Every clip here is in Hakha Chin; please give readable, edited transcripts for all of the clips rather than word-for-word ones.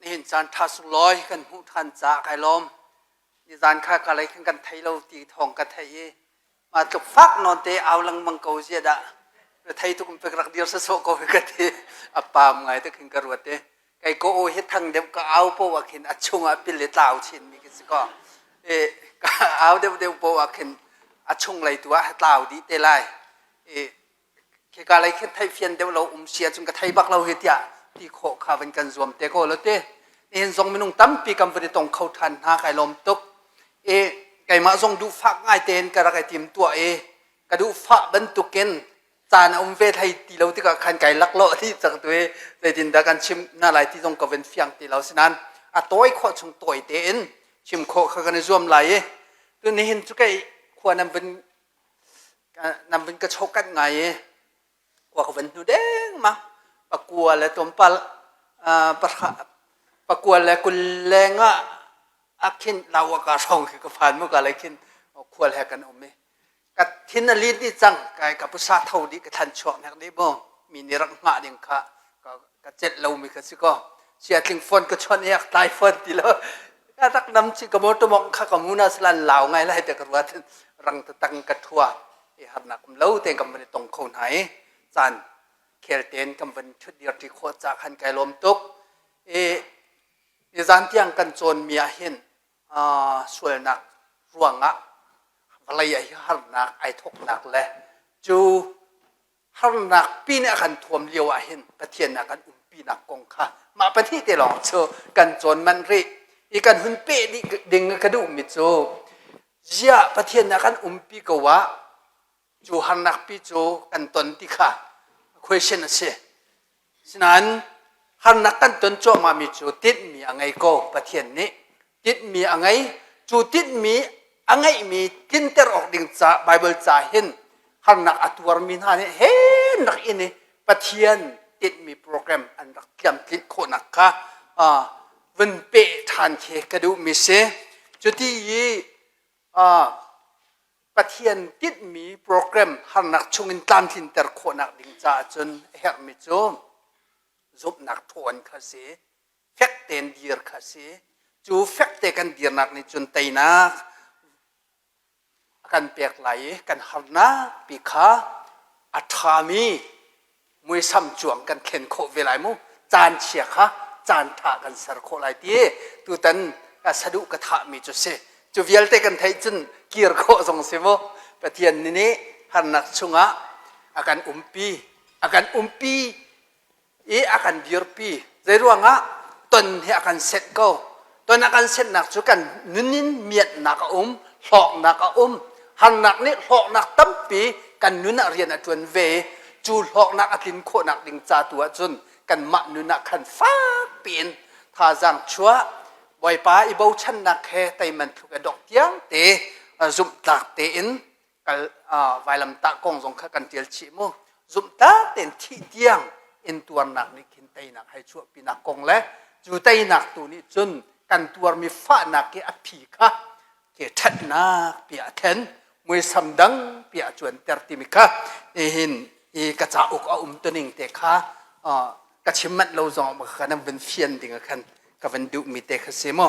Nihin caan ṭha sunglawi kan hmuh ṭhan caah kai lawm. Nizan kha ka lei khan kan thei lo ti thawng ka theih i mah tluk fak nawn te au lengmang ko zia dah thei tuk pek rak dir sawsawh ko hi ka ti. A paam ngai te khin ka ruat i kei ko aw hi thang deuh ka au po ah khin a chung ah pil i tlau chin mi khi si ko. I ka au deuh deuh po ah khin a chung lei tu ah tlau dih te lai. I Khika lei khin theihfian deuh lo um si ahcun ka thei bak lo hi tiah ti khawh kha van kan zuam te ko lo ti. Nihin zong minung tampi kan van i tong kho ṭhan hna kai lawm tuk. I keimah zong duhfak ngai tein ka rak i tim tuah i ka duhfah bantukin caan a um ve hlei ti lo tikah khan kai laklawh dih cang tu i zeitindah kan chim hna lai ti zong ka van fiang ti lo. Sinain a tawi khawh chung tawi tein chim khawh kha kan i zuam lai i tu nihin cu kei khua nan van Nan vun ka chawkanh ngai i khua ka van hnu dengmang. Pakua le tlawmpal pakua le kul leng ah ah khin Lawaka hrawng khi ka phan mu ka lei khin khual he kan um i ka thin a lin dih cang kai ka pusa tho dih ka thlan chuak nek dih mu mi nih rak hngah ding kha ka celh lomi ka si ko siatling phone ka chawnh i ak tlai phone ti lo ka rak nam chi ka motor mong kha ka muna salan lau ngai lai te ka ruat rang ta tang ka thua i harnak um lo te kam van i tong kho hna i caan khel ten kam van thut dir ti khawh ca khan kai lawm tuk i ni zan tiang kan cawn mi ah hin sualnak ruangah vawlei ah hi harnak ai thoknak le cu harnak pi nih a kan thuam lio ah hin Pathian a kan umpinak kong kha mah pahnih te lawng cu kan cawn manh rih i kan hun peh dih ding ka duhmi cu ziah Pathian a kan umpi ko ah cu harnak pi cu kan ton ti kha question a si. Sinain harnak kan ton cuahmahmi cu tinhmi a ngei ko Pathian nih. Tinhmi a ngei. Cu tinhmi a ngeihmi tlinter awk ding ca Baibal ca hin harnak a tuarmi hna nih hen rak in i Pathian tinhmi program an rak tlamtlinh khawhnak kha vun peh ṭhan khi ka duhmi si. Cuti i Pathian tinhmi program harnak chungin tlamtlinter khawhnak ding caah cun a herhmi cu zumhnak ṭhawn kha si, fek tein dir kha si. Cu fek te kan dirnak nih cun teinak a kan pek lai i kan harnak pi kha a ṭhami muisam cuang kan thlen khawh ve lai mu caan chia kha caan ṭha kan ser khawh lai ti tutan ka saduh ka thahmi cu si cu vialte kan theih cun kir khawh zong si mu Pathian nih harnak chungah a kan umpi a kan umpi i a kan dirpi zeiruangah ton hi a kan senh ko ton a kan senhnak cu kan nun in miatnak a um hlawknak a um harnak nih hlawknak tampi kan nun ah rian a ṭuan ve cu hlawknak a tlin khawhnak ding ca tu ahcun kanmah nun ah khan fak piin thazaang chuah Bawipa i bochannak he teiman thluk e dok tiang te zumhtlak tein kal vailamtah kong zong kha kan ṭial chih mu zumhtlak tein thih tiang intuarnak nih khin teinak hei chuahpinak kong le cu teinak tu nih cun kan tuarmi fahnak i a phi kha ke ṭhatnak pi a thlen muisam dang pi a cuanter timi kha nihin i ka cauk a um tuning te kha ka chim manh lo zong ka nan vun fian ding ah khan ka van duhmi te kha si mu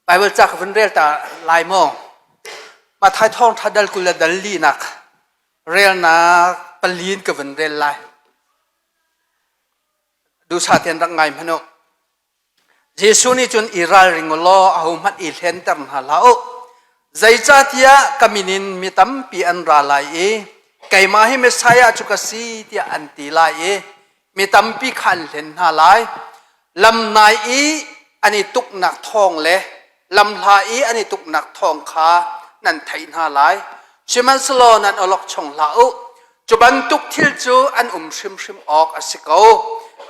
Baibal ca ka vun rel ta lai maw? Matthai thawngṭha dal 20 le dal linak relnak palin ka vun rel lai. Duhsah tein rak ngai hmanh u. Jesuh nih cun i ralring u law ahohmanh i hlenter hna hlah u. Zeicahtiah ka min in mi tampi an ra lai i keimah hi Messiah cu ka si tiah an ti lai i mi tampi kha an hlen hna lai. Lamnai i an i tuknak thawng le lamhla i an i tuknak thawng kha nan theih hna lai. Sihmanhsehlaw nan awlokchong hlah u. Cu bantuk thil cu an um hrimhrim awk a si ko.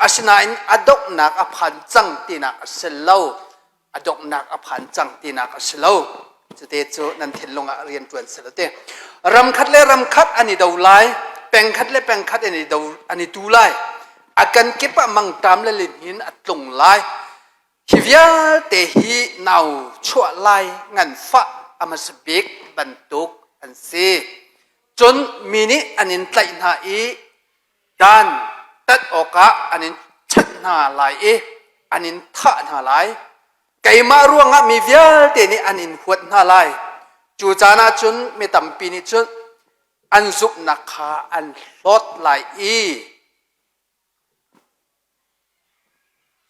Asinain a donghnak a phan cang tinak a si lo. A donghnak a phan cang tinak a si lo. Cute cu nan thinlung ah rian ṭuan seh te. Ram khat le ram khat an i do lai, peng khat le peng khat an i do an i tu lai. A kan kip ah mangṭam le lihnin a tlung lai. Hi vialte hi nau chuah lai nganfah a hmasa bik bantuk an si. Cun mi nih an in tlaih hna i dan tat awkah an in chanh hna lai i An in thah hna lai. Keimah ruangah mi vialte nih an in huat hna lai. Cu caan ah cun mi tampi nih cun an zumhnak kha an hlawt lai i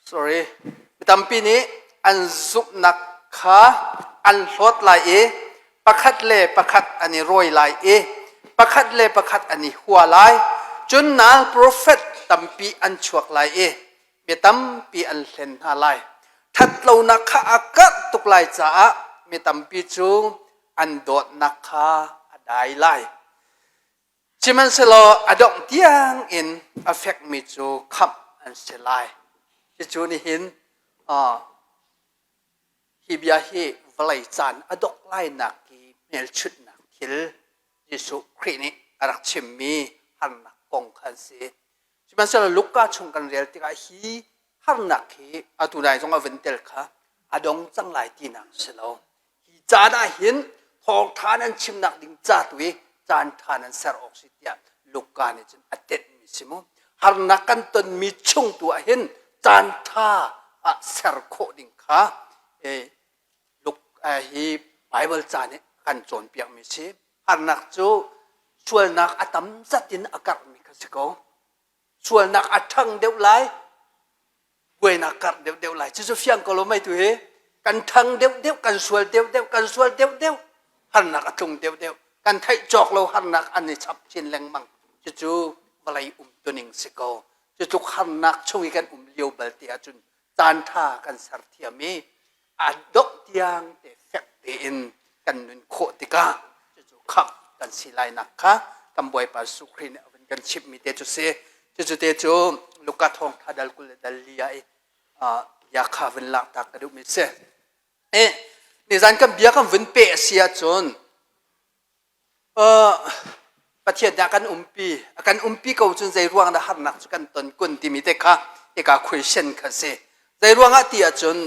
sorry mi tampi nih an zumhnak kha an hlawt lai i pakhat le pakhat an i rawi lai i pakhat le pakhat an i hua lai. Cun nal profet tampi an chuak lai i mi tampi an hlen hna lai. Ṭhatlonak kha a karh tuk lai caah mi tampi cu an dawtnak kha a dai lai. Sihmanhsehlaw a dongh tiang in a fekmi cu khamh an si lai. Cucu nihin hi bia hi vawlei caan a dongh lainak i hmelchunhnak thil Jesuh Khrih nih a rak chimmi harnak kong kha an si. Sihmanhsehlaw Luka chung kan rel tikah hi harnak hi atu nai zong a vun tel kha a dong cang lai tinak si lo. Hi caan ah hin thawngṭha nan chimnak ding ca tu i caan ṭha nan ser awk si tiah Luka nih cun a tenhmi si mu. Harnak kan tonmi chung tu ah hin caan ṭha ah ser khawh ding kha Luk hi Bible ca nih kan cawnpiakmi si. Harnak cu sualnak a tam zat in a karhmi kha si ko. Sualnak a ṭhang deuh lai, buainak karh deuh deuh lai. Cucu fiang ko lo mei tu hi kan ṭhang deuh deuh, kan sual deuh deuh, kan sual deuh deuh, harnak a tlung deuh deuh. Kan theih cawk lo harnak an i chap chin lengmang. Cucu vawlei umtuning si ko. Cutluk harnak chung i kan um lio bal te ahcun caan ṭha kan ser thiam i a dongh tiang te fek tein kan nun khawh tikah cucu khamh kan si lainak kha kan Bawipa Jesuh Khrih nih a vun kan chimhmi te cu si. Cucu te cu Luka thawngṭha dal 20 le dal li ah i bia kha vun laktak ka duhmi si. Nizan kan bia kan vun peh a si ahcun Pathian nih a kan umpi. A kan umpi ko cun zei ruang dah harnak cu kan ton kun timi te kha hika question kha si. Zei ruangah ti ahcun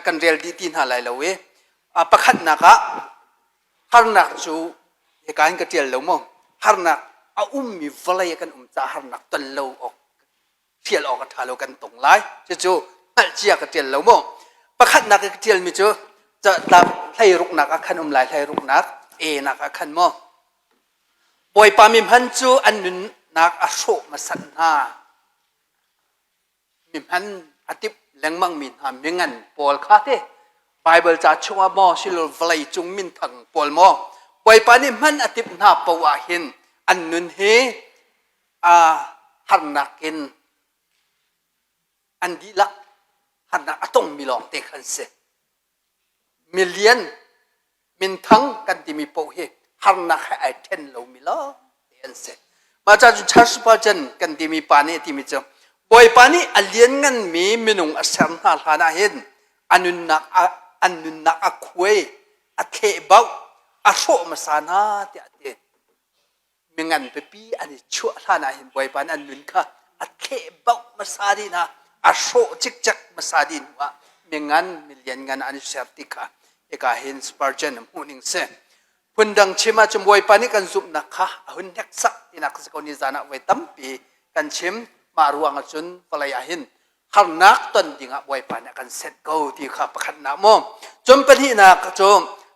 kan rel dih ti hna lai lo i pakhatnak ah harnak cu hika in ka ṭial lo maw? Harnak a ummi vawlei ah kan um caah harnak ton lo awk ṭial awk a ṭha lo kan tong lai. Cucu hngalh cia ka ṭial lo maw? Pakhatnak i ka ṭialmi cu tlap hleiruknak ah khan um lai hleiruknak e nak ah khan maw? Bawipa mi hman cu an nunnak a hrawh hmasat hna. Mi hman a tip lengmang mi hna mingan pawl kha te Bible ca chungah maw silo vawlei cung minthang pawl maw Bawipa nih hman a timh hna poah ah hin an nun hi harnak in an dihlak harnak a tongmi lawngte khan si. Milian minthang kan timi paoh hi harnak he ai ṭhen lomi lawngte an si. Mah ca cu Charles Spurgeon kan timi pa nih a timi cu Bawipa nih a liannganmi minung a ser hna hlan ah hin a nunnak a, an nunnak a khuai, a thlehbauh, a hrawh hmasa hna tiah a ti. Mingan pipi an i chuah hlan ah hin Bawipa nih an nun kha a thlehbauh hmasa dih hna, a hrawh cikcek hmasa dih hnu ah mingan milianngan an i ser ti kha hika hin Spurgeon a hmuh ning si. Phundang chim ahcun Bawipa nih kan zumhnak kha a hun hneksak tinak si ko ni zan ah voi tampi kan chim. Mah ruang ahcun vawlei ah hin harnak ton dingah Bawipa nih a kan set ko ti kha pakhatnak maw. Cun pahnihnak cu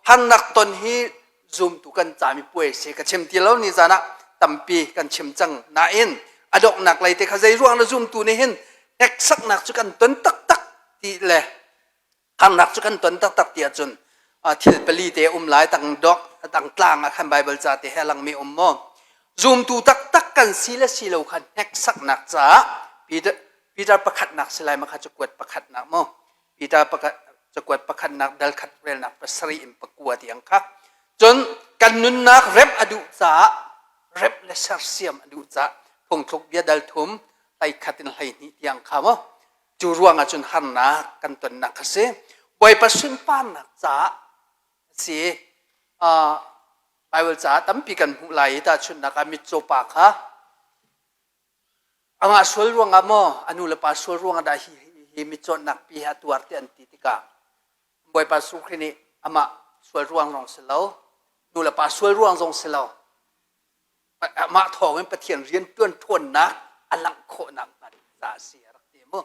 harnak ton hi zumtu kan cami puai si ka chim ti lo ni zan ah tampi kan chim cang nain a donghnak lei te kha zei ruang na zumtu nih hin hneksaknak cu kan ton taktak ti le harnak cu kan ton taktak ti ahcun thil pali te um lai tang dok tang tlang ah khan Bible ca te he langmi um maw zumtu taktak kan si le si lo kha hneksaknak caah Peter Peter pakhatnak si lai ma kha cakuat pakhatnak maw Peter pakhat cakuat pakhatnak dal khat relnak pasarih in pakua tiang kha cun kan nunnak remh a duh caah remh le sersiam a duh caah phungthluk bia dal thum hlei khat in hlei hnih tiang kha maw Cu ruangah cun harnak kan tonnak a si. Bawipa sunparnak caah a si. Bible caah tampi kan hmuh lai i tahchunhnak ah mitcaw pa kha amah sual ruangah maw a nu le pa sual ruangah dah hi, hi mitcawtnak pi hi a tuar ti an ti tikah Bawipa Jesuh Khrih nih amah sual ruang zong si lo nu le pa sual ruang zong si lo Amah thawngin Pathian rianṭuan ṭhawnnak a langh khawhnak hnga ding caah a si a rak ti mu.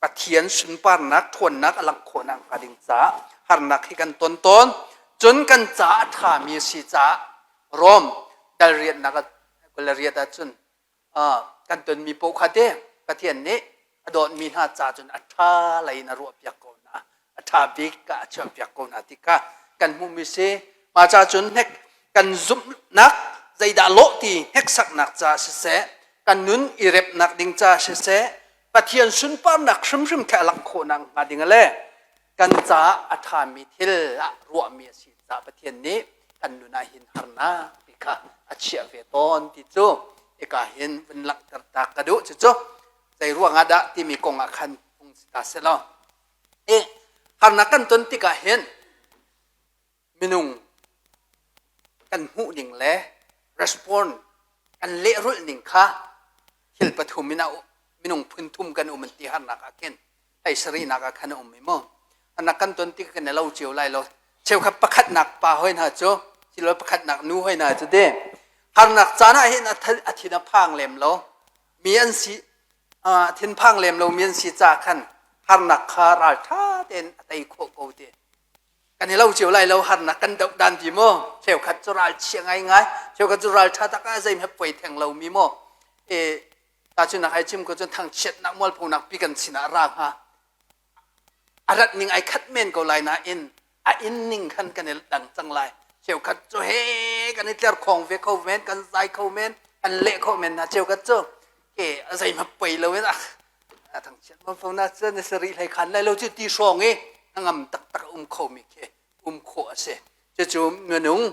Pathian sunparnak ṭhawnnak a langh khawhnak hnga ding caah harnak hi kan ton tawn. Cun kan caah a ṭhami a si caah Rom dal riatnak riat ahcun kan tonmi paoh kha te Pathian nih a dawtmi hna ca cun a ṭha lei in a ruahpiak ko hna, a ṭha bik ah a chuahpiak ko hna ti kha kan hmuhmi si. Mah ca cun hnek kan zumhnak zeidah lawh ti hneksaknak ca siseh, kan nun i repnak ding ca siseh, Pathian sunparnak hrimhrim kha a langh khawhnak hnga ding le kan caah a ṭhami thil ah ruahmi a si caah Pathian nih kan nun ah hin harnak ti kha a chiah ve tawn ti cu hika hin vun langhter ta ka duh. Cucu zei ruangah dah timi kong ah khan hung si ta selaw i harnak kan ton tikah hin minung kan hmuh ning le respond kan lehrulh ning kha thil pathum in a minung phun thum kan um an ti harnak ah khin hlei sarihnak ah khan a um i mu anak kan ton tik kan i lo cio lai lo. Cheukhat pakhatnak pa hoi hna cu silo pakhatnak nu hoi hna cu de harnak caan ah hin a thin a phang lem lo mi an si, thinphang lem lo mi an si ca khan harnak kha ralṭha tein a tei khawh ko ti. Kan i lo cio lai lo harnak kan doh dan ti mu. Cheukhat cu ralchia ngaingai, cheukhat cu ralṭha tak ah zeihmanh poi theng lo mi mu. E tahchunhnak ai chim ko cun thangchiatnak mualphonak pi kan sinah ra hnga, a rat ning ai khat men ko lai nain a in ning khan kan i dang cang lai. Cheukhat cu he kan i tler khong ve kho men, kan zai kho men, kan leh kho men na. Cheukhat cu ke zeihmanh poi lo in a thangchiat mualphonak cu na sari hlei khan lai lo cu ti hrawng i ngam taktak um kho mi khi um khawh a si. Cucu minung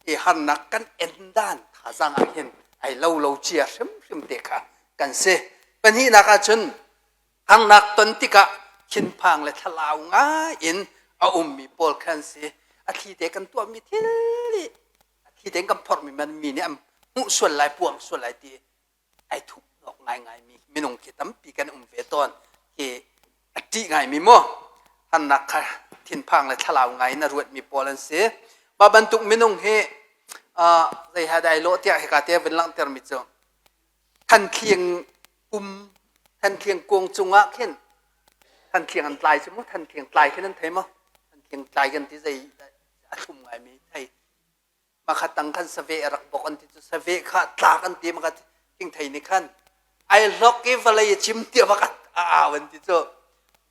i harnak kan en dan thazaang ah hin ai lo lo cia hrimhrim te kha kan si. Pahnihnak ahcun harnak ton tikah thinphang le thlalau ngai in a ummi pawl khan si. A thli te kan tuahmi thil i a thli tein kan phorhmi man mi nih an hmuh sual lai, puang sual lai ti ai thup nawk ngaingaimi minung khi tampi kan um ve tawn hi. A ṭih ngaimi mu harnak kha thinphang le thlalau ngai in a ruatmi pawl an si. Mah bantuk minung hi zei ha dai lawh tiah hika te vun langhtermi cu thantliang um thantliang kuang cungah khin thantliang an tlai cu mu. Thantliang tlai khin an thei maw? Thantliang tlai kan ti, zei a thlum ngaimi thei makhat tang khan saveh a rak bok an ti cu. Saveh kha tlak an ti, makhat thingthei nih khan ai hlok i vawlei a cim tiah makhat a au an ti cu.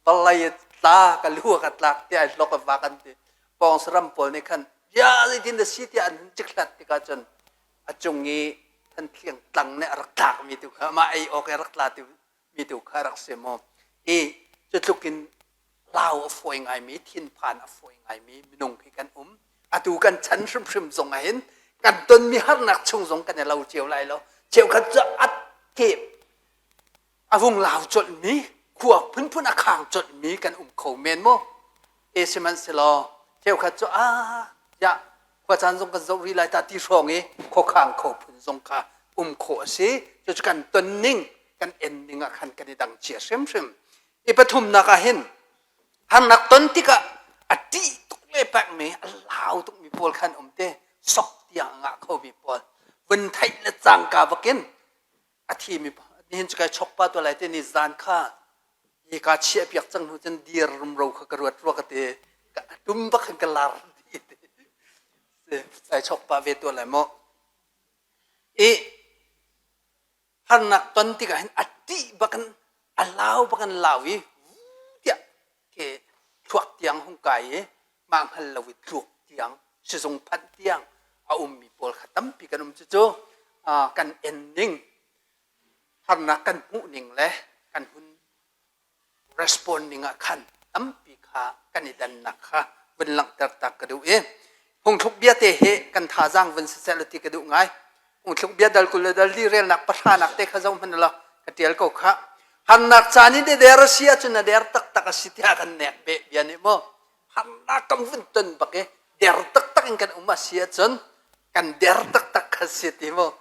Vawlei a tla ka lu a ka tlak tiah ai hlok a vak an ti. Pawng saram pawl nih khan ya zeitin dah si tiah an hun cikhlat tikah cun a cung i thantliang tlang nih a rak tlak mi tu kha mah ei awk i a rak tla mi tu kha rak si mu. I cu tluk in lau a fawi ngaimi, thinphan a fawi ngaimi minung hi kan um. Atu kan chan hrimhrim zong ah hin kan tonmi harnak chung zong kan i lo cio lai lo. Cheukhat cu at ke a vung lau colhmi, khua phunphun a khang colhmi kan um kho men mu. E sihmanhsehlaw cheukhat cu a ya khua caan zong kan zoh rih lai ta ti hrawng i khuakhang kho phun zong kha um khawh a si. Cucu kan ton ning, kan en ning ah khan kan i dang cia hrimhrim. I pathumnak ah hin harnak ton tikah a ṭih tuk le pekmi, a lau tukmi pawl khan um te, sok tiang a ngah khomi pawl, vun theih le cangka bakin a thimi. Nihin cu kai chok pa to lai te ni zan kha hi ka chiah piak cang hnu cun dir rumro kha ka ruat rua ka te ka tum bak khan ka lar ti sai chok pa ve to lai mo. I harnak ton tikah hin a ṭih bakin a lau bakin lau i tiah ke thluak tiang hung kai i mah hngal lo i tluk tiang sizung phanh tiang a ummi pawl kha tampi kan um. Cucu kan en ning, harnak kan hmuh ning le kan hun respond ning ah khan tampi kha kan i dannak kha vun langhter tak ka duh. I phungthluk bia te hi kan thazaang vun siseh ti ka duh ngai. Phungthluk bia dal 20 le dal 4 relnak pahranak te kha zoh hmanh law ka tial ko kha. Harnak caan i na der a si ahcun na der taktak a si tiah kan nek beh bia nih maw. Harnak kan vun ton bak i der taktak in kan um a si ahcun kan der taktak kha si ti maw.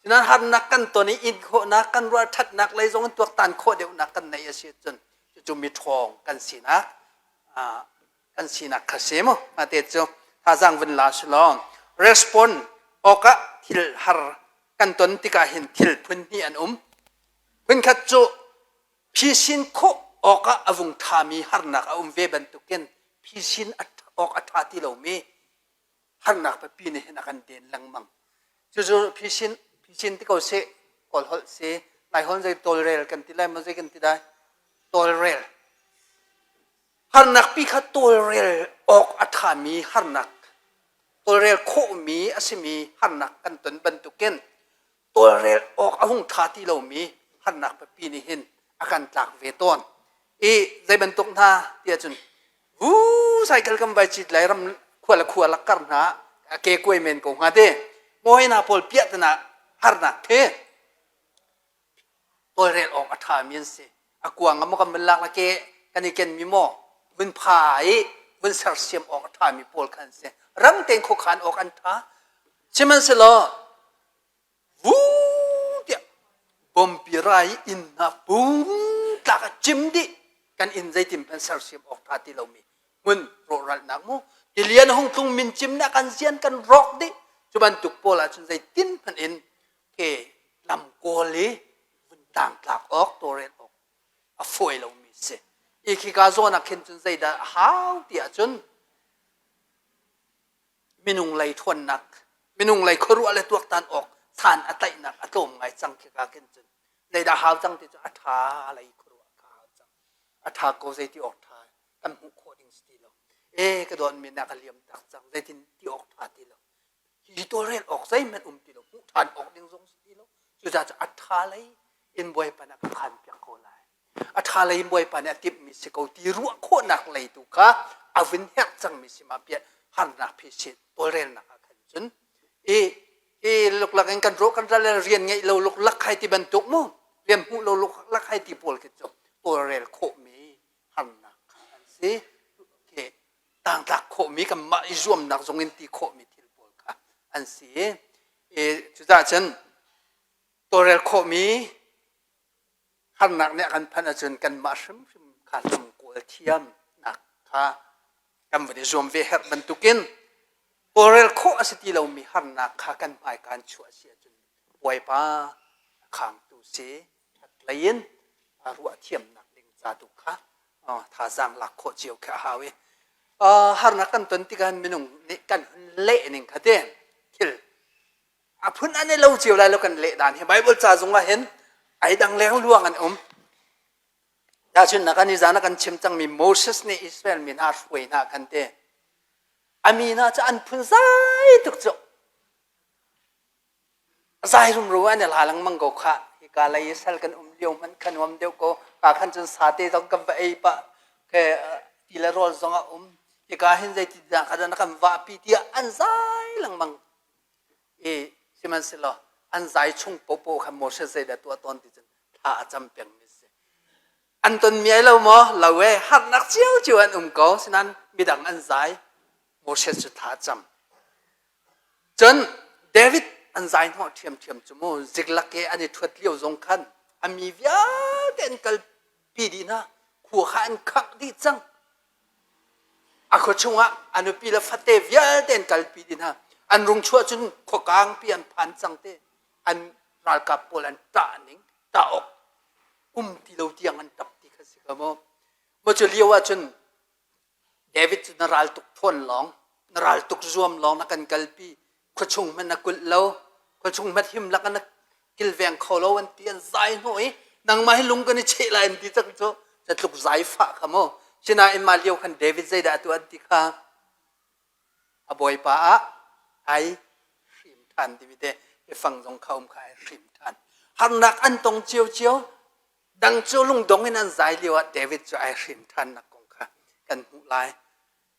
Cunan harnak kan ton i in khawhnak, kan ruah ṭhatnak lei zong in tuaktan khawh deuhnak kan neih a si ahcun cucu miṭhawng kan sinak kan sinak kha si mu. Mate cu thazaang vun la si law respond awkah thil har kan ton tikah hin thil phun hnih an um. Phunkhat cu phisin khawh Awk ah a vung ṭhami harnak a um ve bantukin phisin awk a ṭha ti lomi harnak pipi nih hin a kan den lengmang. Cucu phisin phisin ti ko sih, Kawl holh si, Laiholh zei tawlrel kan ti lai maw zei kan ti lai? Tawlrel. Harnak pi kha tawlrel awk a ṭhami harnak, tawlrel khawhmi a simi harnak kan ton bantukin tawlrel awk a hung ṭha ti lomi harnak pipi nih hin a kan tlak ve tawn. I zei bantuk hna ti ahcun vu cycle kan vai cit lai ram khua le khua lakkar hna a ke kuai men ko hnga te mawi hna pawl piah tana harnak the tawlrel awk a ṭhami an si. A kuang ah maw kan vun lak le ke kan i kenmi maw vun pha i vun sersiam awk a ṭhami pawl kha an si. Rang tein khuakhan awk an ṭha. Sihmanhsehlaw vu tiah bompi rai i inn hna pung tlak a cim dih kan inn zeitin hmanh sersiam awk ṭha ti lomi hmun rawhralnak mu tilian hung tlung min cim na kan zian kan rawk dih cu bantuk pawl ahcun zeitin hmanh in ke lam kawl i vun tlangtlak awk tawlrel awk a fawi lomi si. I khika zawn ah khin cun zeidah a hau ti ahcun minung lei ṭhawnnak, minung lei khuaruah le tuaktan awk caan a tlaihnak a tlawm ngai cang khika khin cun zeidah hau cang ti cu a ṭha lei khuaruah kha hau cang. A ṭha ko zeiti awk ṭha kan hmuh khawh ding si ti lo. E ka dawtmi na ka liam tak cang zeitin ti awk ṭha ti lo. Hi tawlrel awk zeihmanh um ti lo, hmuh ṭhan awk ding zong si ti lo. Cucaah cu a ṭha lei in Bawipa nih a ka phan piak ko lai. A ṭha lei in Bawipa nih a timhmi si ko ti ruah khawhnak lei tu kha a vun herh cangmi si ma piah harnak phisin tawlrelnak ah khan cun i i luklak in kan rawh kan ral rian ngeih lo luklak hai ti bantuk mu rian hmuh lo luklak hai ti pawl khi cu tawlrel khawhmi harnak kha an si. Tangtlak khawhmi kanmah i zuamnak zong in ti khawhmi thil pawl kha an si i cucaah cun tawlrel khawhmi harnak nih a kan phanh ahcun kanmah hrimhrim kha lam kawl thiamnak kha kan van i zuam ve herh bantukin tawlrel khawh a si ti lomi harnak kha kan hmai kan chuah si ahcun Bawipa a khangtu si ṭhatlei in ruah thiamnak ding ca tu kha thazaang lak khawh cio khi a hau i harnak kan ton tikah minung nih kan hun leh ning kha te thil a phun an i lo cio lai lo kan leh dan hi Bible ca zung ah hin ai dang leng luang an um Tahchunhnak ah nizan ah kan chim cangmi Moses nih Israel mi hna hruai hna khan te a mi hna cu an phun zai tuk cu Zai rumro an i la lengmang ko khah. Hika lei i sal kan um lio hmanh kha nuam deuh ko. Ka khan cun sate zong kan va ei pah. Ke ti le rawl zong a um. Hika hin zeiti dah kha na kan vahpi tiah an zai lengmang. I sihmanhsehlaw an zai chung popo kha Moses zeidah tuah tawn ti cun thla a cam pengmi si. An tonmi ai lo maw? Lo e. Harnak ciocio an um ko. Sinain midang an zai. Moses cu thla a cam. Cun David an zai hnawh ṭhiamṭhiam cu mu Ziklag i an i ṭhuat lio zong khan a mi vialte an kalpi dih hna. Khua kha an khangh dih cang. A khua chungah a nupi le fate vialte an kalpi dih hna. An rung chuah cun khua kangpi an phan cang te. An ralkap pawl an ṭah ning ṭah awk um ti lo tiang an ṭap ti kha si ka mu. Maw cu lio ah cun David cu na ral tuk ṭhawn lawng, na ral tuk zuam lawng na kan kalpi. Khuachung hmanh na kulh lo, khuachung hmanh him lak na kilveng kho lo an ti an zai hnawh i nangmah hi lung kan i cheh lai an ti cang cu catluk zai fah kha mu. Sinain mah lio khan David zeidah a tuah an ti kha a bawipa ah ai hrim ṭhan timi te biafang zong kha um kha ai hrim ṭhan. Harnak an tong ciocio Dang cu lungdong in an zai lio ah David cu ai hrin ṭhannak kong kha kan hmuh lai.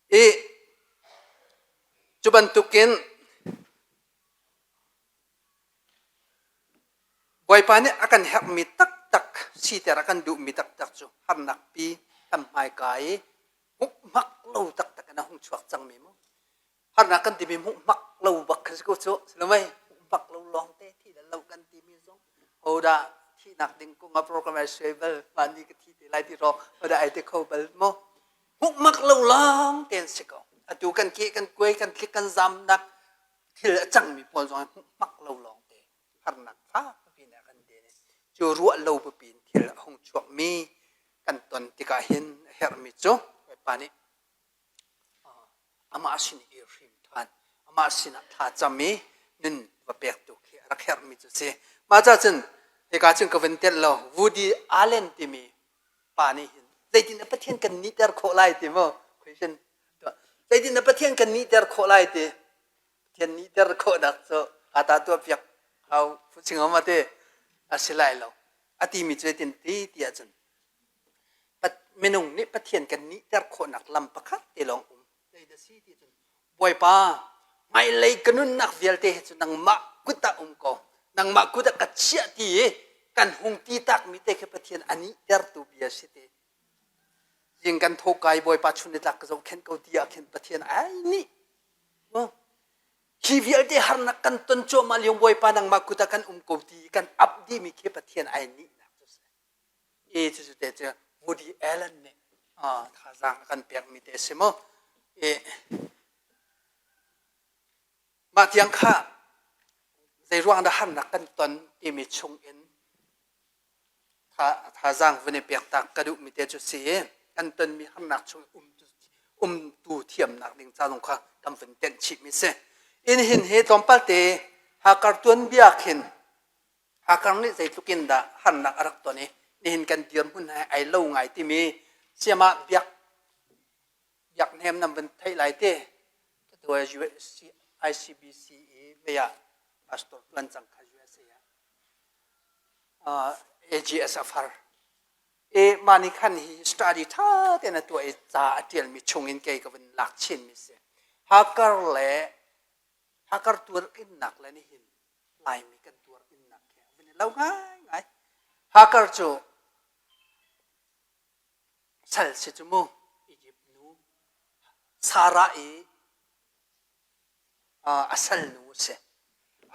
I cu bantukin Bawipa nih a kan herhmi taktak siter a kan duhmi taktak cu harnak pi kan hmaika i hmuhmak lo taktak in a hung chuak cangmi mu. Harnak kan timi hmuhmak lo bak kha si ko cu si lo mei hmuhmak lo lawng te thi le lo kan timi zong hodah thihnak ding kong ah program ai suai bal mah ni ka thi te lai ti ro hodah ai te kho bal mo hmuhmak lo lawng te an si ko atu kan ke kan kuai kan tlik kan zamnak thil a cangmi pawl zong hmuhmak lo lawng te harnak fa pipi nih a kan den cu ruah lo pipi in thil a hung chuakmi. kan ton tikah hin a herhmi cu Bawipa nih amah sin i hrim ṭhan, amah sinah thlacam i nun va pek tu khi a rak herhmi cu a si. Mah ca cun hika cun ka vun telh lo Woody Allen timi pa nih hin zeitin dah Pathian kan nihter khawh lai ti mu question zeitin dah Pathian kan nihter khawh lai ti Pathian nihter khawhnak cu ata tuah piak hau fuching ma te a si lai lo a timi cu zeitin ti ti ahcun minung nih Pathian kan nihter khawhnak lam pakhat te lawng um zei dah si ti cun Bawipa hmailei ka nunnak vialte hi cu nangmah kut ah um ko nangmah kut ah ka chiah ti i kan hung ti takmi te khi Pathian a nihtertu bia si ti zing kan thokai Bawipa chun ni tlak ka zohkhenh ko ti ah khin Pathian ai nih hi vialte harnak kan ton cuahmah lio Bawipa nangmah kut ah kan um ko ti kan ap dihmi khi Pathian ai nihnak cu si E cucu te cu Woody Allen nih thazaang a kan pekmi te a si mu. E, mah tiang kha zei ruang dah harnak kan ton timi chung in thazaang vun i pek tak ka duhmi te cu si i kan tonmi harnak chung um umtu thiamnak ding ca zong kha kan vun tenh chihmi si. In hin hi tlawmpal te Hakar tuanbia khin Hakar nih zeitluk in dah harnak a rak ton i nihin kan dirhmun he ai lo ngai timi siamah biak biak hnem nan van theih lai te tu ICBC i vei ah pastor tuan cang kha USA ah AGS a far e mah nih khan hi study tha tein a tuah i ca a tialmi chung in kei ka vun lak chin mi si Hakar le Hakar tuar innak le nihin Laimi kan tuar innak he a vun i lo ngaingai. Hagar cu sal si cu mu Egypt nu Sarah i a sal nu a si.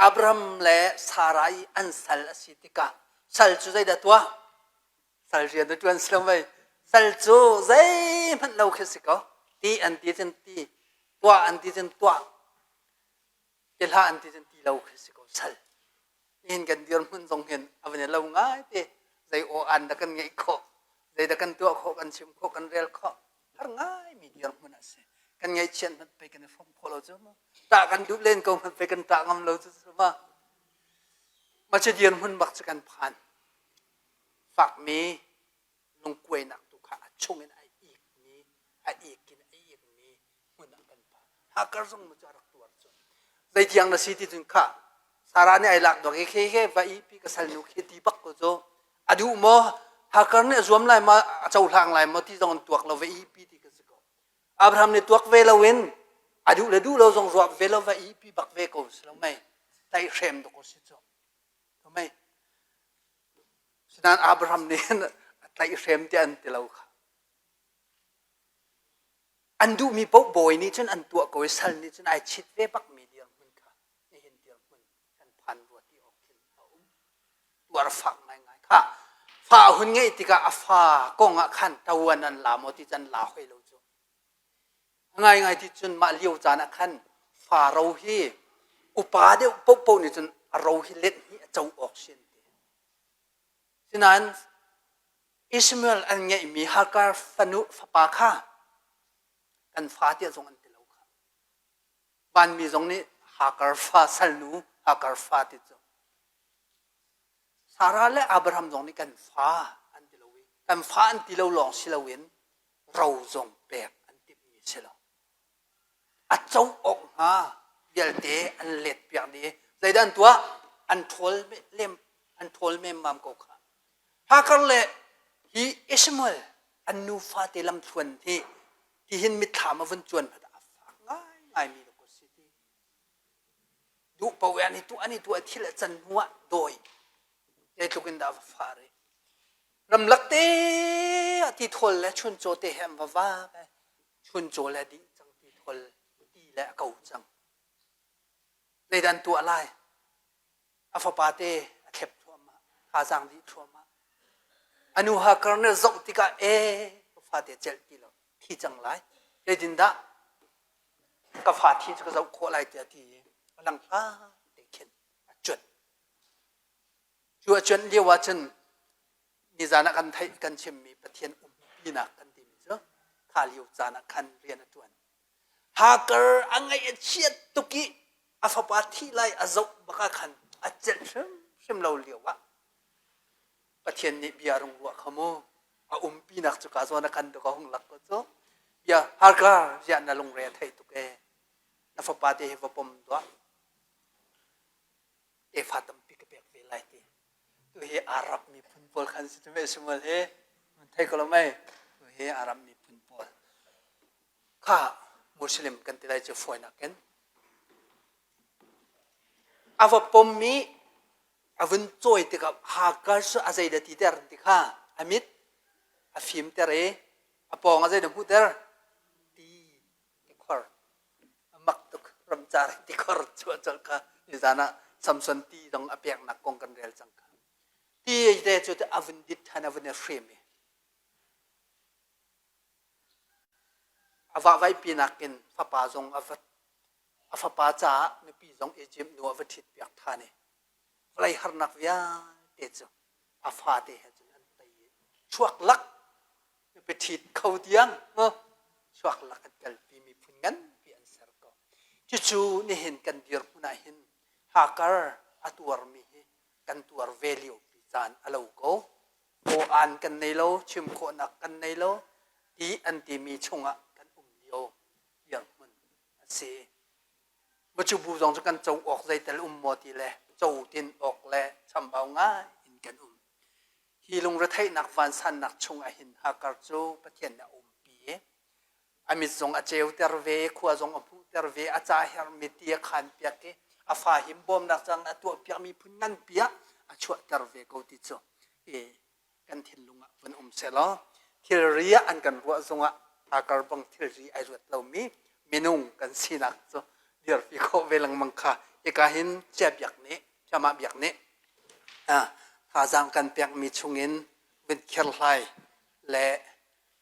Abraham le Sarah i an sal a si tikah sal cu zeidah tuah? Sal rian na ṭuan si lo mei? Sal cu zeihmanh lo khi si ko. Ti an ti cun ti, tuah an ti cun tuah. Ti hlah an ti cun ti lo khi si ko sal. Nihin kan dirhmun zong hin a van i lo ngai te. Zei aw an dah kan ngeih khawh, zei dah kan tuah khawh, kan chim khawh, kan rel khawh. Har ngai mi dirhmun a si. Kan ngaihchiat hmanh pei kan i hrawm khawh lo cu mu. Tah kan duh len ko hmanh pei kan tah ngam lo cu ma. Ma cu dirhmun bak cu kan phan. Fakmi lungkuainak tu kha a chungin a ikmi a ikin a ikmi hmun ah kan phan Hagar zong mu cu a rak tuar cu zeitiang na si ti cun kha Sarah nih ai lak dawk i khi khi va i pi ka salnu khi ti bak ko cu a duh maw Hagar nih a zuam lai ma a cohlang lai maw ti zong an tuak lo va i pi ti ka si ko Abraham nih tuak ve lo in a duh le duh lo zong ruah ve lo va i pi bak ve ko si lo mei tlaihhrem dawk si cu mei Sinain Abraham nih a tlaihhrem tiah an ti lo kha. An duhmi paoh bawi nih cun an tuah ko i sal nih cun ai chit ve bakmi dirhmun kha nihin dirhmun kan phan rua ti awk khin a um. Tuar fak ngaingai kha. Fa a hun ngeih tikah a fa kong ah khan ṭawan an la maw ti can la hoi lo cu. Ngaingai ti cun mah lio caan ah khan fa ro hi upa deuh paohpaoh nih cun a ro hi let hnih a co awk si an ti. Sinain Ishmael an ngeihmi Hagar fanu fapa kha kan fa tiah zong an ti lo kha. Vanmi zong nih Hagar fa salnu Hagar fa ti cu Sarah le Abraham zong nih kan fa an ti lo i kan fa an ti lo lawng si loin ro zong pek an timhmi si lo. A co awk hnga vialte an let piak dih. Zeidah an tuah? An ṭhawl lem an ṭhawl memmam ko kha. Hagar le hi Ishmael an nufa te lamthluan hi tihin mitthlam a vun cuan hmanh ah a fak ngaingaimi dawk a si ti. Duh paoh an i tuah an i tuah thil a can hnu ah dawi zeitluk in dah va far i ramlak te ah tithawl le chuncaw te he an va vak i chuncaw le dih cang tithawl ti le a ko cang zeidah an tuah lai a fapa te a thlep thluahmah thazaang dih thluahmah a nu Hagar nih zoh tikah e ka fate celh ti lo thi cang lai zeitindah ka fa thi cu ka zoh khawh lai tiah ti i a lang hlan te khin a cuanh cu a cuanh lio ah cun Nizan ah kan theih kan chimmi Pathian umpinak kan timi cu kha lio caan ah khan rian a ṭuan. Hagar a ngaih a chiat tuk i a fapa thih lai a zoh bak ah khan a celh hrimhrim lo lio ah Pathian nih bia rung ruah kha mu a umpinak cu ka zawn a kan tuk a hung lak ko cu bia Hagar ziah na lungre a thei tuk ee na fapa te hi va pom tuah tefa tampi ka pek ve lai ti tu hi Arab miphun pawl khan si tu Samuel he thei ko lo mei tu hi Arab miphun pawl kha Muslim kan ti lai cu fawinak in a va pommi a vun cawi tikah Hagar cu a zei dah ti ter ti kha a mit a fim ter i a pawng a zei dah hmuhter ti tikhor a mak tuk ramcar tikhor chuah colh kha nizan ah Samson ti zong a peknak kong kan rel cang kha ti te cu a vun dit than a vun i hrim i a vahvaih pinak in fapa zong a va a fapa caah nupi zong Egypt nu a va ṭhit piak ṭhan i vawlei harnak vialte cu a fate he cun an tei i chuak lak nupi ṭhit kho tiang chuak lak an kalpi miphun nganpi an ser ko. Cucu nihin kan dirhmun ah hin Hakar a tuarmi hi kan tuar ve lio pi caan a lo ko. Aw-an kan nei lo, chim khawhnak kan nei lo, ti an timi chungah kan um lio dirhmun a si. Macu bu zong cu kan co awk zeitel um maw ti le co tin awk le chambau ngai in kan um. Hi lungretheihnak vansannak chung ahhin Hagar cu Pathian nih a umpi i a mit zong a ceuter ve, khua zong a hmuhter ve, a ca hermi ti a khanpiak i a fa him bawmnak cang a tuahpiakmi phun nganpi ah a chuahter ve ko ti cu i kan thinlung ah vun um sehlaw thilri ah an kan ruah zongah Hagar bang thilri ai ruat lomi minung kan sinak cu dirpi khawh ve lengmang kha hika hin cia biak nih Chiamah biak nih thazaang kan pekmi chungin vun kherhlai le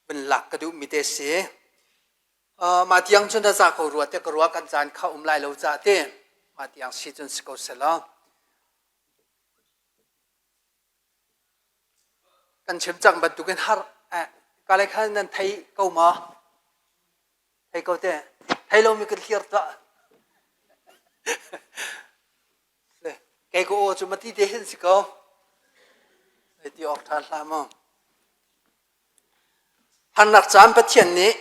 vun lak ka duhmi te si. Mah tiang cun a za ko rua te ka rua kan caan kha um lai lo ca te mah tiang si cun si ko selaw. Kan chim cang bantukin har ka le khan nan thei ko ma? Thei ko te. Thei lomi kan hlir tuah. Kei ka aw cu mati te hin si ko. Ti awk ṭha hlah maw? Harnak caan Pathian nih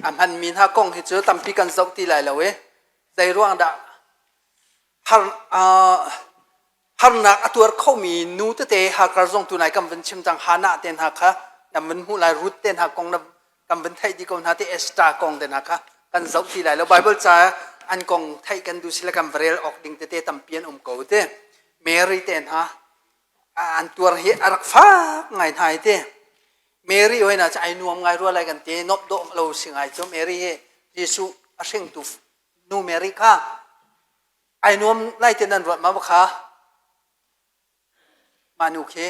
a hmanmi hna kong hi cu tampi kan zoh ti lai lo i zei ruang dah har, uh, harnak a tuar khomi nu tete Hagar zong tunai kan vun chim cang Hannah te hna kha nan vun hmuh lai Ruth te hna kong na kan vun theih dih ko hna te Esther kong te hna kha kan zoh ti lai lo Bible ca an kong theih kan duh sile kan va rel awk ding tete tampi an um ko te Mary te hna an tuar hi a rak fak ngai hna hi te Mary hoi na cu ai nuam ngai rua lai kan ti nop dawh lo si ngai cu Mary hi Jesuh a hringtu nu Mary kha ai nuam lai te nan ruat ma kha mah nu khi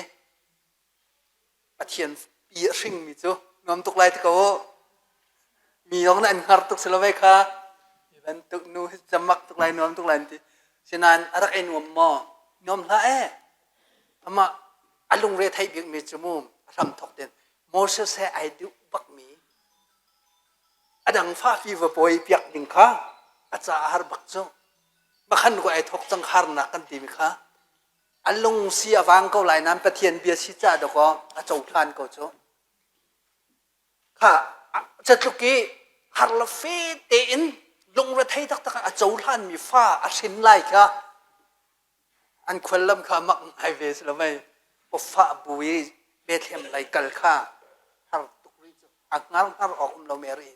Pathian pi a hringmi cu nuam tuk lai ti ko mi zong nih an hngar tuk si lo vei kha mi bantuk nu hi camak tuk lai nuam tuk lai an ti sinain a rak i nuam maw nuam hlah ee amah a lungre theih bikmi cu mu a hram thawk ten Moses he ai duh bakmi a dang fafi va pawi piak ding kha a ca a har bak cu makhan ko ai thawk cang harnak kan timi kha a lung si a vang ko lai nain Pathian bia si ca dawkaw a cohlan ko cu kha catluk i har lo fe tein lungrethei taktak a cohlanmi fa a hrin lai kha an khuallam kha mak ngai ve si lo mei pawfah bu i Bethlehem lei kal kha har tuk rih cu a hngar hngar awk um lo Mary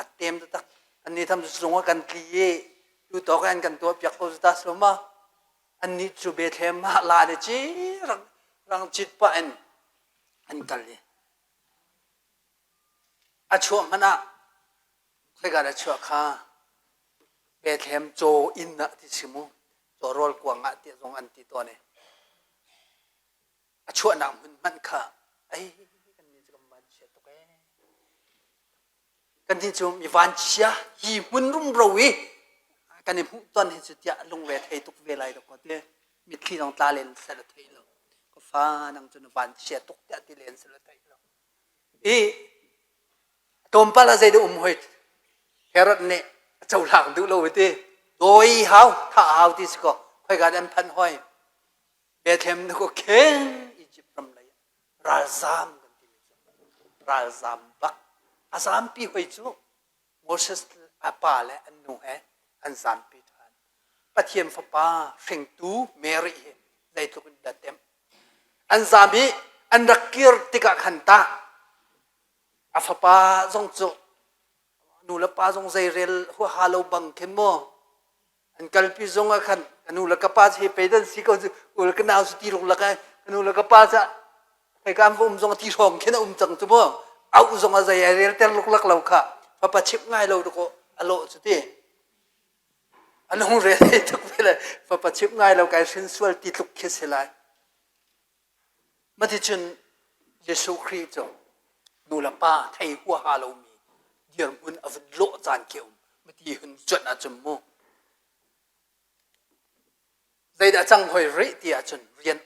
a tem taktak annih tham cu zung ah kan tli i tu tawk an kan tuah piak ko ta so ma annih cu Bethlehem ah la ne ci rang rang cit pah in an kal i a chuah hmanh ah khoika dah chuah kha Bethlehem caw inn ah ti si mu caw rawl kuang ah tiah zong an ti tawn i a chuahnak hmun hmanh kha ei kan nih cu kan vanchia tuk ee kan nih cu mi vanchia hi hmun rumro i kan i hmuh ton hi cu tiah lungre thei tuk ve lai dawkaw te mitthli zong tla len sel a thei lo ka fa. Fa nang cu na van chia tuk tiah ti len si la theih lo. I tlawmpal ah zeidah um hoi Herod nih a cohlang duh lo ti dawi hau thah hau ti si ko khoika an phanh hoi Bethlehem na ko khen Egypt ram lei ralzam kan ti mi cu ralzam bak a zampi hoi cu Moses a pa le an nu he an zampi ṭhan Pathian fapa hringtu Mary hi zeitluk in dah temh an zam i an rak kir tikah khan tah a fapa zong cu nu le pa zong zeirel huaha lo bang khin maw an kalpi zong ah khan ka nu le ka pa hi pei dan si ko cu u le ka nau cu ti luk lak ai ka nu le ka pa ca hei ka um zong ti hrawng khin a um cang cu mu auh zong a zei ai rel ter luklak lo kha fapa chip ngai lo ko a lawh cu ti a lung re thei tuk ve le fapa chip ngai lo kai hrin sual ti tluk khi si lai Maticun Jesuh Khrih cu nu le pa thei huaha lomi dirhmun a vun lawh caan khi a um. Mati hun cuanh ahcun mu zeidah cang hoi rih ti ahcun rian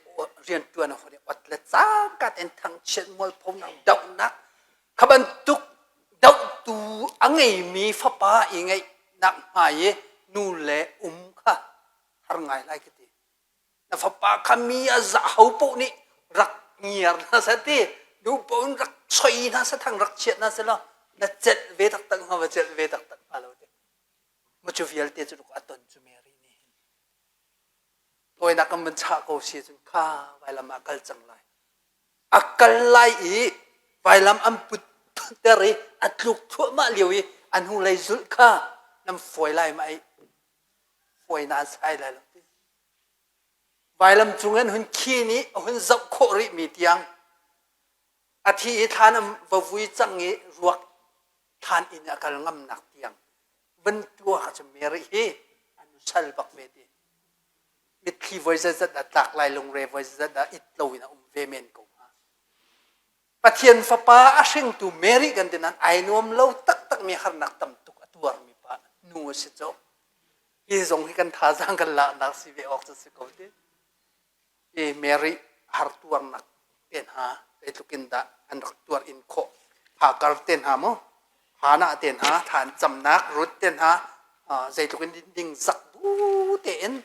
rian ṭuan a hun i ot le cangka tein thangchiat mualphonak dohnak kha bantuk dohtu a ngeimi fapa i ngeihnak hmai i nu le um kha har ngai lai ka ti. Na fapa kha mi a zah ho paoh nih rak ngiar hna seh ti nu paoh in rak soi hna seh thang rak chiat hna seh law na celh ve taktak hnga va celh ve taktak hnga lo ti ma cu vialte cu a ton cu Mary nih hin tawinak kan van chah ko si cun kha vailam ah kal cang lai a kal lai i vailam an put ter i a tluk thluahmah lio i a hnulei zulh kha nan fawi lai ma ei fawi na sai lai lo ti Vailam cung in hun khin i a hun zoh khawh rihmi tiang a thi i thlan an va vui cang i ruak thlan inn a kal ngamnak tiang van tuah ahcun Mary hi an sal bak ve ti. Mitthli voi zetzat a tlak lai lungre voi zetzat ah it loin a um ve men ko hnga. Pathian fapa a hringtu Mary kan ti nain ai nuam lo taktakmi harnak tam tuk a tuarmi pa nu a si cu. Hi zong hi kan thazaang kan laknak si ve awk cu si ko ti. Hi Mary har tuarnak te hna zeitluk in dah an rak tuar in khawh. Hakar te hna mu, Hana te hna, thlan camnak Ruth te hna zeitluk in ding zak bu tein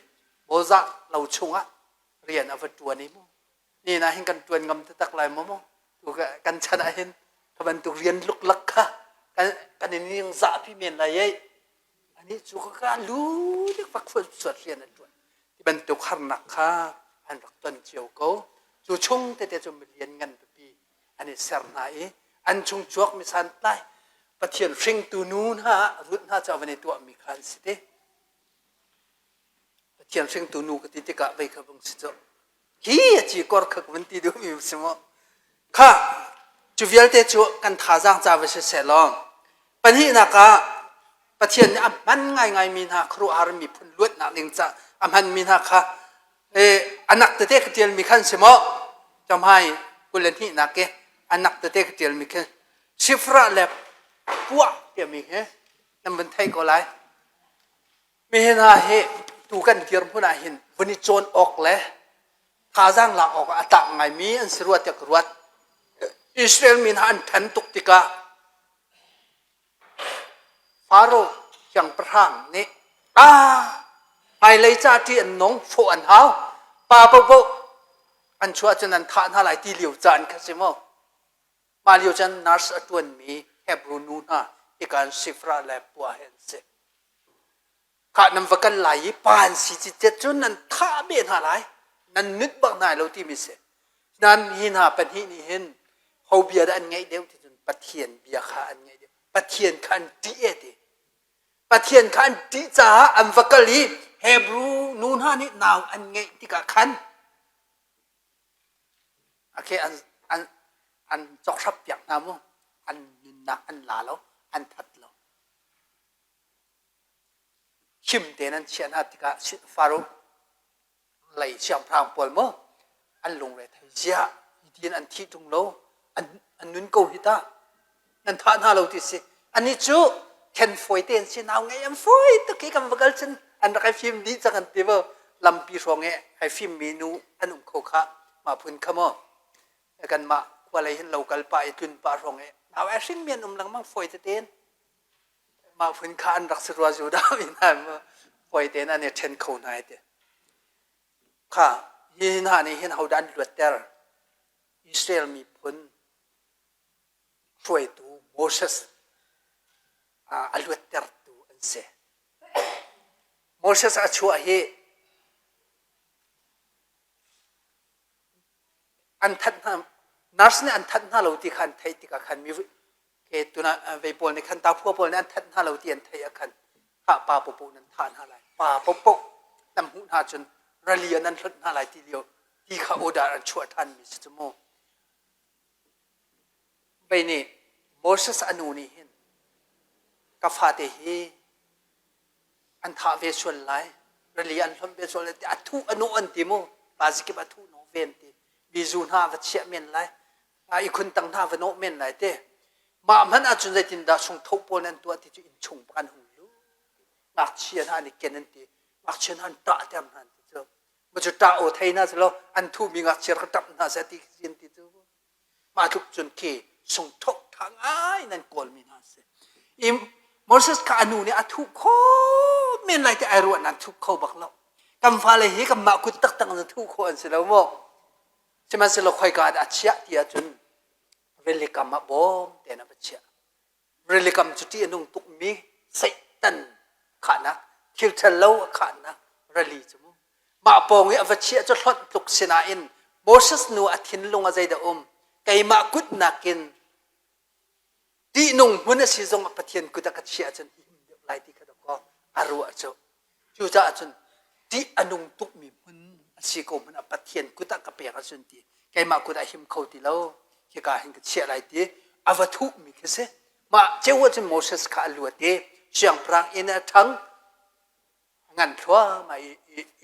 bawzah lo chungah rian a va ṭuan i mu. Ni na hin kan ṭuan ngam taktak lai maw mu? Tu kan chan ah hin kha bantuk rian luklak kha kan in ning zahpi men lai ei. Anih cu ka ka lu dik fak suat rian an ṭuan. Ti bantuk harnak kha an rak ton cio ko. Cu chung tete cu milian ngan pipi an i ser hna i an chung chuak mi santlai Pathian hringtu nu hna Ruth hna cu a van i tuahmi kha an si te. Pathian hringtu nu ka ti tikah vei kha vung si cu. Hi a ci kor kha ka vun ti duhmi si mu. Kha cu vialte cu kan thazaang ca va si seh law pahnihnak ah Pathian nih a hman ngaingaimi hna khuaruahhar miphun luatnak ding ca a hmanmi hna kha anak tete ka ṭialmi khan si maw camhai 22nak ke anak tete ka ṭialmi khi Shifra le Puah timi hi nan vun thei ko lai. Mi hna hi tu kan dirhmun ah hin vun i cawn awk le thazaang lak awk ah a tlak ngaimi an si rua tiah ka ruat. Israel mi hna an ṭhan tuk tikah Faro siangpahrang nih ah hmailei ca ṭih an nung fawh an hau pa paohpaoh an chuah cun an thah hna lai ti lio caan kha si maw Mah lio cun nurse a ṭuanmi Hebrew nu hna hika in Shifra le Puah he an si. Khah nan va kal lai i pa an si citcet cun nan thah beh hna lai, nan nut bak hna lo timi si. Nan hi hna pahnih nih hin ho bia dah an ngaih deuh ti cun Pathian bia kha an ngaih deuh. Pathian kha an ṭih e ti. Pathian kha an ṭih caah an va kal i Hebrew nu hna nih nau an ngeih tikah khan Okay, an, an, an cawkhrap piak hna mu. An nunnak an la lo, an that lo. Him tein an chiah hna tikah Faro lei siangpahrang pawl mu an lungre thei ziah hitin an thih ṭung lo an, an nun ko hi ta nan thah hna lo ti si ani cu then fawi te an si nau ngei an fawi tuk hi kan va kal cun an rak i fim dih cang an ti bo lampi hrawng i ai fimmi nu an um kho kha. Mah phun kha maw kanmah khua lei hin lo kal pah i tlun pah hrawng i nau ai hringmi an um lengmang fawi tein. Mah phun kha an rak si rua Judah mi hna maw fawi tein an i ṭhen kho hna ti. Kha hi hna nih hin hodah an luatter? Israel miphun hruaitu Moses a luattertu an si. Moses a chuah hi an that hna nurse nih an that hna lo ti kha an theih tikah khan mi ke tuna vei pawl nih khan taphua pawl nih an that hna lo ti an theih ah khan khah pa popo nan thah hna lai pa popo nan hmuh hna cun rali ah nan hlonh hna lai ti lio ti kha order an chuah ṭhan mi si cu mu Vei nih Moses a nu nih hin ka fate hi an thah ve sual lai rili an hlonh ve sual lai ti a thuh a nawh an ti mu pa zikip a thuh nawh ve an ti bizu hna va chiah men lai a ikhun tang hna va nawh men lai te mah hmanh ahcun zeitindah sungthoh pawl nan tuah ti cu innchung bak an hung lu ngakchia hna an i ken an ti ngakchia hna an ṭah ter hna an ti cu ma cu ṭah aw thei hna selaw an thuhmi ngakchia rak ṭap hna seh ti an ti cu mah tluk cun khi sungthoh ṭha ngai nan kawlmi hna a si i Moses kha a nu nih a thuh khawh men lai ti ai ruah nan thup kho bak lo kan fale hi kanmah kut taktak in thuh khawh an si lo maw sihmanhsehlaw khoika ah dah a chiah ti ahcun rili kam ah bawm tein a va chiah Rili kam cu ṭih a nung tukmi Satan khahnak thil ṭhalo a khahnak rili cu mu. Mah pawng i a va chiah cu hlonh tluk sinain Moses nu a thinlung ah zeidah um? Keimah kut nakin ṭihnung hmun a si zong ah Pathian kut ah ka chiah ahcun him deuh lai ti kha dawkaw a ruah cu. Cucaah cun ṭih a nung tukmi hmun a si ko hmanh ah Pathian kut ah ka pek ahcun ti keimah kut ah him kho ti lo hika hin ka chiah lai ti a va thuhmi khi si. Mah ceu ah cun Moses kha a luat i siangpahrang inn ah a ṭhang ngan thluahmah i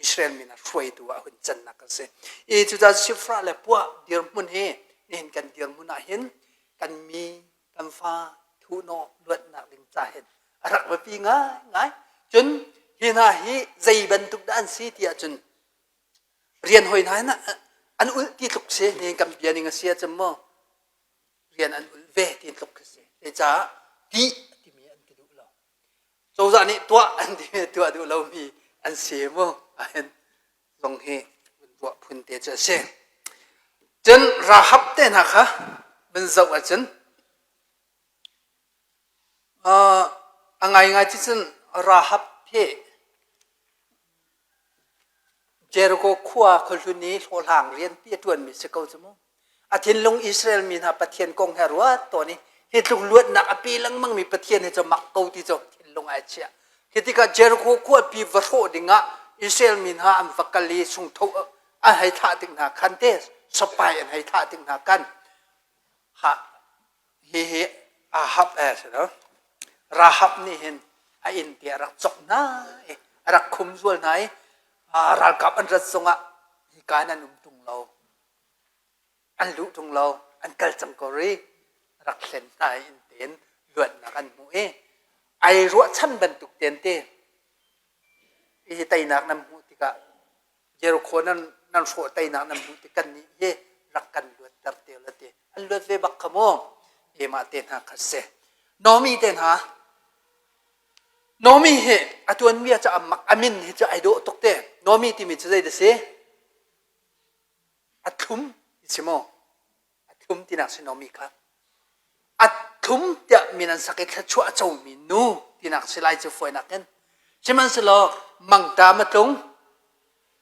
Israel mi hna hruaitu ah a hun cannak a si. I cucaah Sifra le Puah dirhmun hi nihin kan dirhmun ah hin kan mi kan fa thuhnawh luatnak ding ca hin a rak biapi ngaingai. Cun hi hna hi zei bantuk dah an si ti ahcun rian hoi hna hin an ulh ti tluk si nihin kan bia ning a si ahcun maw rian an ulh ve ti tluk khi si. Zeicah tih timi an ti duh lo. Cozah nih tuah an ti tuah duh lomi an si mu ahhin zong hi vun ruah phun te cu a si. Cun Rahab te hna kha vun zoh ahcun a ngaingai ti cun Rahab hi Jericho khua khuahlun i hlawhhlang rianpi a ṭuanmi si ko cu mu. A thinlung Israel mi hna Pathian kong he ruat tawn i hi tluk luatnak a pe lengmangmi Pathian hi cu mak ko ti cu thinlung ai chiah. Khi tikah Jericho khuapi va hrawh dingah Israel mi hna an va kal i sungthoh an hei thah tik hna khan te sapai an hei thah tik hna kan ha Hihi Ahab a si lo. Rahab nih hin a inn te a rak cawk hna i a rak khumzual hna i ralkap an rat zongah hika in an um tung lo. An luh tung lo. An kal cang ko rih. Rak hlen hna i inn tein luatnak an hmuh i ai ruahchan bantuk ten te hi teinak nan hmuh tikah Jericho nan nan hrawh teinak nan hmuh tik kan nih hi rak kan luatter te la ti an luat ve bak kha mu mah te hna kha si Naomi te hna Naomi hi a tuanbia cu amak amin hi cu ai dawh tuk te Naomi timi cu zei da si a thlum si maw A thlum tinak si Naomi kha. A thlum tiah min an sak i thluachuah a comi nu tinak si lai cu fawinak in. Sihmanhsehlaw mangṭam a tlung.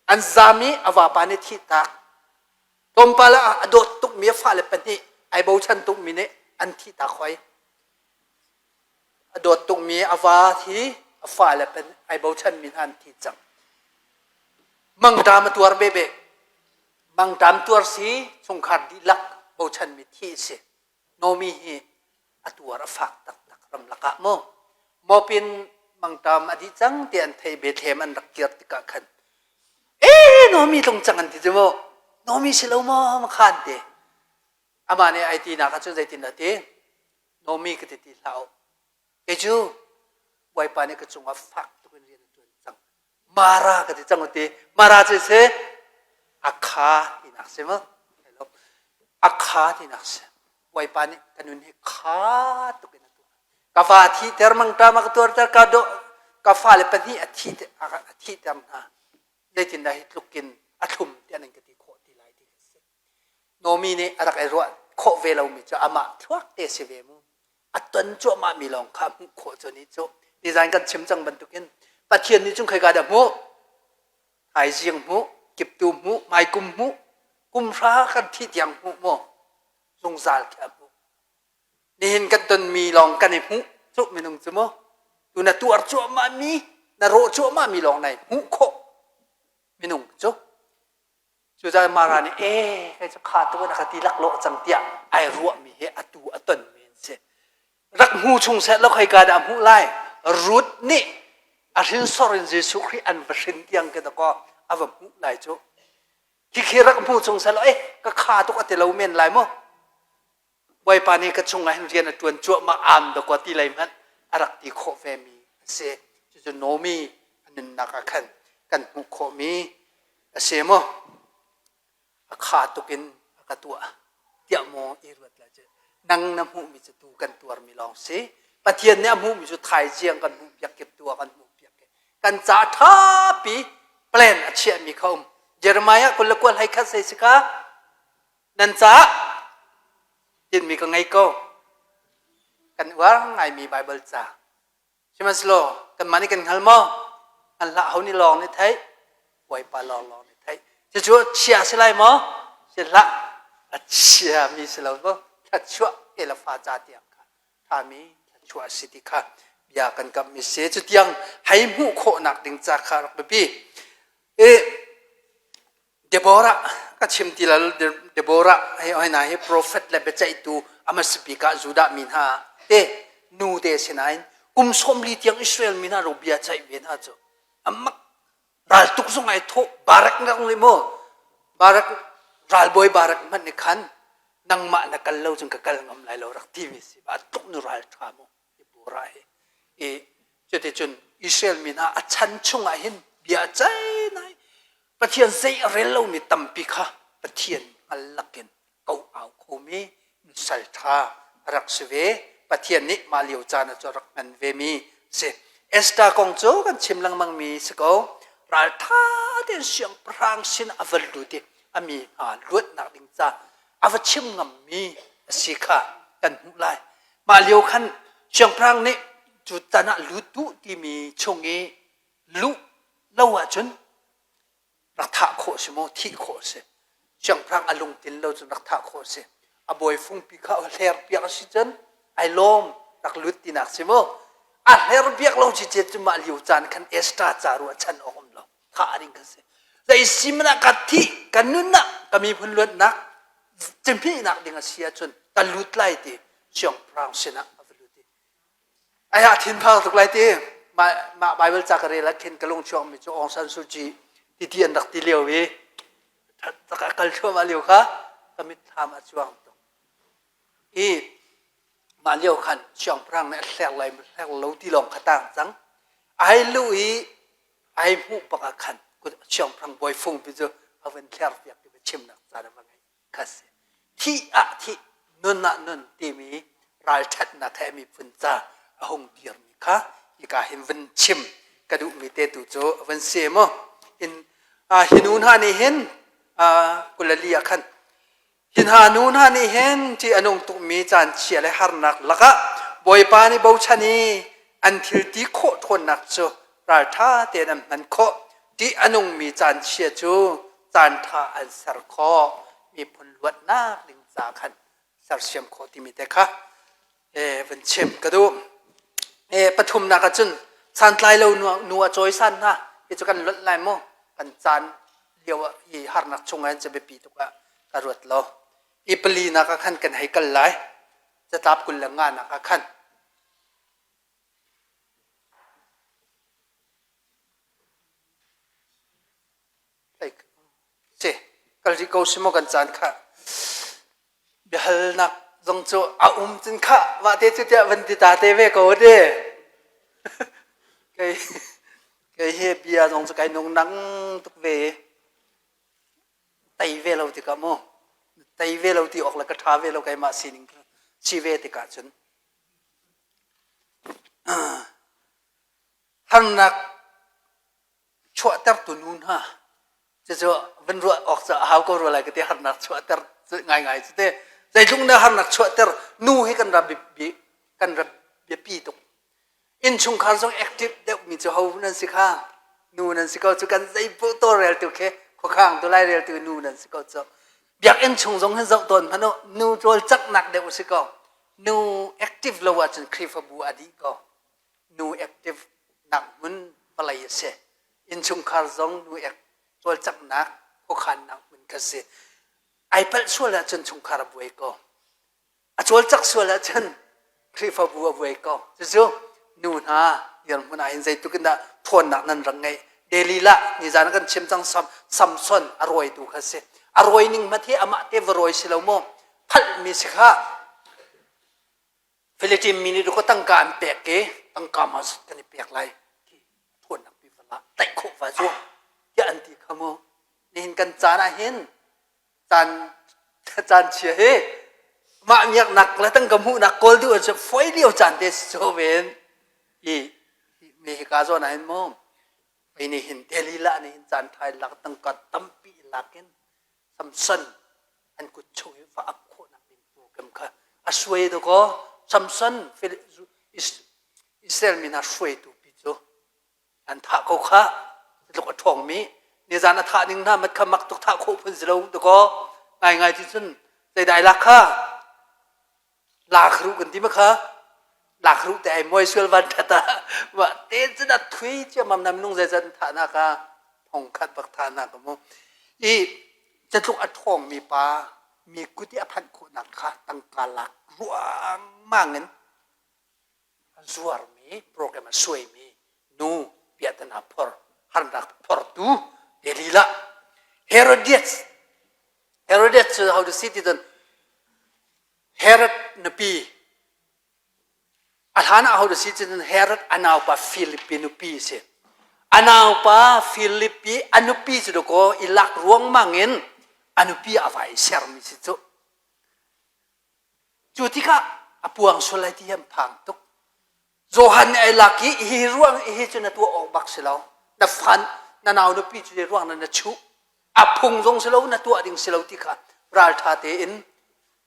An zam i a vapa nih thihtak. Tlawmpal ah a dawt tukmi a fale pahnih ai bochan tukmi nih an thihtak hoi. A dawt tukmi a va hi a fale ai bochanmi hna an thi cang. Mangṭam a tuar bebe. Mangṭam tuar si chungkhar dihlak bochanmi thi a si. Nomi hi a tuar a fak taktak ramlak ah mu. Mawpin mangṭam a dih cang ti an thei Bethlehem an rak kir tikah khan ee Nomi tlung cang an ti cu mu. Nomi si lo maw makhan ti. Amah nih ai tinak ahcun zeitin dah ti? Nomi ka ti ti hlah u. Kei cu Bawipa nih ka cungah fak tuk in rian a ṭuan cang. Mara ka ti cang u ti. Mara cu si a kha tinak. tinak si mu. A kha tinak si. Bawipa nih ka nun hi kha tuk in a tuah. Ka fa thihter mangṭam a ka tuarter ka dawh ka fale pahnih a thi a thihter hna. Zeitindah hi tluk in a thlum tiah nan ka ti khawh ti lai ti ka si. Nomi nih a rak i ruah khawh ve lomi cu amah thluak te si ve mu. A ton cuahmahmi lawng kha hmuh khawh cu ni cu nizan kan chim cang bantukin Pathian nih cun khoika dah hmuh? Thaizing hmuh, kiptu hmuh, hmaikum hmuh, kum hra kan thih tiang hmuh maw? Zungzal khi a hmuh. Nihin kan tonmi lawng kan i hmuh cu minung cu maw? Tu na tuar cuahmahmi, na rawh cuahmahmi lawng nai hmuh khawh minung cu. Cucaah Mara nih ee kei cu kha tu in a ka ti laklawh cang tiah ai ruahmi hi atu a tonmi an si. Rak hmu chung seh law khoika dah a hmuh lai? Ruth nih a hrinsor in Jesuh Khrih an va hrin tiang ke dakaw a va hmuh lai cu. Khikhi rak hmu chung seh law eh ka kha tuk a ti lo men lai maw? Bawipa nih ka chungah hin rian a ṭuan cuahmah am dakaw ti lei hmanh a rak ti khawh vemi a si. Cucu Nomi a nunnak ah khan kan hmuh khawhmi a si maw? A kha tuk in a ka tuah tiah maw i ruat lai cu nang na hmuhmi cu tu kan tuarmi lawng si. Pathian nih a hmuhmi cu thaizing kan hmuh piak kip tu ah kan hmuh piak kan ca ṭhapi plan a chiahmi kha um. Jeremiah 29 hlei khat sei si ka Nan caah tinhmi ka ngei ko. Kan uar ngaimi Baibal ca. Sihmanhsehlaw kanmah nih kan hngal maw? Hngal hlah ho nih lawng nih theih, Bawipa lawng lawng nih theih. Cucu chia si lai maw? Si hlah. A chiami si lo maw? Thluachuah te le fa ca tiang kha ṭhami thluachuah a si ti kha bia kan kamhmi si. Cutiang hei hmuh khawhnak ding ca kha rak biapi. I Deborah ka chim ti lo Deborah hei hoi hna hi profet le biaceihtu a hmasa bik ah Judah mi hna te nu te sinain kum 40 tiang Israel mi hna ro bia ceih ve hna cu amak raltuk zong ai thawh Barak na rung mu Barak ralbawi Barak hmanh nih khan nangmah na kal lo cun ka kal ngam lai lo rak ti mi si ba tluk nu ral tha mu Deborah hi i cuticun Israel mi hna a chan chungah hin bia a ceih nai Pathian zei a rel lomi tampi kha Pathian hngal lakin ko au khomi sal ṭha a rak si ve. Pathian nih mah lio caan ah cu a rak hman vemi si. Esther kong cu kan chim lengmangmi si ko. Ralṭha tein siangpahrang sin a va lut i a mi hna luatnak ding ca a va chim ngammi a si kha kan hmuh lai. Mah lio khan siangpahrang nih cu tan ah lut duh timi chung i luh lo ahcun rak thah khawh si maw thih khawh si siangpahrang a lungtlin lo cun rak thah khawh si a bawi fungpi kha a hler piak a si cun ai lawm rak lut tinak si maw a hler biak lo ci cu mah lio caan khan Esther ca ruah chan awk um lo thah ding kan si zei si man ah ka thih ka nun ah ka miphun luatnak cimhnak ding a si ahcun ka lut lai ti siangpahrang sinah a va lut i Aya thinphang tuk lai ti. Mah mah Bible ca ka rel ah khin ka lung chuakmi cu Aung San Suu Kyi titi an rak ti lio i tak a kal thluahmah lio kha ka mitthlam a cuang tuk. I mah lio khan siangpahrang nih a hler lai hler lo ti lawng kha tang cang. Ai lu i ai hmuh bak ah khan siangpahrang bawi fung pi cu a van thler piak ti chimnak caan a va ngei. kha si. Thih ah thih, nun ah nun timi ralṭhatnak he miphun ca a hung dirmi kha hika hin vun chim ka duhmi te tu cu van si mu. In hi nu hna nih hin kulali ah khan hi hna nu hna nih hin ṭih a nung tukmi caan chia le harnak lakah Bawipa nih bochan i an thil ti khawh ṭhawnnak cu ralṭha tein an hman khawh. Ṭih a nungmi caan chia cu caanṭha an ser khawh miphun luatnak ding ca khan sersiam khawh timi te kha van chim ka duh. Pathumnak ah cun santlai lo nu a cawisan hna hi cu kan luat lai maw kan caan lio ah hi harnak chung ah hin biapi tuk ah ka ruat lo. I palinak ah khan kan hei kal lai. Catlap 25 nak ah khan Si, kal rih ko si maw kan caan kha. Biahalnak zong cu a um cun kha mah te cu tiah van ti ta te ve ko te. Kei kei hi bia zong cu kai nung nang tuk ve. Tei ve lo tikah mu tei ve lo ti awk le ka ṭha ve lo keimah sining si ve tikah cun harnak chuahtertu nu hna cucu van ruah awk cu a hau ko rua lai ka ti. Harnak chuahter ngaingai cu te zeitluk na harnak chuahter nu hi kan ram biapi, kan ram biapi tuk. Innchungkhar zong active deuh mi cu ho nan si kha? Nu nan si ko cu. Kan zei poh tawlreltu khi, khuakhang tu laireltu nu nan si ko cu. Biakinn chung zong hin zoh tawn hmanh u, nu cawlcanghnak deuh si ko. Nu active lo ahcun Khrihfabu a dih ko. Nu active nak hmun vawlei a si. Innchungkhar zong nu cawlcanghnak, khuakhannak hmun kha si. Ai palh sual ahcun chungkhar a buai ko. A cawlcangh sual ahcun Khrihfabu a buai ko. Cucu nu hna dirhmun ah hin zeitluk in dah ṭhawnnak nan rak ngeih. Delilah nizan kan chim cang, Samson a rawitu kha si. A rawi ning hmat hi amah te va rawi si lo maw? Phalhmi si kha. Philippine mi nih ko tangka an pek i tangka ma kan i pek lai ti ṭhawnnak pi va la tlaih khawh va zuam tiah an ti kha mu. Nihin kan caan ah hin caan caan chia hi mah miaknak le tangka hmuhnak kawl duh cu foi lio caan te si cu ven i mi hika zawn ah hin mu mei nih hin Delilah nih hin caan ṭha in lak, tangka tampi lak in Samson an kut chung i va ap khawhnak ding program kha a suai dakaw. Samson Israel mi hna hruaitu pi cu an thah ko kha. Tluk a ṭhawngmi nizan a thah ning hna mat kha mak tuk, thah khawh phun si lo dakaw. Ngaingai ti cun zeidai lak kha lakhruh kan ti ma kha, lakhruh te ai muai sual van ṭhat ah wa te cun a thui ciammam na minung zeizat an thah nak ah thong khat bak thah nak mu i catluk a ṭhawngmi pa mi kut i a phanh khawhnak kha tangka lak ruangmang in a zuarmi program a suaimi nu piahtana phor, harnak phortu Delilah. Herodias. Herodias cu how to see ti cun Herod nupi a hlan ah ho si cun Herod a naupa Philip nupi si. A naupa Philip i a nupi cu ko i lak ruangmang in a nupi a vai sermi si cu. Cu tikah a puang sual lai ti an phang tuk. Johan nih ai lak i hi ruang hi cu na tuah awk bak si lo. Na fan na nau nupi cu ruang na na chuh. A phung zong si lo, na tuah ding si lo ti kha ralṭha tein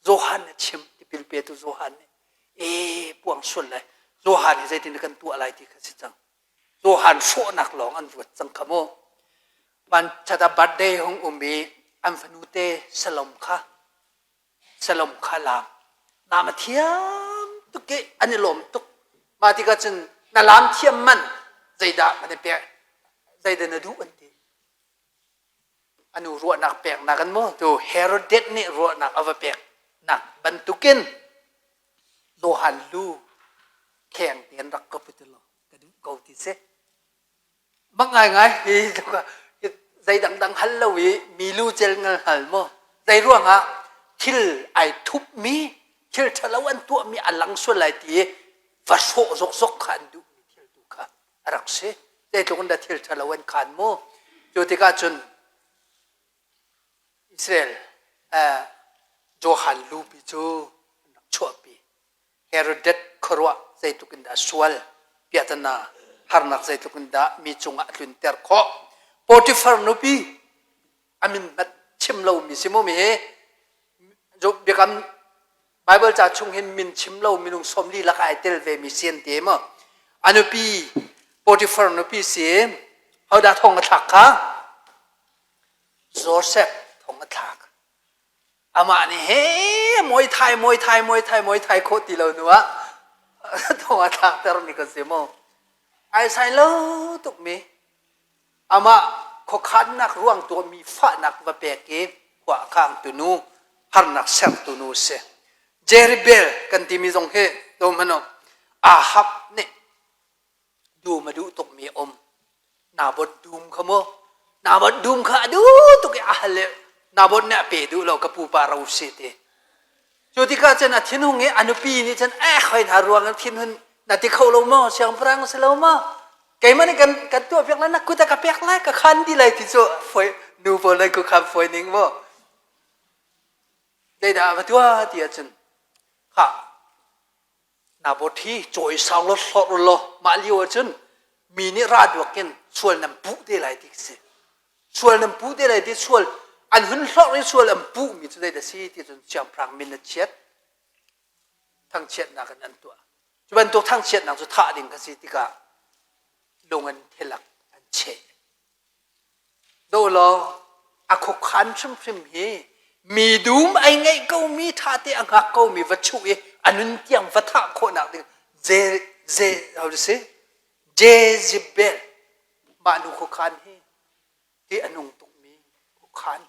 Johan nih chim, tipil petu Johan nih e puang sual lai. Johan hi zeitin kan tuah lai ti kha si cang. Johan hrawhnak lawng an ruat cang kha mu. Van chata birthday hung um i an fanu te Salom kha Salom kha laam. Laam a thiam tuk i an i lawm tuk. Mah tikah cun na laam thiam man zeidah kan i pek, zeidah na duh an ti. Anu ruahnak peknak an maw tu Herodet nih ruahnak a va pek nak bantukin Johan lu kheng te an rak ka put lo ka duh ko ti si. Mak ngaingai hi zei dangdang hal lo i mi lu cel ngal hal maw? Zei ruangah thil ai thupmi, thil ṭhalo an tuahmi a lang sual lai ti i va hrawh zokzok kha an duhmi thil tu kha a rak si. Zeitluk in dah thil ṭhalo an khaan mu. Cu tikah cun Israel Johan lupi cu an rak chuahpi. Herodet khuaruah zeitluk in dah sual piahtana harnak zeitluk in dah mi cungah a tlunter khawh. Potifar nupi a min hmat chim lomi si mu mi hi biakam Bible ca chung hin min chim lo minung 40 lak ai tel ve mi si an ti mu. A nupi Potifar nupi si hodah thong a thlak kha? Joseph thong a thlak. Amah nih he muai thai muai thai muai thai muai thai khawh ti lo hnu ah thong a thlakter mi kan si mu. Ai sai lo tuk mi amah khuakhannak ruang tuah mi fahnak va pek i khua a khang tu nu, harnak sertu nu si. Jeribel kan timi zong hi do hmanh Ahab nih dum a duh tukmi a um. Naboth dum kha mu. Naboth dum kha a duh tuk i a hal i Naboth nih a pe duh lo, ka pupa ro si ti. Cu tikah cun a thinhung i a nupi nih cun eh khoi hna ruang in thinhun na ti kho lo maw, siangpahrang si lo maw, keimah nih kan kan tuah piak lai, na kut a ka pek lai, ka khan di lai ti cu foi. Nu pawl nan khuakhan fawi ning mu. Zeidah va tuah ti ahcun khah Naboth hi cawi sang law hlorh u law mah lio ahcun mi nih ra duak in sual nan puh te lai ti si. Sual nan puh te lai ti sual an hun hlorh i sual an puh mi cu zeidah si ti cun siangpahrang min a chiat thangchiatnak in an tuah. Cu bantuk thangchiatnak cu thah ding kha si tikah lung in thilak an cheh. Daw law a khuakhan hrimhrim hi mi dum ai ngeih komi ṭhate a hngak komi va chuh i a nun tiang va thah khawhnak ding Je Je how to say Jezebel mah nu khuakhan hi ti a nung tukmi khuakhan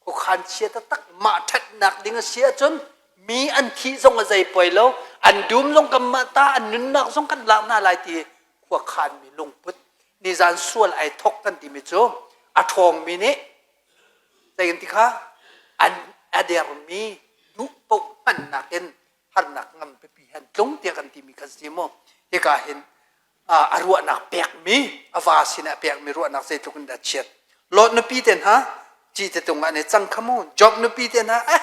khuakhan chia taktak mah ṭhatnak ding a si ahcun mi an thih zong a zei poi lo an dum zong kanmah ta an nunnak zong kan lak hna lai ti khuakhan mi lungput nizan sual ai thok kan timi cu a ṭhawngmi nih zei ti kha an a dermi duh paoh hmannak in harnak ngam pipi han tlung tiah kan timi kha si mu hika hin a ruahnak pekmi a va sinah pekmi ruahnak zeitluk in dah chiat Lot nupi te hna ci te tung ah ne cang kha mu Job nupi te hna eh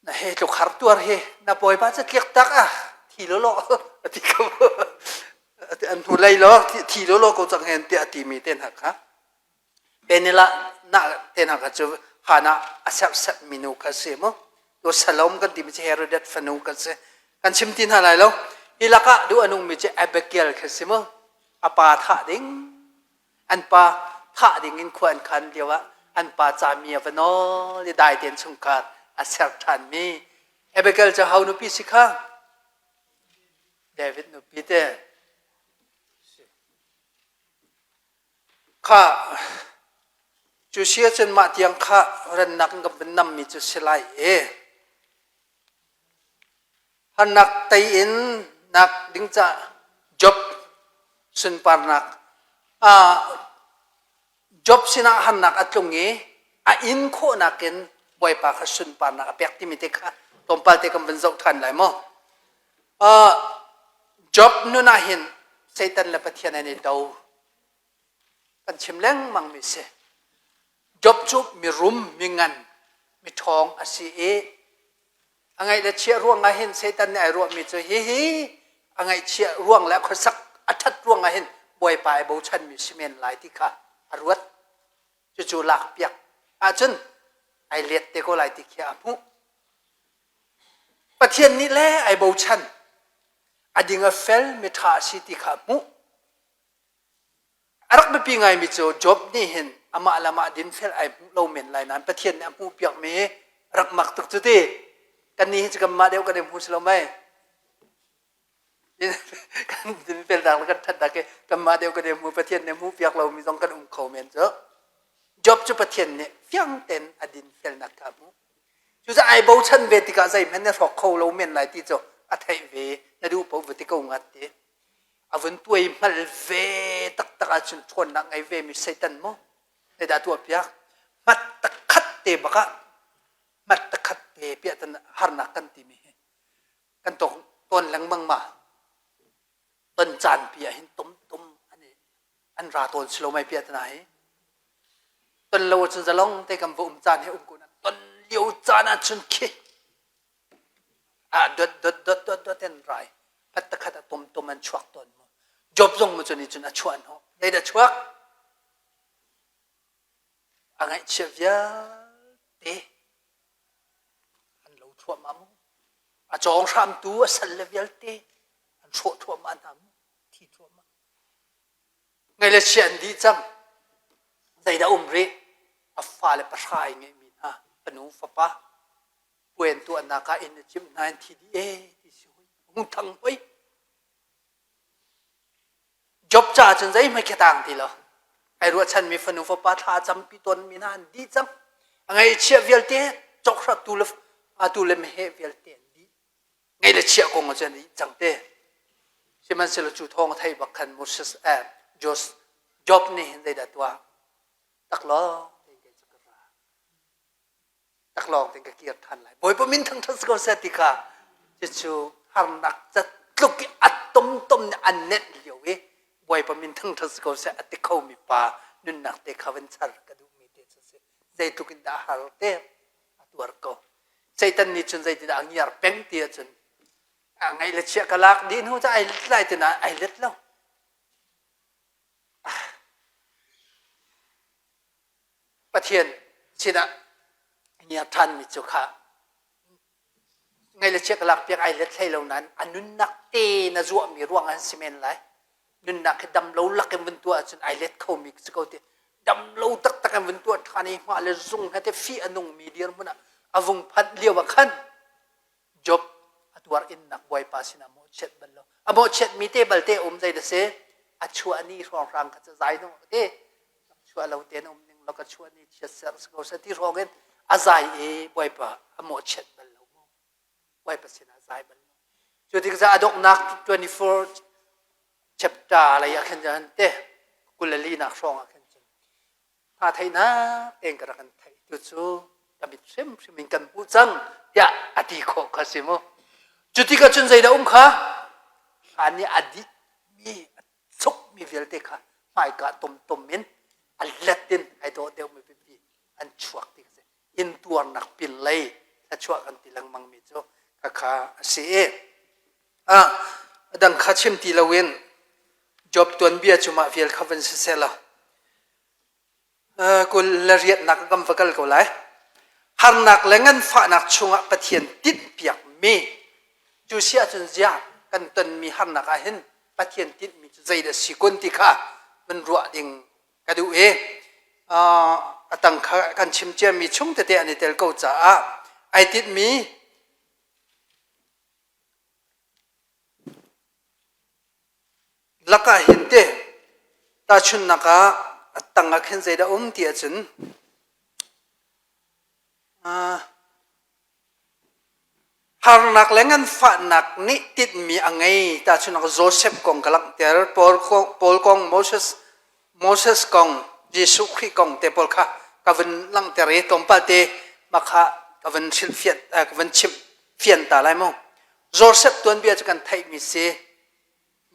na he tluk har tuar hi na bawipa cu tliak tak ah thi lo lo ati ko an hnu lei lo thi lo lo ko cang hen tiah timi te hna kha Penila na te hna kha cu Hana a serhsat minu kha si mu. Tu Salom kan timi cu Herodet fanu kan si. Kan chim ti hna lai lo. Hi lakah duh a nungmi cu Abigail kha si mu. A pa thah ding, an pa thah ding in khua an khan lio ah an pa cami a va nawl i dai tein chungkhar a ser ṭhanmi. Abigail cu ho nupi si kha? David nupi te. Khah, cu si ahcun mah tiang kha rannak in kan vun nammi cu si lai i harnak tei in nak ding ca Job sunparnak ah Job sinah harnak a tlung i a in khawhnak in Bawipa kha sunparnak a pek timi te kha tlawmpal te kan vun zoh ṭhan lai maw? Job nun ah hin Satan le Pathian an i do. Kan chim lengmang mi si. Job cu mirum, mingan, miṭhawng a si i a ngaih le chiah ruang ah hin Satan nih ai ruahmi cu hihi a ngaihchiah ruang le a khuasak a ṭhat ruang ah hin Bawipa ai bochanmi si men lai ti kha a ruat. Cucu lakpiak ahcun ai let te ko lai ti khi a hmuh. Pathian nih le ai bochan. A ding a fel miṭha a si ti kha a hmuh. A rak biapi ngaimi cu Job nih hin amah le amah dinfel ai hmuh lo men lai nain Pathian nih a hmuhpiakmi rak mak tuk cu ti. Kannih hi cu kanmah deuh kan i hmu si lo mei? Kan dinfelnak le kan ṭhatnak hi kanmah deuh kan i hmu Pathian nih hmuhpiak lomi zong kan um kho men cu. Job cu Pathian nih fiang tein a dinfelnak kha a hmuh. Cucaah ai bochan ve tikah zeihmanh na hrawk kho lo men lai ti cu a theih ve na duh paoh va ti ko ngat ti. A vun tuai hmal ve taktak ahcun ṭhawnnak ngei ve mi Satan mu zeidah tuah piak hmat takhat te bak ah hmat takhat te piah tan harnak kan timi hi kan tong tawn lengmang ma ton caan pi ah hin tum tum an an ra tawn si lo mai piah tana hi ton lo ahcun zalong te kan va um caan hi um ko na ton lio caan ahcun khi a dot dot dot dot dot in rai phat takhat a tum tum an chuak tawn mu job zong mu cun cun a chuah hno zeidah chuak a ngaihchia vialte an lo thluahmah mu a cawng hramtu a sal le vialte an hrawh thluahmah hna mu thi thluahmah Ngai le chia an dih cang. Zeidah um rih? A fale pahra ai ngeihmi hna fanu fapa puan tuahnak ah inn a cimh hna in thi dih ee ti si hoi. Hung thang hoi. Job caah cun zeihmanh khi tang ti lo. Ai ruahchanmi fanu fapa thla a campi tawnmi hna an dih cang. A ngaihchiah vialte cawkhra tu le atu le meheh vialte an dih. Ngeih le chiah kong ah cun an cang te. Sihmanhsehlaw cu thawng a theih bak khan Moses eh Jos Job nih hin zeidah tuah? Taklawng tein kei cu ka ra. Taklawng tein ka kir ṭhan lai. Bawipa min thangṭhat si ko seh ti kha cucu harnak tluk i a tomtom nih an nenh lio i Bawipa min thangṭhat si ko seh a ti khomi pa nunnak te kha van char ka duh. Zeitluk in dah a har te a tuar ko. Satan nih cun zeitindah a ngiar peng ti ahcun a ngaih le chia ka lak dih hnu cu ai let lai ti nain ai let lo. Pathian sinah ngiar ṭhanmi cu kha ngaih le chia ka lak piak ai let hlei lo nain a nunnak te na zuahmi ruang an si men lai. Nunnak hi dam lo lak in vun tuah ahcun ai let khomi si ko ti. Dam lo taktak in vun tuah ṭhan i hmah le zung he te fih a nungmi dirhmun ah a vung phanh lio ah khan Job a tuar innak Bawipa sinah mawhchiat bal lo. A mawhchiatmi te balte um zei da si? A chuah ni hrawnghrang kha cu zai nung te. Chuah lo te na um ning lo ka chuah ni chiat ser si ko se ti hrawng in a zai i Bawipa a mawhchiat bal lo mu. Bawipa sinah zai bal lo. Cu tik a donghnak 24 chapter lei ah khin cun te 24 nak hrawng ah khin cun hna theihnak tein ka rak kan theih tu cu ka mit hrimhrim in kan hmuh cang tiah a ti khawh kha si mu cu tikah cun zeidah um kha hlan i a dihmi a chukmi vialte kha hmaika tomtom in a let in ai dawh deuhmi pipi an chuak ti si intuarnak pin lei thluachuah kan ti lengmang mi cu khakha a si i a dang kha chim ti loin Job tuanbia cu mah vial kha van si seh law 28nak kan va kal ko lai. Harnak le nganfahnak chungah Pathian tinhpiakmi cu si ahcun ziah kan tonmi harnak ah hin Pathian tinhmi cu zeidah si kun ti kha van ruah ding ka duh i a tang kha kan chim ciami chung tete an i tel ko caah ai tinhmi Lakah hin te tahchunhnak ah a tang ah khin zeidah um ti ahcun harnak le nganfahnak nih tinhmi a ngei. Tahchunhnak Joseph kong ka langhter, Paul kong, Paul kong Moses, Moses kong, Jesuh Khrih kong te pawl kha ka vun langhter i tlawmpal te mah kha ka vun hrilhfianh, ka vun chimh fian ta lai mu. Joseph tuanbia cu kan theihmi si.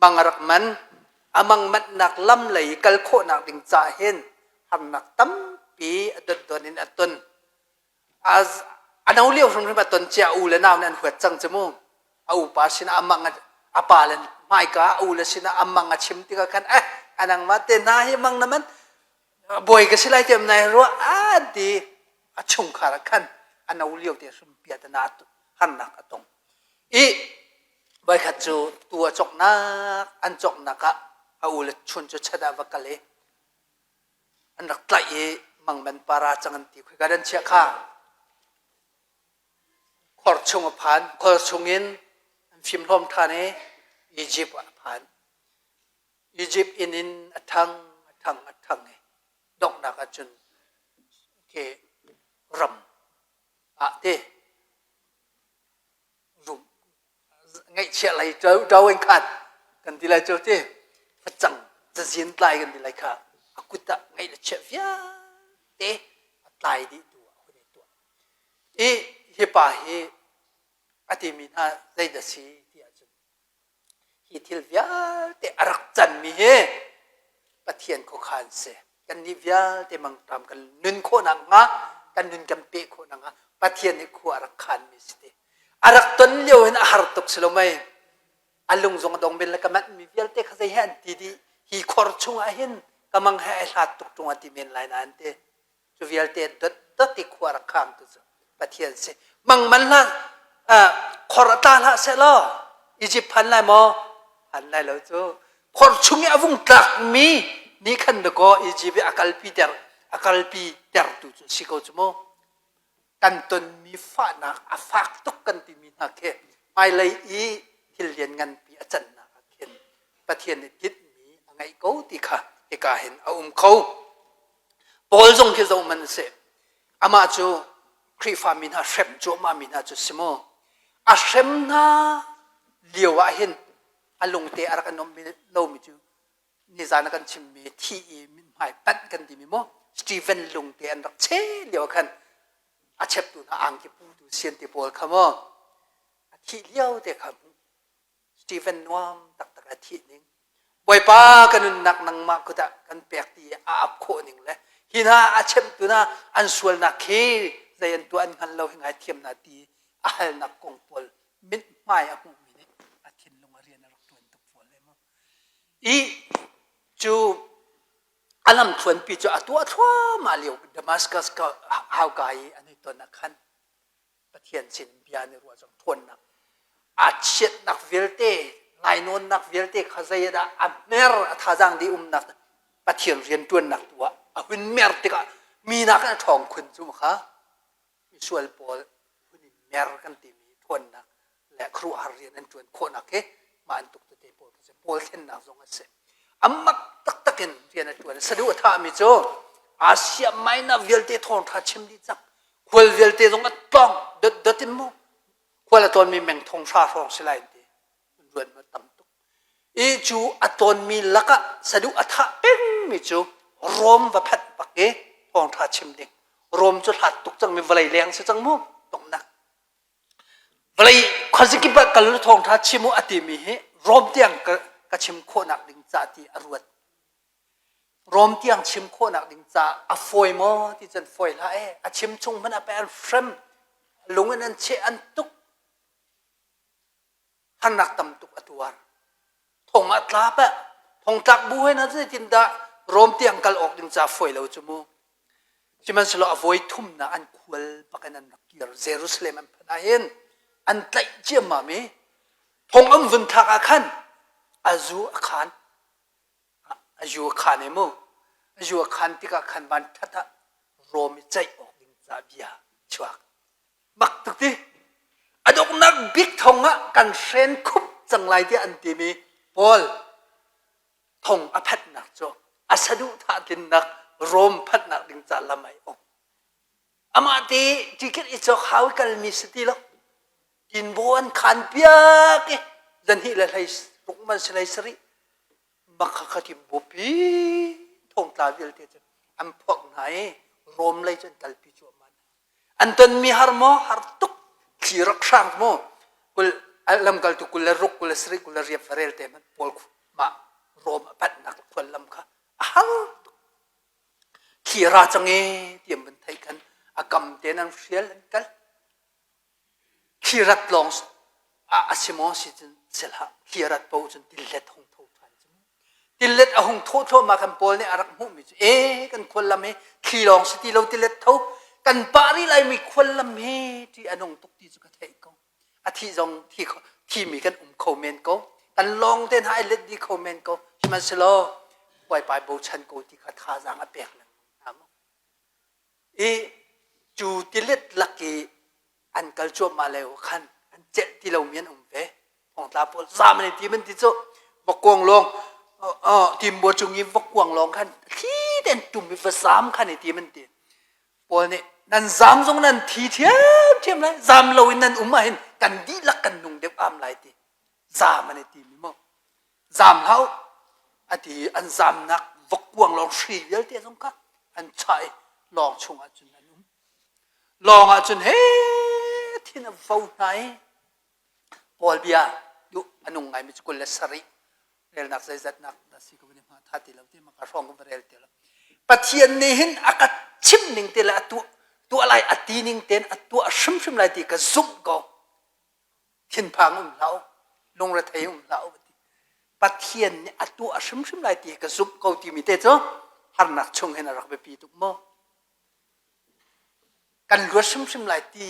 Mang a rak man. A mang manhnak lam lei kal khawhnak ding ca hin harnak tampi a dotdon in a ton. A no lio hrimhrim a ton cia u le nau nih an huat cang cu mu. A upa sinah a mang a pa le hmaika a u le sinah a mang a chim tikah khan eh a nangmah te hna hi mang na man bawi ka si lai tiam nai ruah an ti a chungkhar ah khan a no lio te hrim piatana harnak a tong i voikhat cu tu a cawknak an cawknak ah a u le chun cu chat ah va kal i an rak tlaih i mangman para cang an ti khoi ka dan chia kha khor chung a phan khor chung in an fim hlawm than i Egypt ah a phan Egypt inn in a ṭhang a ṭhang a ṭhang i donghnak ahcun khi ram ah ti rum ngaihchiah lei ṭo in khan kan ti lai cu ti facang cazin tlai kan ti lai kha a kut ah ngaih le chiah vialte a tlai dih tu ah hun i tuah i hi pa hi a timi hna zeidah si ti ahcun Hi thil vialte a rak canmi hi Pathian khuakhan si. Kannih vialte mangṭam kan nun khawhnak hnga, kan nun kan peh khawhnak hnga Pathian nih khua a rak khanmi si ti. A rak ton lio hin a har tuk si lo mei. A lung zong a dong men le ka manhmi vialte kha zei he an ti dih. Hi khor chungah hin ka mang he ai hlat tuk ṭung a ti men lai nain ti. Cu vialte dotdot i khua rak khangtu cu Pathian si. Mang man hlah, khor a tla hlah seh law Egypt phan lai maw? Phan lai lo cu. Khor chung i a vung tlakmi nih khan dakaw Egypt i a kalpi ter a kalpi tertu cu si ko cu mu. Kan tonmi fahnak a fak tuk kan timi hna khi hmailei i thil lian nganpi a cannak ah khin Pathian nih tinhmi a ngeih ko ti kha hika hin a um kho. Paul zong khi zoh hmanh seh amah cu Khrihfa mi hna hrem cuahmah mi hna cu si maw a hrem hna lio ah hin a lungte a rak in um lomi cu nizan a kan chimmi thi i mithmai panh kan timi maw Stephen lungte an rak che lio khan a cheptu hna angki putu sian ti pawl kha maw a thih lio te kha Stephen nuam taktak a thih ning Bawipa ka nunnak nangmah kut ah kan pek ti a ap khawh ning le Hi hna a chemtu hna an sualnak khi zei an tuah an hngal lo hi ngaithiam hna ti a halnak kong pawl mithmai a hmuhmi nih a thinlung a rian a rak ṭuan tuk fawn le mu. I cu a lamthluanpi cu a tuah thluahmah lio Damascus hauka i an i ton ah khan Pathian sin bia an i ruah cang ṭhawnnak a chiatnak vialte lainawnnak vialte kha zei dah a mer a thazaang dih umnak Pathian rianṭuannak tu ah a hun mer tikah mi nakin a ṭhawng khun cu kha misual pawl hun i mer kan timi ṭhawnnak le khuaruahhar rian an ṭuan khawhnak hi mah an tuk tete pawl khi pawl thlennak zong a si. A mak taktak in rian a ṭuan. Saduh a thahmi cu Asia Minor vialte thawngṭha chim dih cang. Khual vialte zong a tlawng dotdot in mu. Khual a tlawnmi meng thong hra hrawng si lai an ti. Ruan ma tam tuk. I cu a tlawnmi lakah saduh a thah pengmi cu Rom va phanh bak i thawngṭha chim ding. Rom cu hlat tuk cangmi vawlei leng si cang mu. Donghnak. Vawlei khuazakip ah kal thawngṭha chim u a timi hi Rom tiang ka chim khawhnak ding ca ti a ruat. Rom tiang chim khawhnak ding ca a fawi maw ti cun fawi hlah e. A chim chung hmanh ah pei an hrem. Lung in an cheh an tuk. Harnak tam tuk a tuar. Thong ah tla pah. Thongtlak bu he na zeitindah Rom tiang kal awk ding ca fawi lo cu mu. Sihmanhsehlaw a voi thumnak an khual bak in an rak kir. Jerusalem an phanh ah hin an tlaih ciammam i thong an vun thlak ah khan a zu a khan. A zu a khan i mu. A zu a khan tikah khan van ṭhat ah Rom i ceih awk ding ca bia chuak. Mak tuk ti. A donghnak bik thong ah kan hren khup cang lai tiah an timi Paul thong a phanhnak cu a saduhthah tlinnak Rom phanhnak ding ca lam ai ong. Amah te ticket i cawk hau i kalmi si ti lo. Tinbo an khan piak i zanhnih le hlei ruk man si hlei sarih makha kha tinbo pi thongtla vialte cu an phorh hna i Rom lei cu an kalpi cuahmah hna. An tonmi har maw? Har tuk. Thli rak hrang maw? Kul lamkaltu 26 27 28 va rel te hmanh Paul mah Rom a panhnak khuallam kha a har tuk. Thli ra cang e ti an van theih khan a kam tein an hrial an kal. Thli rat lawng a si maw si cun si hlah. Thli rat paoh cun tillet hung tho ṭhan cu. Tillet a hung thawh thluahmah khan Paul nih a rak hmuhmi cu e kan khuallam hi thli lawng si ti lo tilet tho kan pah rih laimi khuallam hi ṭih a nung tuk ti cu ka theih ko. A thih zong thi thimi kan um kho men ko. Kan lawng te hna ai let dih kho men ko. Sihmanhsehlaw Bawipa bochan ko ti kha thazaang a pek lengmang hna mu. I cu tilet lak i an kal cuahmah lio khan an celh ti lomi an um ve. Thongtla pawl zam an i tim an ti cu vokkuang lawng timbua cung i vokkuang lawng khan thli tein tum i va zam khan i tim an ti. Paul nih nan zam zong nan thi ṭhiamṭhiam lai zam loin nan um ahhin kan dihlak kan nung deuh am lai ti zam an i tim i maw zam hlah u a ti i an zamnak vokkuang lawng hri vialte zong kha an chah i lawng chungah cun an um. Lawng ah cun he thin a vo hna i Paul bia duh a nung ngaimi cu 27 relnak zeizatnak dah si ka van i hma tha ti lo ti maka hrawng ka va rel ti lo. Pathian nih hin a ka chimh ning te le a tuah tuah lai a ti ning tein a tuah hrimhrim lai ti ka zumh ko. Thinphang um hlah u, lungrethei um hlah u ti. Pathian nih a tuah hrimhrim lai ti ka zumh ko timi te cu harnak chung hin a rak biapi tuk maw? Kan luat hrimhrim lai ti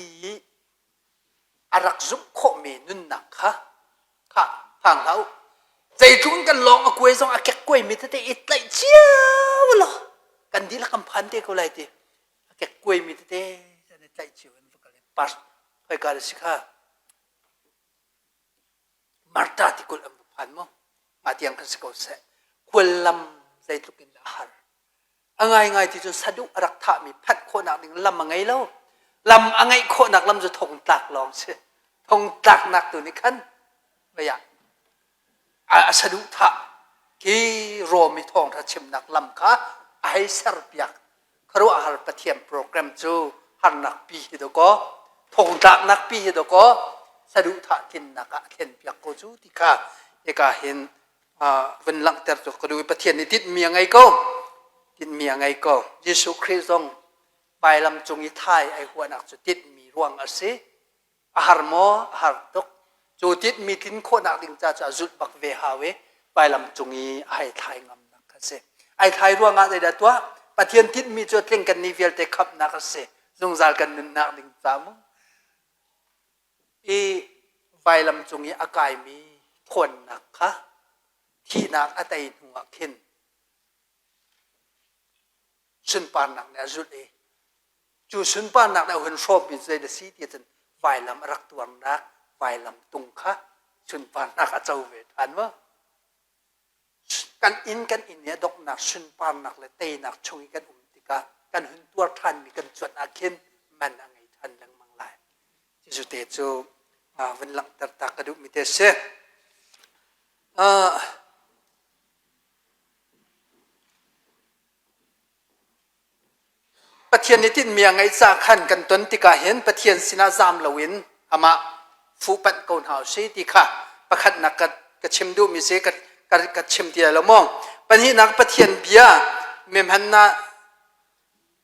a rak zumh khawhmi nunnak kha kha phang hlah u. Zeitluk in kan lawng a kuai zong a kekkuaimi tete i tlaih cio law kan dihlak kan phan te ko lai ti a kekkuaimi tete an i tlaih cio in va kal i pas khoika da si kha Marta tikulh an va phan maw mah tiang kan si ko seh khuallam zeitluk in dah a har A ngaingai ti cun saduh a rak thahmi phanh khawhnak ding lam a ngei lo. Lam a ngeih khawhnak lam cu thongtlak lawng si. Thongtlaknak tu nih khan vei ah a saduh thah khi Rom i thawngṭha chimnak lam kha a hei serpiak. Khuaruahhar Pathian program cu harnak pi hi dawkaw, thongtlaknak pi hi dawkaw, saduhthah tlinnak ah a thlenpiak ko cu ti kha hika hin vun langhter cu ka duh i Pathian nih tinhmi a ngei ko. Tinhmi a ngei ko. Jesuh Khrih zong vailam cung i thai ai huahnak cu tinhmi ruang a si. A har maw? A har tuk. Cu tinhmi tlin khawhnak ding ca cu a zulh bak ve hau i vailam cung i a hei thlai ngamnak kha a si. Ai thlai ruangah zeidah tuah? Pathian tinhmi cu tling kan nih vialte khamhnak a si. Zungzal kan nunnak ding ca mu. I vailam cung i a kaimi thawnnak kha thihnak a tei hnuah khin sunparnak nih a zulh i cu sunparnak nih a hun hrawmmi cu zei na si ti ahcun vailam a rak tuarnak vailam tung kha sunparnak a co ve ṭhan maw? Kan inn kan inn i a donghnak sunparnak le teinak chung i kan um tikah kan hun tuar ṭhanmi kan cuanh ah khin man a ngei ṭhan lengmang lai. Cucu te cu vun langhter ta ka duhmi te a si. Pathian nih tinhmi a ngeih caah khan kan ton tikah hin Pathian sinah zaam loin amah fuhpanh ko hna usih ti kha pakhatnak ka, ka chim duhmi si ka, ka, ka chim ti lai lo maw? Pahnihnak Pathian bia memhan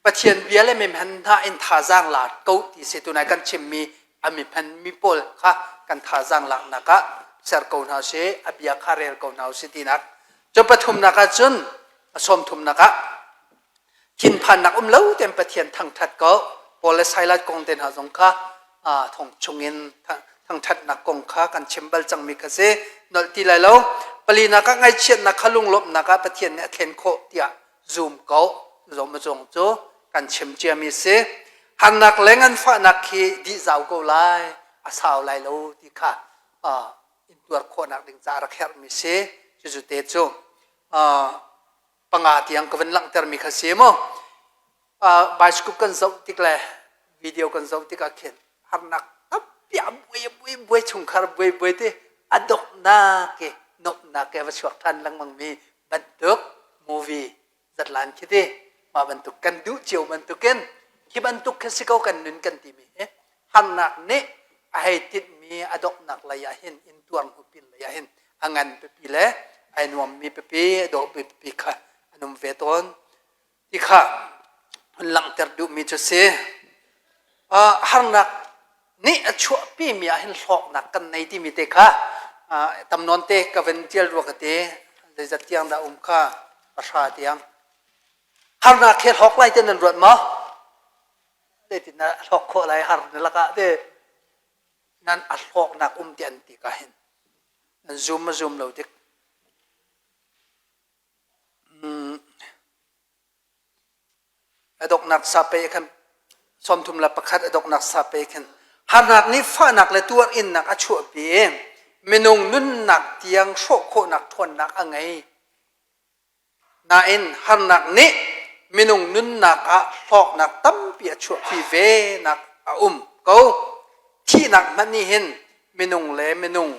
Pathian bia le mimhan hna in thazaang la ko ti si tunai kan chimmi a mihman mi pawl kha kan thazaang laknak ah ser ko hna si a bia kha rel ko hna si tinak cu pathumnak ah cun a sawmthumnak ah thinphannak um lo tein Pathian thangthat ko Paul le Silas kong te hna zong kha thong chungin thangthatnak kong kha kan chim bal cangmi kha si nolh ti lai lo palinak ah ngaihchiatnak kha lunglawmhnak ah Pathian nih a thlen khawh tiah zum ko zom zong cu kan chim ciami si harnak le nganfahnak khi dih zau ko lai a sau lai lo ti kha intuar khawhnak ding ca rak herhmi si cucu te cu panga tiang ka van langhtermi kha si mu bicycle kan zoh tik le video kan zoh tikah khin harnak tampi a buai buai buai chungkhar buai buai te a donghnak ke nomhnak ke va chuak ṭhan lengmang mi bantuk movie zatlan khi ti mah bantuk kan duh cio bantukin khi bantuk khi si ko kan nun kan timi hi harnak nih a hei tinhmi a donghnak lei ah hin intuar hnu pin lei ah hin a ngan pipi le ai nuammi pipi a dawh pipi kha an um ve tawn ti kha hun langhter duhmi cu si. Harnak nih a chuahpimi ah hin hlawknak kan nei timi te kha tam nawn te ka van tial rua ka ti zeizat tiang dah um kha pahra tiang harnak he hlawk lai te nan ruat maw zeitin dah hlawk khawh lai har na lakah te nan a hlawknak um ti an ti ka hin nan zum ma zum lo dik A donghnak sape khan 31 a donghnak sape khan harnak nih fahnak le tuar innak a chuahpi i minung nunnak tiang hrawh khawhnak ṭhawnnak a ngei. Nain harnak nih minung nunnak ah hlawknak tampi a chuahpi ve nak a um ko. Thihnak hmanh nih hin minung le minung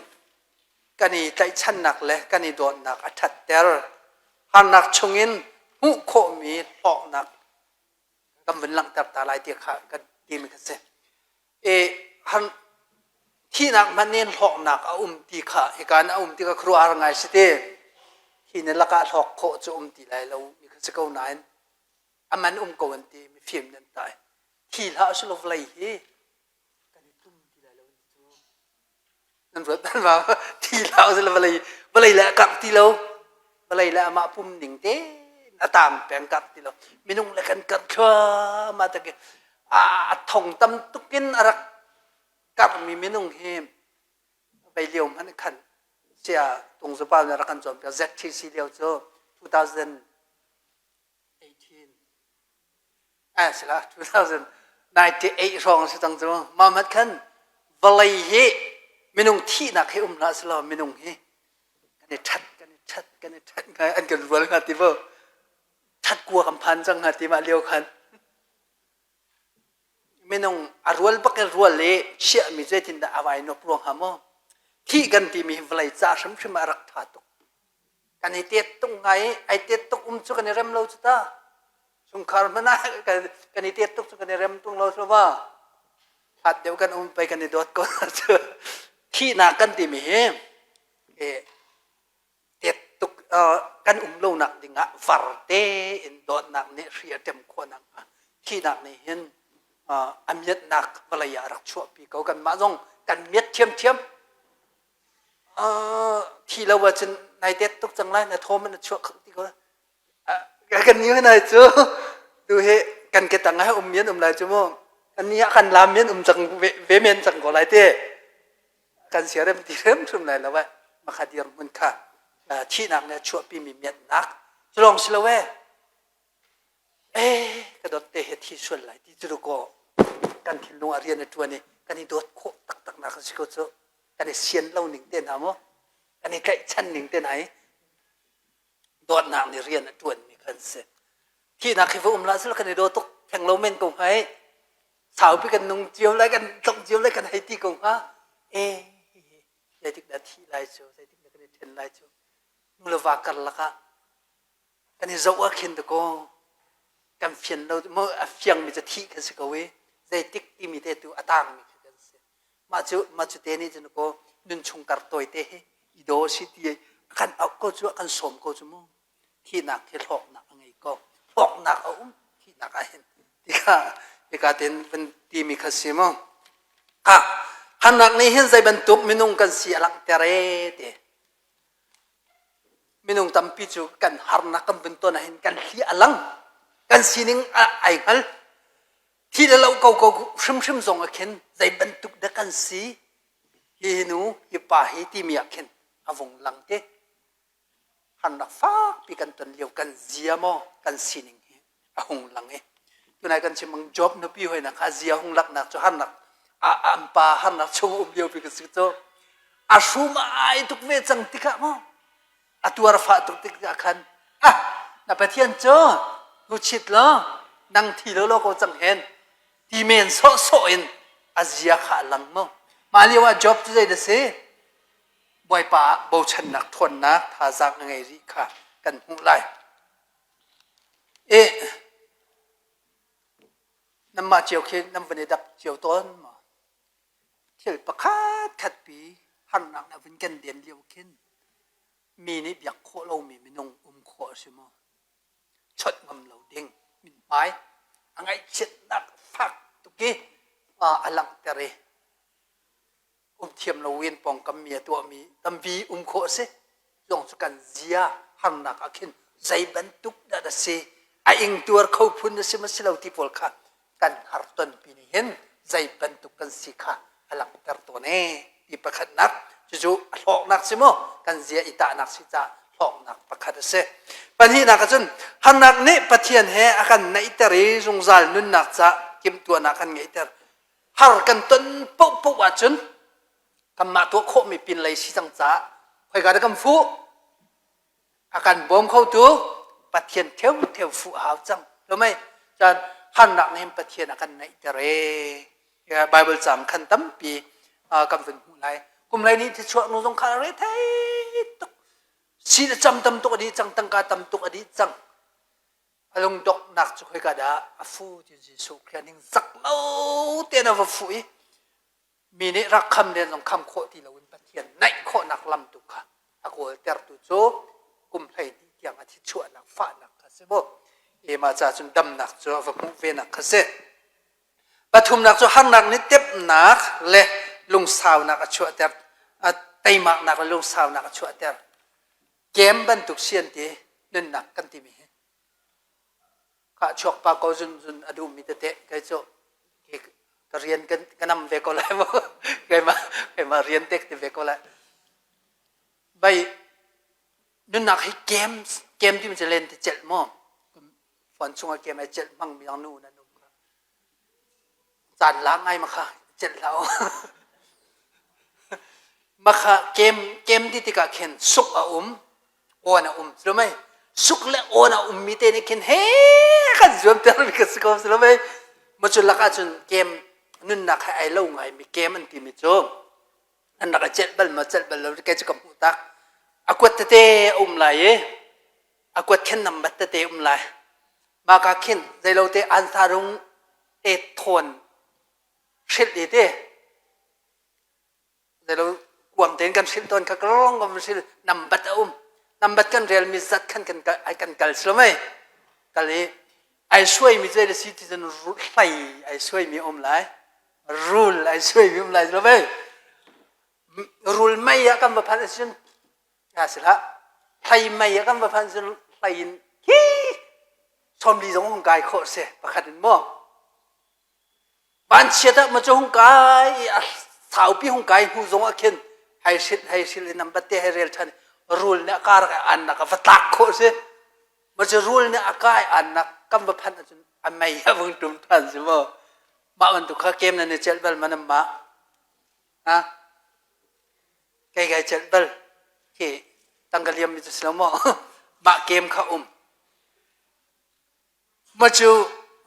kan i tlaihchannak le kan i dawtnak a ṭhatter. Harnak chungin hmuh khawhmi hlawknak kan vun langhter ta lai ti kha kan timi kha si. E har thihnak hmanh in hlawknak a um ti kha hika in a um ti kha khuaruahhar ngai si ti. Hi na lakah hlawk khawh cu um ti lai lo mi kha si ko nain aman um ko an ti mifim nan tai. Thi hlah usilo vawlei hi kan i tlum ti lai lo cu nan ruat bal ma thi hlah usilo vawlei vawlei le a karh ti lo vawlei le amah pum ning te a tang peng karh ti lo minung le kan karh thluahmah tak a thong tam tukin a rak karhmi minung hi vei lio hmanh khan sia tungzupa nih rak kan cawnpiak ZTC lio cu 2000 18 eh sila 2098 hrawng si cang cu Muhammad khan vawlei hi minung thihnak hi um hlah selaw minung hi kan i that kan i that kan i that ngai an kan rual hnga ti bo that kua kan phan cang hnga ti mah lio khan minung a rual bak in rual i chiahmi zeitindah a vai nok ruang ha maw thih kan timi hi vawlei ca hrimhrim ah rak tha tuk Kan i tet tuk ngai i ai tet tuk um cu kan i rem lo cu ta. Chungkhar hmanh ah kan i tet tuk cu kan i rem tung lo cu ma. Hlat deuh kan um pei kan i dawt ko cu. Thihnak kan timi hi tet tuk Kan um lonak dingah var tein dawtnak nih hri a ṭem khawh nakhnga thihnak nih hin a miatnak vawlei ah rak chuahpi ko. Kanmah zong kan miat ṭhiamṭhiam. Thi lo ahcun nai tet tuk cang lai, na thaw man na chuah kho ti ko. Kan ni nai cu tu hi kan ke tang ah um men um lai cu mu. Kan ni ah kan lam men um cang ve men cang ko lai te. Kan siarem ti hrimhrim lai lo eh. Makha dirhmun kha thihnak nih a chuahpimi miatnak cu lawng si lo eh. Eh ka dawt te he thi sual lai ti cu kaw kan thinlung ah rian a ṭuan i kan i dawt khawh taktak nak a si ko cu. Kan i sian lo ning te hna mu. Kan i tlaihchan ning te hna hi dawtnak nih rian a ṭuanmi kan si. Thihnak hi va um lah kan i daw tuk theng lo men ko hnga i saupi kan nung cio lai kan tlong cio lai kan hei ti ko hnga. Eh zeitik dah thih lai cu zeitik dah kan i ṭhen lai cu nu le va karlak ah kan i zoh ah khin dakaw kan fian lo maw a fiangmi cu thih kan si ko i zeitik timi te tu a tangmi khi kan si. Mah cu mah cu te nih cun kaw nun chung kar tawi te hi i daw si ti kan auh ko cu kan sawm ko cu mu. Thihnak khi hlawknak a ngei ko. Hlawknak a um thihnak ah hin tikha hika ten van timi kha si mu. Ha harnak nih hin zei bantuk minung kan si a langhter e ti. Minung tampi cu kan harnak kan vun ton ahhin kan hli a lang. Kan sining a ai hngal. Thi le lo ko ko hrimhrim zong ah khin zei bantuk dah kan si hi nu hi pa hi timi ah khin a vung lang te. Harnak fakpi kan ton lio kan zia maw kan sining hi a hung lang i tunai kan chim bang Job nupi hoina kha zia hung laknak cu harnak an pa harnak chung um lio pi ka si cu a hrum a ai tuk ve cang tikah maw a tuar fah tuk tik ah khan ah na Pathian cu nu chit law nang thi lo lo ko cang hen ti men sawh sawh in a zia kha a lang maw mah lio ah Job cu zei da si Bawipa ah bochannak ṭhawnnak thazaang a ngei rih kha kan hmuh lai. E nanmah cio khi nan van i dap cio tawn maw? Thil pakhat khat pi harnak na vun kan den lio khin mi nih biak khawh lomi minung um khawh a si maw? Chawnh ngam lo ding mithmai a ngaihchiatnak fak tuk i a langhter i um thiam loin pawngkam mi a tuahmi tampi um khawh a si. Zong cu kan zia harnak ah khin zei bantuk dah a si, a ingtuar kho phun a si ma si lo ti pawl kha kan har tonpi nih hin zei bantuk kan si kha a langhter tawn ee ti pakhatnak cucu a hlawknak si maw kan zia i tahnak si caah hlawknak pakhat a si. Pahnihnak ahcun harnak nih Pathian he a kan naihter i zungzal nunnak ca timhtuahnak kan ngeihter. Har kan ton paohpaoh ahcun kanmah tuah khawhmi pinlei si cang caah khoika dah kan fuh? A kan bawm khotu Pathian ṭheoṭheo fuh a hau cang. Lo mei? Cun harnak nih hin Pathian a kan naihter ee. Bible caang khan tampi kan vun hmuh lai. Kum lei nih thichuah nu zong kha a re thei tuk. Si le cam tam tuk a dih cang, tangka tam tuk a dih cang. A lungdonghnak cu khoika dah a fu ti Jesuh Khrih ning zak lo tein a va fuh i mi nih rak kham len zong kham khawh ti loin Pathian naih khawhnak lam tu kha a kawltertu cu kum 12 tiang a thichuahnak fahnak kha si mu. Ema ca cun damnak cu a va hmuh venak kha si. Pathumnak cu harnak nih tepnak le lungsaunak a chuahter, teimaknak le lungsaunak a chuahter. Kem bantuk sian ti nunnak kan timi hi. Ka chuak pa ko zun zun a duhmi tete kei cu ka rian ka nam ve ko lai mu. Keimah keimah rian tek ti ve ko lai. Bai nunnak hi games game timi cu len ti celh mu. Phone chungah game ai celh hmang mi nu nan um kha. Caan la ngai ma kha celh hlah u. Makha game game ti tikah khin suk a um, awn a um si lo mei? Suk le awn a ummi te nih khin he kan zuam ter mi ka si ko si lo mei? Ma cu lakah cun game nunnak he ai lo ngai mi game an timi cu an rak i celh bal ma celh bal lo kei cu ka hmuh tak. A kuat tete a um lai i a kuat khen nam bat tete um lai. Mah ka khin zeilote an sarung te thawn hrilh i te zeilo kuang tein kan hrilh tawn kha krong kan hrilh nam bat a um. Nambat kan relmi zat khan kan kan kal si lo mei? Kal i ai suaimi zei le si ti cun hlei ai suaimi um lai. Rul ai suaimi um lai si lo mei? Rul mei ah kan va phanh ahcun nga si hlah. Hlei mei ah kan va phanh cun hlei in hi 40 zong hung kai khawh si pakhat in maw? Vanchiat ah maw hung kai i a saupi hung kai hnu zong ah khin hei hrilh hei hrilh in nambat te hei rel ṭhan rul nih a kar a annak a va tlak khawh si. Maw cu rul nih a kai annak kan va phanh ahcun a mei a vung ṭum ṭhan si maw? Mah bantuk kha kem nan i celh bal ma nan mah? Ha? Kei kai celh bal. Khi tangka liam mi cu si lo maw? Mah kem kha um. Mah cu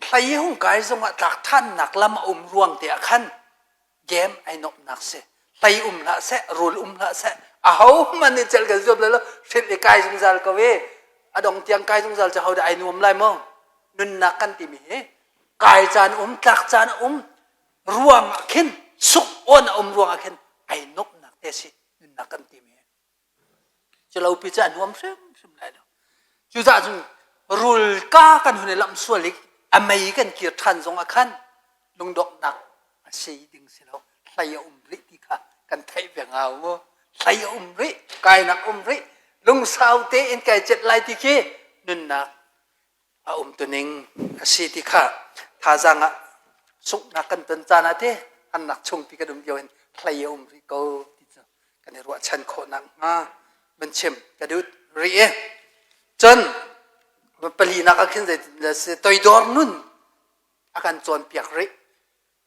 hlei hung kai zongah tlak ṭhannak lam a um ruang te ah khan game ai nuamhnak si. Hlei um hlah seh, rul um hlah seh, ahohmanh nih celh kan zuam lai lo, hrilh i kai zungzal ko i a dong tiang kai zungzal cu hodah ai nuam lai maw? Nunnak kan timi hi kai caan um, tlak caan a um ruang ah khin suk awn a um ruang ah khin ai nuamhnak te si nunnak kan timi hi. Culopi cu a nuam hrimhrim lai lo. Cucaah cun rulka kan hun i lamh sual i a mei kan kir ṭhan zong ah khan lungdonghnak a si ding si lo. Hlei a um rih ti kha kan theih ve ngau mu. Hlei a um rih, kainak um rih, lungsau tein kai cet lai ti khi nunnak a umtuning a si ti kha thazaang ah sunghnak kan ton caan ah te hannak chung ti kan um lio hin hlei a um rih ko ti cu kan i ruahchan khawh nak hnga van chim ka duh rih i cun palinak ah khin zei toidor nun a kan cawnpiak rih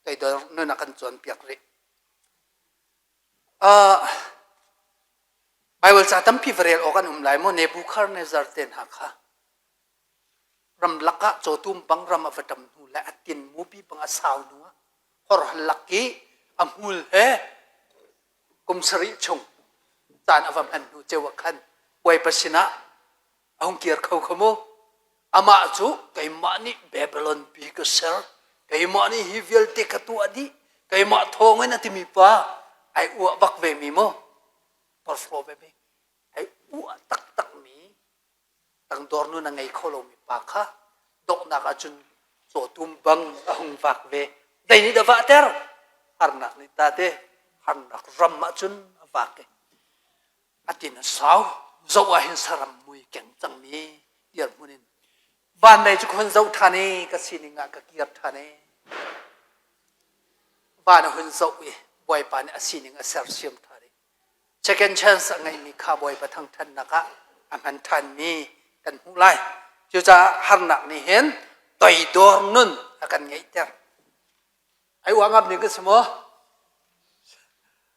toidor nun a kan cawnpiak rih uh, Bible ca tampi va rel awk an um lai maw Nebuchadnezzar te hna kha Ramlak ah cawtum bang ram a va ṭam hnu le a tin mupi bang a sau hnu ah horhal lak i a hmul he kum sarih chung caan a va hman hnu ceu ah khan Bawipa sinah a hung kir kho kha mu. Amah cu keimah nih Babylon pi ka ser, keimah nih hi vialte ka tuah dih, keimah thawngin a timi pa ai uah bak ve mi mu, porhlaw ve mi, ai uah taktakmi Tangdor nun a ngei kho lomi pa kha donghnak ahcun cawtum bang a hung vak ve. Zei nih dah vahter? Harnak nih ta te harnak ram ahcun a vak i a tin a sau. Zoh ah hin saram mui keng cangmi dirhmun in van lei cu ka hun zoh ṭhan i ka sining ah ka kir ṭhan i van a hun zoh i Bawipa nih a sining a sersiam ṭhan i Second chance a ngeihmi kha Bawipa thangṭhatnak ah a hman ṭhanmi kan hmuh lai. Cucaah harnak nih hin toidor nun a kan ngeihter. Ai uah ngam ning kan si maw?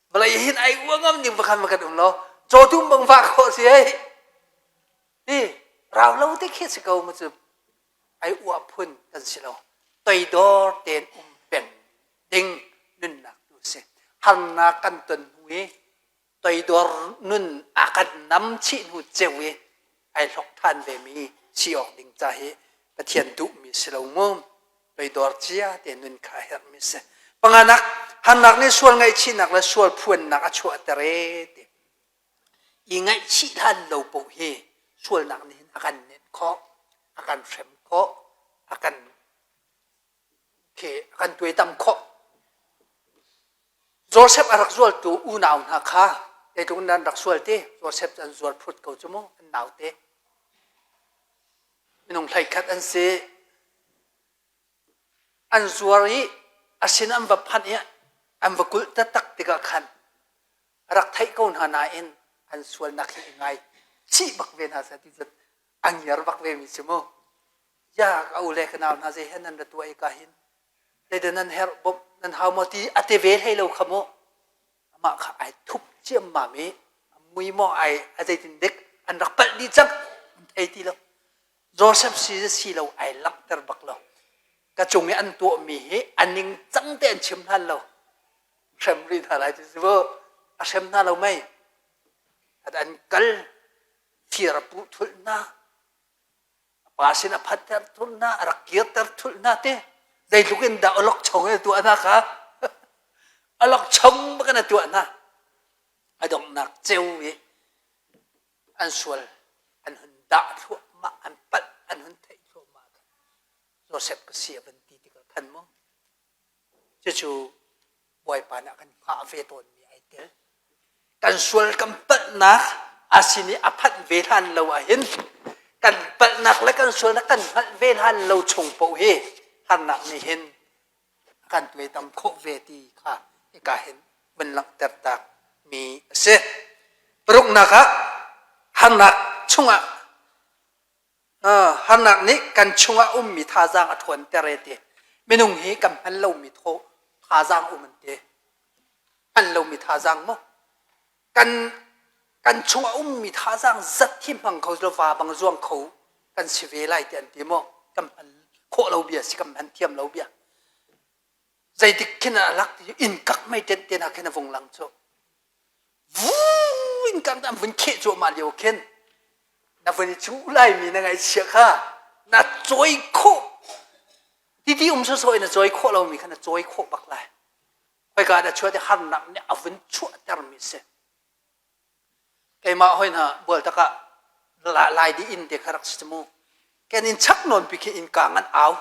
Vawlei hin ai uah ngam ning pakhat ma kan um lo. Cawtum bang vah khawh si ei. Hi rau lo te khi si ko mu cu ai uah phun kan si lo. Toidor tein um peng ding nunnak tu a si. Harnak kan ton hnu i toidor nun a kan nam chih hnu ceu i ai hlok ṭhan vemi si awk ding ca hi Pathian duhmi si lo mu. Toidor cia te nun kha a herhmi si. Panganak, harnak nih sual ngaihchihnak le sual phuannak a chuahter e ti. I ngaihchih hlan lo paoh hi sualnak nih hin a kan nenh khawh, a kan hrem khawh, a kan khi kan tuaitam khawh. Joseph a rak zualtu unau hna kha zeitluk in an rak sual ti Joseph cu an zual phut ko cu mu an naute. Minung 11 an si. An zuar i a sin an va phanh i an va kulh taktak tikah khan a rak theih ko hna nain an sualnak hi i ngai chih bak ve hna seh ti cu a ngiar bak ve mi si mu. Ya ka u le ka nau hna zei he nan ra tuah i ka hin zeidah nan herh bawmh nan hau maw ti a ti ve hlei lo kha mu amah kha ai thup ciammam i a mui maw ai a zeitin dik an rak palh dih cang an thei ti lo Joseph si si lo ai langhter bak lo ka cung i an tuahmi hi a ning cang te an chim hna lo hrem rih hna lai ti si bu a hrem hna lo mei an kal fir a puh thulh hna A pa sin a phanter thulh hna, a rak kirter thulh hna te. Zeitluk in dah awlokchong in a tuah hna kha. Awlokchong bak in a tuah hna. A donghnak ceu i an sual. dah thluahmah, an palh an hun theih thluahmah khan Joseph ka si a van ti tikah khan mu cucu Bawipa nih a kan hngah ve tawnmi ai tel. Kan sual kan palhnak a sin i a phanh ve hlan lo ahhin kan palhnak le kan sualnak kan hngalh ve hlan lo chung paoh hi harnak nih hin a kan tuaitam khawh ve ti kha hika hin vun langhter tak mi a si. Paruknak ah harnak chungah harnak nih kan chungah ummi thazaang a ṭhawnter e ti. Minung hi kan hman lomi thazaang um an ti. Hman lomi thazaang maw? Kan kan chungah ummi thazaang zat hi hmang kho lo va bang zuang kho kan si ve lai ti an ti maw? Kan hman khawh lo bia si kan hman thiam lo bia. Zeitik khin a lak ti inn kak mei tent te na khin a vung lang cu. Vuu in kang an vun kheh cuahmah lio khin na vun i cuh laimi na ngaihchia kha na cawi khawh titi um sawsawh in na cawi khawh lomi kha na cawi khawh bak lai. Khoika dah chuah ti harnak nih a vun chuahtermi si. Keimah hoi hna bual takah lai di inn te kha rak si mu. Ken in chak nawn pi khi inn ka ngan au.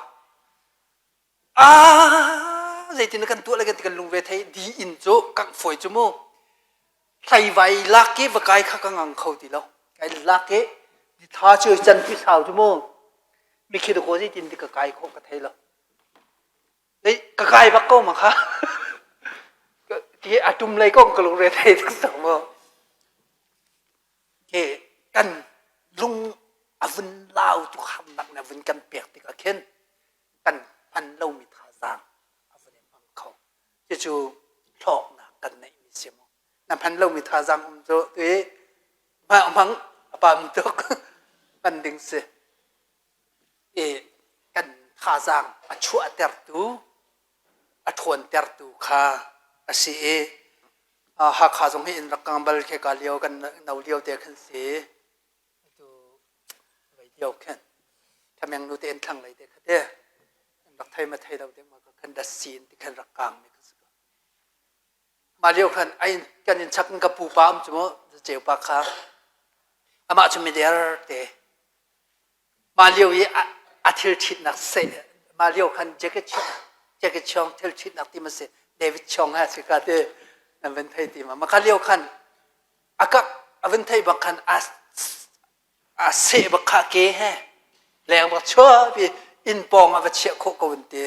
Ah zeitin kan tuah le kan ti kan lung ve thei di inn cu kangh fawi cu mu. Hlei lak i va kai kha ka ngang kho ti lo. Kai lak i di tha cu can pi sau cu mu. Mikhi ko zeitin ti ka kai khawh ka thei lo. Dei ka kai bak ko ma kha. Ti a tum lei kong ka lungre thei tuk cang mu. Ke kan lung a vun lau tu harnak na vun kan pek tikah khin kan hman lomi thazaang a vun i hmang kho. Cucu hlawknak kan neihmi si mu. Na hman lomi thazaang um cu i hmang a pam tuk hman ding si. I kan thazaang a chuahtertu, a ṭhawntertu kha a si i Hakha zong hi inn rak kang bal khi ka lio kan no lio te khan si. Atu vei lio khin thameng nu te in thlang lei te kha te rak thei ma thei lo te ma khan dat sin ti khan rak kang mi kha si ko. Mah lio khan ai kan in chak ka pu pa um cu mu ceu pa kha amah cu mider te mah lio i a thil ṭhitnak seh mah lio khan jacket jacket chong thil ṭhitnak ti ma si David Chong ha si ka te nan van thei ti ma maka lio khan a kak a van thei bak khan a a seh bak kha ke he leng bak chua pi inn pawng a va chiah khawh ko an ti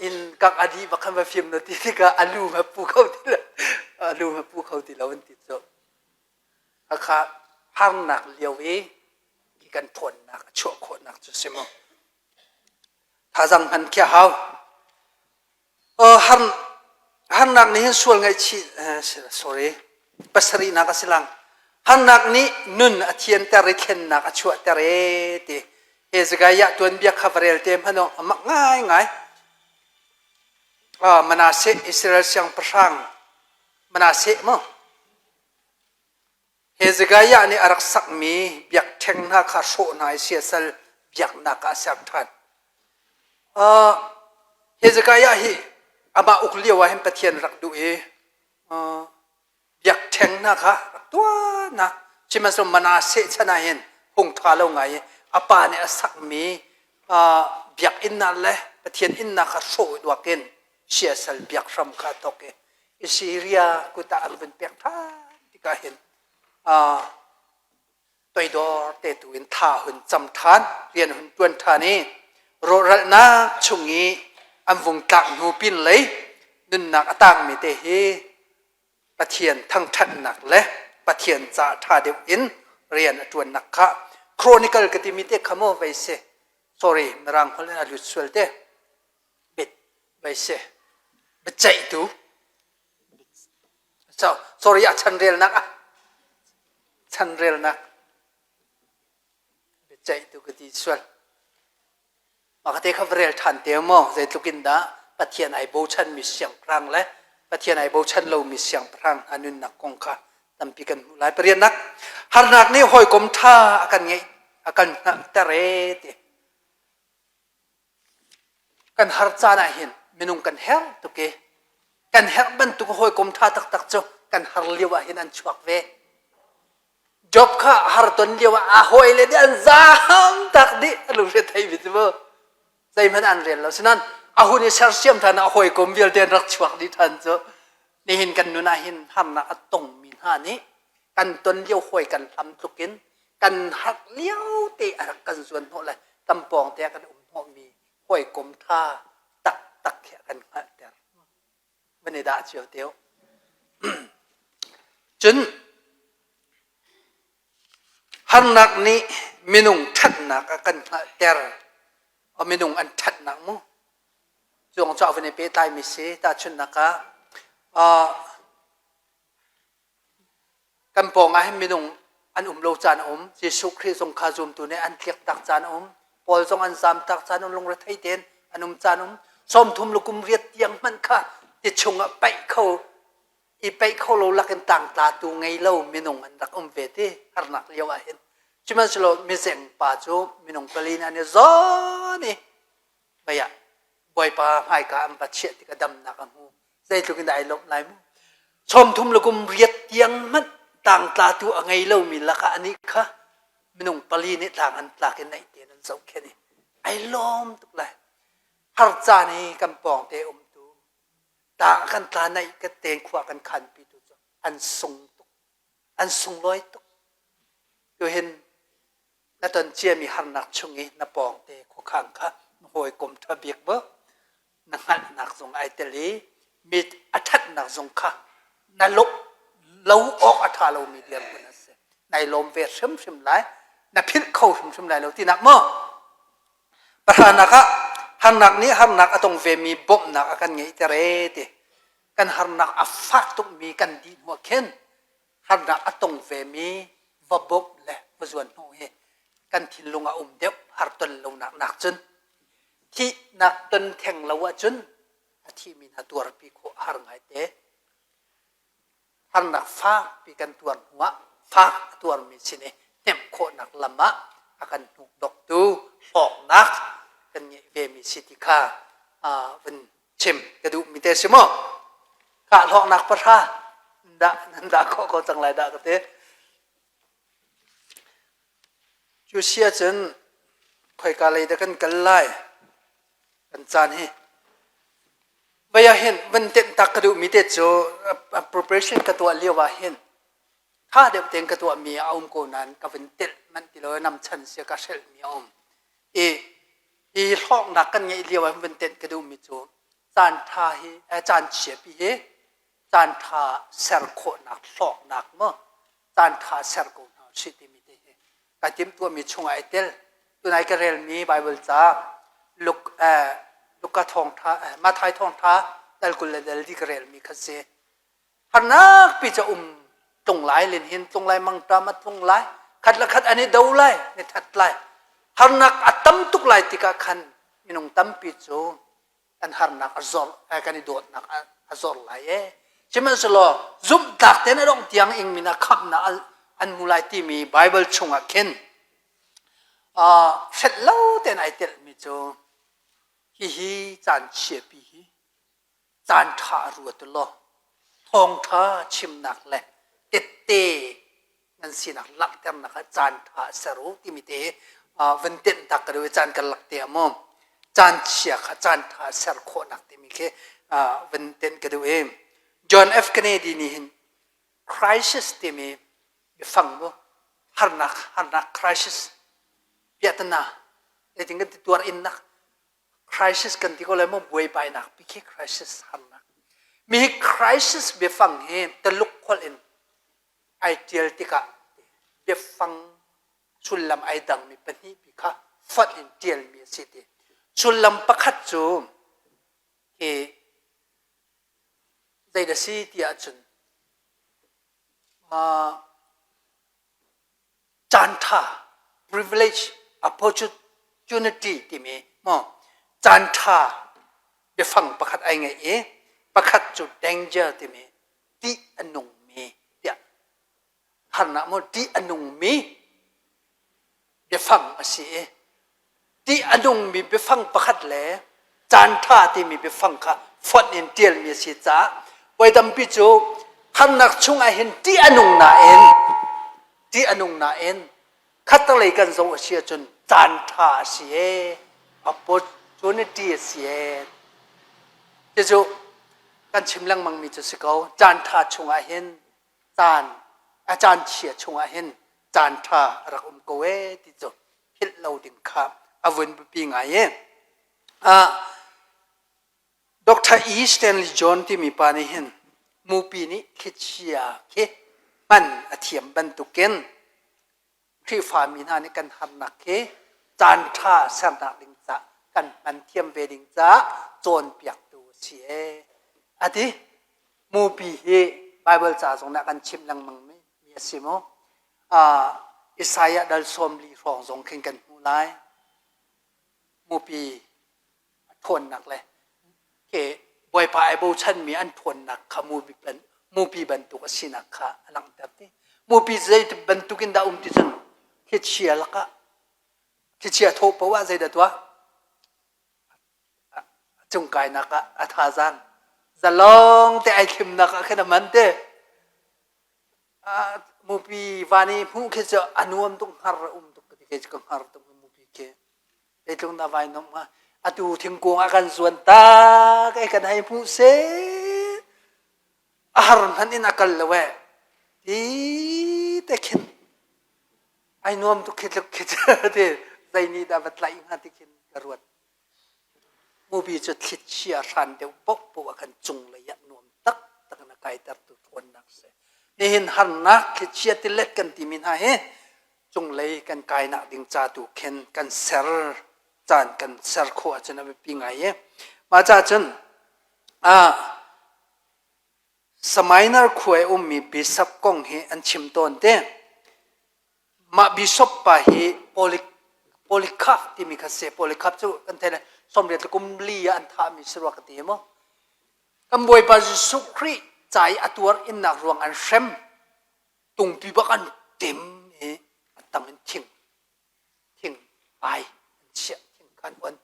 inn kak a dih bak khan va fim na ti tikah a lu ma pu kho ti lo a lu ma pu kho ti lo an ti cu Hakha harnak lio i kan ṭhawnnak a chuah khawhnak cu si mu. Thazang hman khi a hau. Har harnak nih hin sual ngaihchih sorry pasarihnak a si lang. Harnak nih nun a thianter i thlennak a chuahter e ti. Hezekiah tuanbia kha va rel te hmanh a mak ngaingai. Manasseh Israel siangpahrang Manasseh mu Hezekiah nih a rak sakmi biakṭheng hna kha hrawh hna i siasal biaknak ah a ser ṭhan. Uh, Hezekiah hi amah uk lio ah hin Pathian rak duh i uh, biakṭheng hna kha rak tuah hna. Sihmanhsehlaw Manasseh chan ah hin hung ṭha lo ngai i a pa nih a sakmi uh, biakinn hna le Pathian inn hna kha hrawh duak in siasal biak hram kha a thawk i Syria kut ah an vun pek ṭhan tikah hin toidor te tu in tha hun cam ṭhan rian hun ṭuan ṭhan i rawhralhnak chung i an vung tlak hnu pin lei nunnak a tangmi te hi Pathian thangṭhatnak le Pathian ca ṭha deuh in rian a ṭuannak kha Chronicle ka timi te kha maw vei si sorry mirang holh in a lut sual te bit vei si biaceihtu so sorry a chanrelnak ah chanrelnak biaceihtu ka ti sual mah ka te kha rel ṭhan te maw zeitluk in dah Pathian ai bochanmi siangpahrang le Pathian ai bochan lomi siangpahrang hna nunnak kong kha tampi kan hmuh lai pariatnak harnak nih hawikom ṭha a kan ngeih a kan hngalhter e ti Kan har caan ah hin minung kan herh tuk i kan herh bantuk hawikom ṭha taktak cu kan har lio ah hin an chuak ve. Job kha har ton lio ah a hawile nih an zaam tak dih a lungre thei mi cu mu. Zeihmanh an rel lo. Sinan a hun i sersiam than a hawikom vialte an rak chuak dih than cu. Nihin kan nun ah hin harnak a tongmi hna nih kan ton lio hawi kan hlam tluk in kan harh lio te a rak kan zuan hnawh le kan pawng te ah kan um hnawhmi hawikom tha taktak khi a kan hngalhter. Van i dah cio te Cun harnak nih minung ṭhatnak a kan hngalhter. Minung an ṭhatnak mu. Cuang cu a van i pehtlaimi si. Tahchunhnak ah Kan pawng ah hin minung an um lo caan a um. Jesuh Khrih zong kha zumtu nih an tliaktak caan a um. Paul zong an zamtak caan um, lungrethei tein an um caan um. 30 le kum riat tiang hmanh kha ti chungah paih kho i paih kho lo lakin tangtlatu ngei lo minung an rak um ve ti harnak lio ah hin. Sihmanhsehlaw mizeng pa cu minung pali nih an i zawn i vei ah Bawipa hmaika an va chiah tikah damnak a hmu. Zeitluk in dah ai lawmh lai mu. 30 le kum riat tiang hmanh tangtlatu a ngei lomi lakah anih kha minung pali nih tlang an tlak i naih tein an zohkhenh i ai lawm tuk lai. Har caan i kan pawngte umtu tang kan tla naih ka tein khua kan khanpi tu cu an sung tuk. An sunglawi tuk. Tuhin na ton ciami harnak chung i na pawngte khuakhang kha na hawikom ṭha bik bu na hngalhnak zong ai tel i mi a ṭhatnak zong kha na lo lo awk a ṭha lomi dirhmun a si. Nai lawm ve hrimhrim lai, na philh kho hrimhrim lai lo tinak maw? Pahranak ah harnak nih harnak a tong vemi bawmhnak a kan ngeihter ee ti. Kan harnak a fak tukmi kan dih hnuah khin harnak a tong vemi va bawmh le va zuan hnawh hi kan thinlung a um deuh har ton lonak nak cun thihnak ton theng lo ahcun a thimi hna tuarpi khawh a har ngai te harnak fakpi kan tuar hnuah fak a tuarmi sin i hnemh khawhnak lam ah a kan hnukdoktu hlawknak kan ngeih vemi si ti kha vun chim ka duh mi te si maw kah hlawknak pahra dah nan dah khawh ko cang lai dah ka ti cu si ahcun khoika lei dah kan kal lai kan caan hi vei ah hin van tenh tak ka duh mi te cu preparation ka tuah lio ah hin tha deuh tein ka tuah mi a um ko nain ka vun telh manh ti lo nam chan sia ka hrelh mi a um i hi hlawknak kan ngeih lio ah vun tenh ka duhmi cu caan ṭha hi caan chiapi hi caan ṭha ser khawhnak hlawknak maw caan ṭha ser ko hna usih timi te hi ka timhtuahmi chungah ai tel. Tunai ka relmi Bible ca Luk Luka thawngṭha Matthai thawngṭha dal 20 le dal li ka relmi kha si. Harnak pi ca um tlung lai len hin tlung lai mangṭam a tlung lai khat le khat an i do lai ni that lai harnak a tam tuk lai tikah khan minung tampi cu kan harnak a zor kan i dawtnak a zor lai e sihmanhsehlaw zumhtlak tein a dongh tiang ingmi na khamhnak an hmu lai timi Bible chungah khin hrelh lo tein ai telhmi cu hihi caan chiapi hi caan ṭha ruat law thawngṭha chimnak le tette nan sinak langhternak ah caan ṭha ser u timi te van tenh tak ka duh i caan kan lak te ah maw caan chia kha caan ṭha ser khawhnak timi khi van tenh ka duh i John F Kennedy nih hin crisis timi biafang mu harnak harnak crisis piahtana zeitin kan ti tuar innak Crisis kan ti ko lai maw buaibainak pi khi crisis harnak. Mi hi crisis biafang hi Taluk holh in ai tial tikah biafang sullam ai dangmi pahnih pi kha fonh in tialmi a si ti. Sullam pakhat cu hi zeidah si ti ahcun uh, Caanṭha privilege opportunity timi maw caanṭha biafang pakhat ai ngeih i pakhat cu danger timi ṭih a nungmi tiah harnak maw ṭih a nungmi biafang a si i ṭih a nungmi biafang pakhat le caanṭha timi biafang kha fonh in ṭialmi a si caah voi tampi cu harnak chungah hin ṭih a nung nain. Ṭih a nung nain khattelei kan zoh a si ahcun caan ṭha a si ee, opportunity a si ee. Cucu kan chim lengmangmi cu si ko. Caan ṭha chungah hin caan a caan chia chungah hin caan ṭha a rak um ko ee ti cu philh lo ding kha a vun biapi ngai i. Ah, Dr. E. Stanley John timi pa nih hin mupi nih thlichia khi hman a thiam bantukin Khrihfami hna nih kan harnak khi caan ṭha sernak ding caah kan hman thiam ve ding caah cawnpiaktu a si ee. A ti. Mupi hi Bible ca zong nih a kan chimh lengmang mi a si mu. Uh, Isaiah dal 40 hrawng zong khin kan hmuh lai. Mupi a ṭhawnnak le ke Bawipa ai bochanmi an ṭhawnnak kha mupi bantuk a sinak kha a langhter ti. Mupi zei bantuk in dah um ti cun thlichia lakah thlichia thawh paoh ah zeidah tuah? A cungkainak ah a thazaang zalong te ai thlimnak ah khin a man te. Mupi van i hmuh khi cu a nuam tuk hngar a um tuk ka ti kei cu ka hngar tuk mupi khi. Zeitluk na vai nom hnga. Atu thingkung ah kan zuan tak ei kan hei hmuh seh. A har hmanh in a kal lo eh. Ti te khin ai nuam tuk khi tluk khi ti zei nih dah va tlaih hnga ti khin ka ruat. Mupi cu thlichia hran deuh paohpaoh ah khan cunglei ah nuam taktak in a kaitertu ṭhawnnak a si. Nihin harnak thlichia tilet kan timi hna hi cunglei kan kainak ding ca tu khin kan ser caan kan ser khawh ahcun a biapi ngai i mah caah cun ah Samainer khua i ummi bishop kong hi an chim tawn te. Mah bishop pa hi Polik Polycarp timi kha si. Polycarp cu kan theih le 80 le kum li ah an thahmi si rua ka ti maw? Kan Bawipa Jesuh Khrih ca i a tuar innak ruang an hrem. Tungpi bak an tem i a tang in thing thing ai an chiah thing kha an on.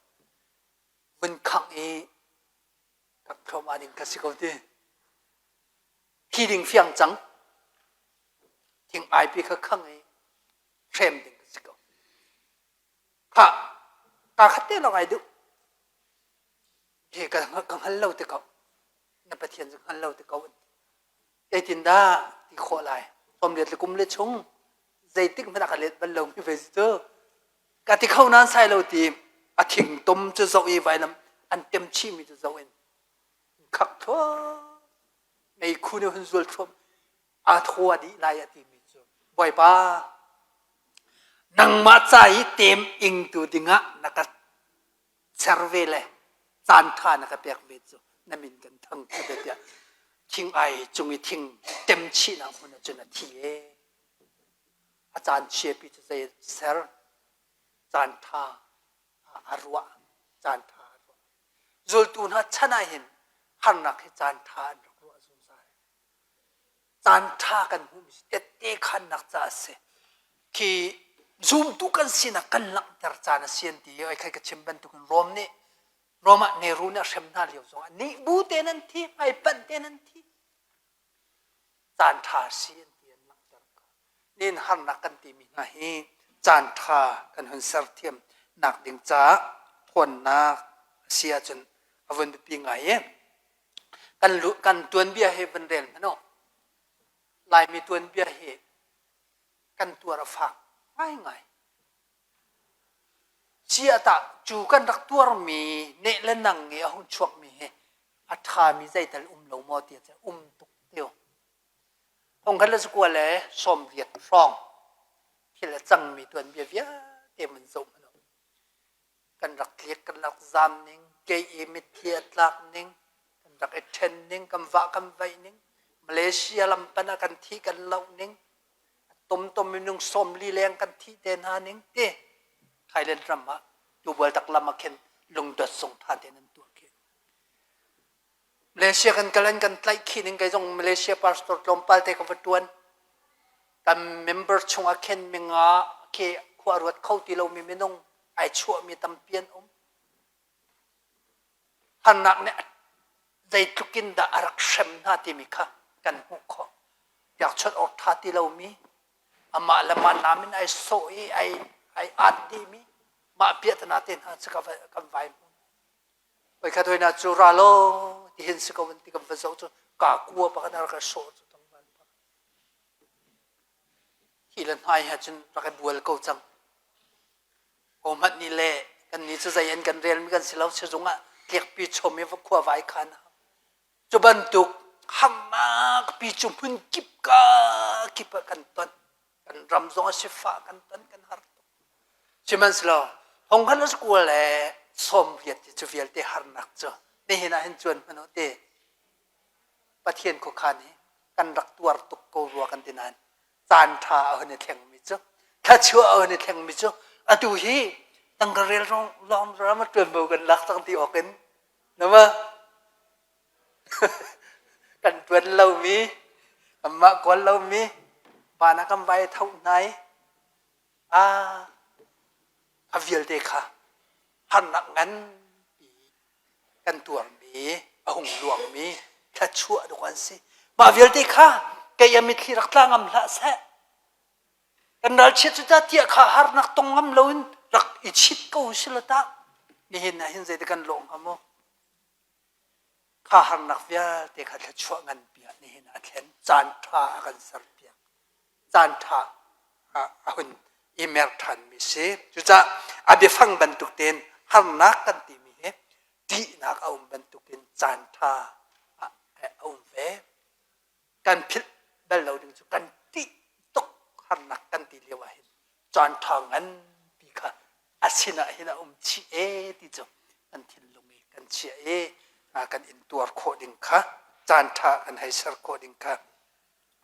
Vun khangh i kak thluahmah ding kha si ko ti. Thi ding fiang cang. Thing aipi kha khang i hrem ding ka si ko. Kha ka khat te lawng ai duh. Hi ka ka hngal lo te ko. Na Pathian cu hngal lo te ko. Zeitin dah ti khawh lai? Somriat le kum le chung zeitik hmanh a ka let bal lo mi ve cu. Ka ti kho nan sai lo ti a thing tom cu zoh i vailam an tem chih mi cu zoh in khak thluah meikhu nih hun zual thluam aa thaw a dih lai a timi cu Bawipa nangmah ca i tem ingtu dingah na ka ser ve le caan ṭha na ka pek ve cu na min kan thang ve tiah thing ai cung i thing tem chihnak hmun ah cun a thi e a caan chiapi cu zei ser caan ṭha a ruah caan ṭha a ruah zultu hna chan ah hin harnak hi caan ṭha an rak ruah zungzal Caan ṭha kan hmuhmi cu tette khannak caah a si. Khi zumtu kan sinak kan langhter caan a si an ti i oi khai ka chim bantukin Rom nih Rom ah Nehru nih a hrem hna lio zongah nih bu tein an thi, hmaipanh tein an thi. Caan ṭha a si an ti an langhter ko. Nihin harnak kan timi hna hi caan ṭha kan hun serthiam nak ding caah ṭhawnnak a si ahcun a vun biapi ngai i Kan, kan tuanbia hi van rel hmanh u. Laimi tuanbia hi kan tuar a fak ngaingai. Cia tah cu kan rak tuarmi neh le nang i a hung chuakmi hi a ṭhami zeital um lo maw ti ah um tuk tio. Thongkhat le zakua le 80 hrawng thil a cangmi tuanbia vialte man zoh hmanh u. Kan rak tlik, kan rak zaam ning, kei i mitthli a tlak ning, kan rak i ṭhen ning, kan vah kan vaih ning, Malaysia lam pan ah kan thih kan loh ning, tomtom minung 40 leng kan thih te hna ning ti Thailand ram ah tubual tak lam ah khin lungdot sung ṭha tein an tuah khi. Malaysia kan kal an kan tlaih khih ning kei zong Malaysia pastor tlawmpal te ka va ṭuan. Kan member chungah khin minga khi khua ruat kho ti lomi minung ai chuahmi tampi an um. Harnak nih zeitluk in dah a rak hrem hna timi kha kan hmuh khawh. Pekchawnh awk ṭha ti lomi. Amah le mah nam in ai sawh i ai ai at dihmi mah piahtana te hna cu kan vai hmu. Voikhat hoi na cu ra law tihin si ko an ti kan va zoh cu ka kua pakhat a rak i sawh cu tlangval pa. Hi le hnai he cun rak i bual ko cang. Ho hmanh nih le kan nih cu zei an kan relmi kan si lo sizung ah tlikpi chom i khua vai khan. Cu bantuk harnak pi cu hmun kip ka kip ah kan ton. Kan ram zong a sifah kan ton kan har tuk. Sihmanhsehlaw thongkhat le sakua le 80 ti cu vialte harnak cu nihin ah hin cuan hmanh u ti Pathian khuakhan hi kan rak tuar tuk ko rua kan ti nain caan ṭha a hun i thlengmi cu thluachuah a hun i thlengmi cu atu hi tangka rel lawng ram a ṭuanvo kan lak cang ti awk in nama kan ṭuan lomi kanmah kawl lomi van ah kan vai tho hna i a a vialte kha harnak nganpi kan tuarmi a hung luangmi thluachuah dawh an si. Mah vialte kha kei a mitthli rak tla ngam hlah seh. Kan ralchiat cu ta tiah kha harnak tong ngam loin rak i chit ko si la tah. Nihin ah hin zeidah kan lawh hnga maw? Kha harnak vialte kha thluachuah nganpi ah nihin a thlen caan ṭha a kan serpiak. Caan ṭha a hun i mer ṭhanmi si. Cucaah a biafang bantuk tein harnak kan timi hi ṭihnak a um bantukin caan ṭha a um ve. Kan philh bal lo ding cu kan ṭih tuk harnak kan ti lio ah hin caan ṭha nganpi kha a sinah hin a um chih e ti cu kan thinlung i kan chiah i kan intuar khawh ding kha caan ṭha kan hei ser khawh ding kha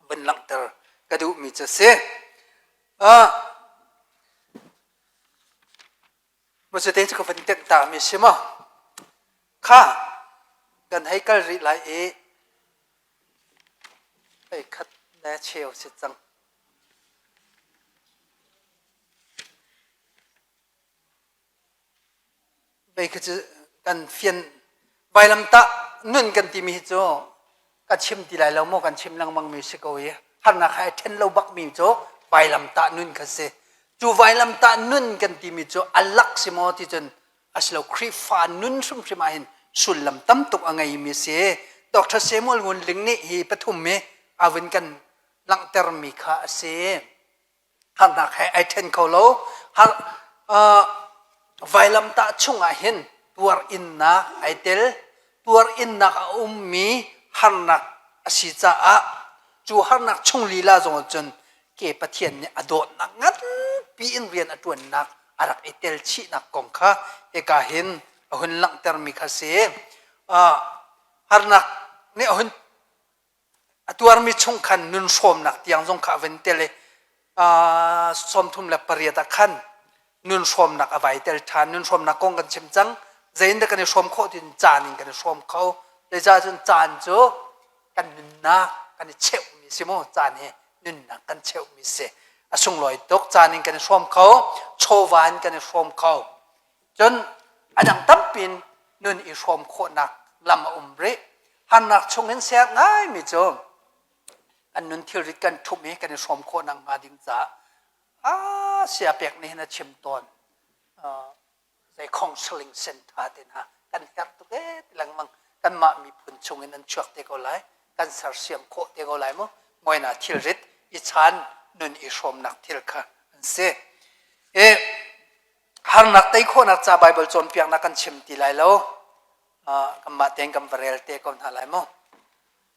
vun langhter ka duhmi cu a si. Muzate cu ka vun tenh tami si maw? Kha kan hei kal rih lai i hei khat le cheu si cang. Vei khi cu kan fian vailamtah nun kan timi hi cu ka chim ti lai lo maw kan chim lengmang mi si ko i harnak hai ṭhen lo bak mi cu vailamtah nun kha si. Cu vailamtah nun kan timi cu a lak si maw ti cun asilo Khrihfa nun hrimhrim ah hin sullam tam tuk a ngeimi si. Dr. Samuel Ngun Ling nih hi pathum hi a vun kan langhtermi kha a si. Harnak he ai ṭhen kho lo. Har, uh, vailamtah chungah hin tuar innak ai tel. Tuar innak a ummi harnak a si caah cu harnak chung lila zong cun ke Pathian nih a dawtnak nganpi in rian a ṭuannak a rak i tel chihnak kong kha hika hin a hun langhtermi kha si. Uh, harnak nih a hun A tuarmi chung khan nun hrawmnak tiang zong kha a van tel i 38 ah khan nun hrawmnak a vai tel ṭhan. Nun hrawmnak kong kan chim cang. Zeiin dah kan i hrawm khawh tin caan in kan i hrawm kho. Zeicah cun caan cu kan nunnak kan i cheuhmi si mu. Caan hi nunnak kan cheuhmi si. A sunglawi tuk. Caan in kan i hrawm kho. Chawva in kan i hrawm kho. Cun a dang tampi in nun i hrawm khawhnak lam a um rih. Harnak chungin ser ngaimi cu an nun thilrit kan ṭhumh i kan i hrawm khawhnak hnga ding caah a sia pek nih hin a chim tawn. Zei counseling center te hna kan herh tuk ee ti lengmang kanmah miphun chungin an chuak te ko lai kan sersiam khawh te ko lai mu ngoina thilrit i chan nun i hrawmnak thil kha an si. E, Harnak tei khawhnak ca Baibal cawnpiaknak kan chim ti lai lo. Kanmah tein kan va rel te ko hna lai mu.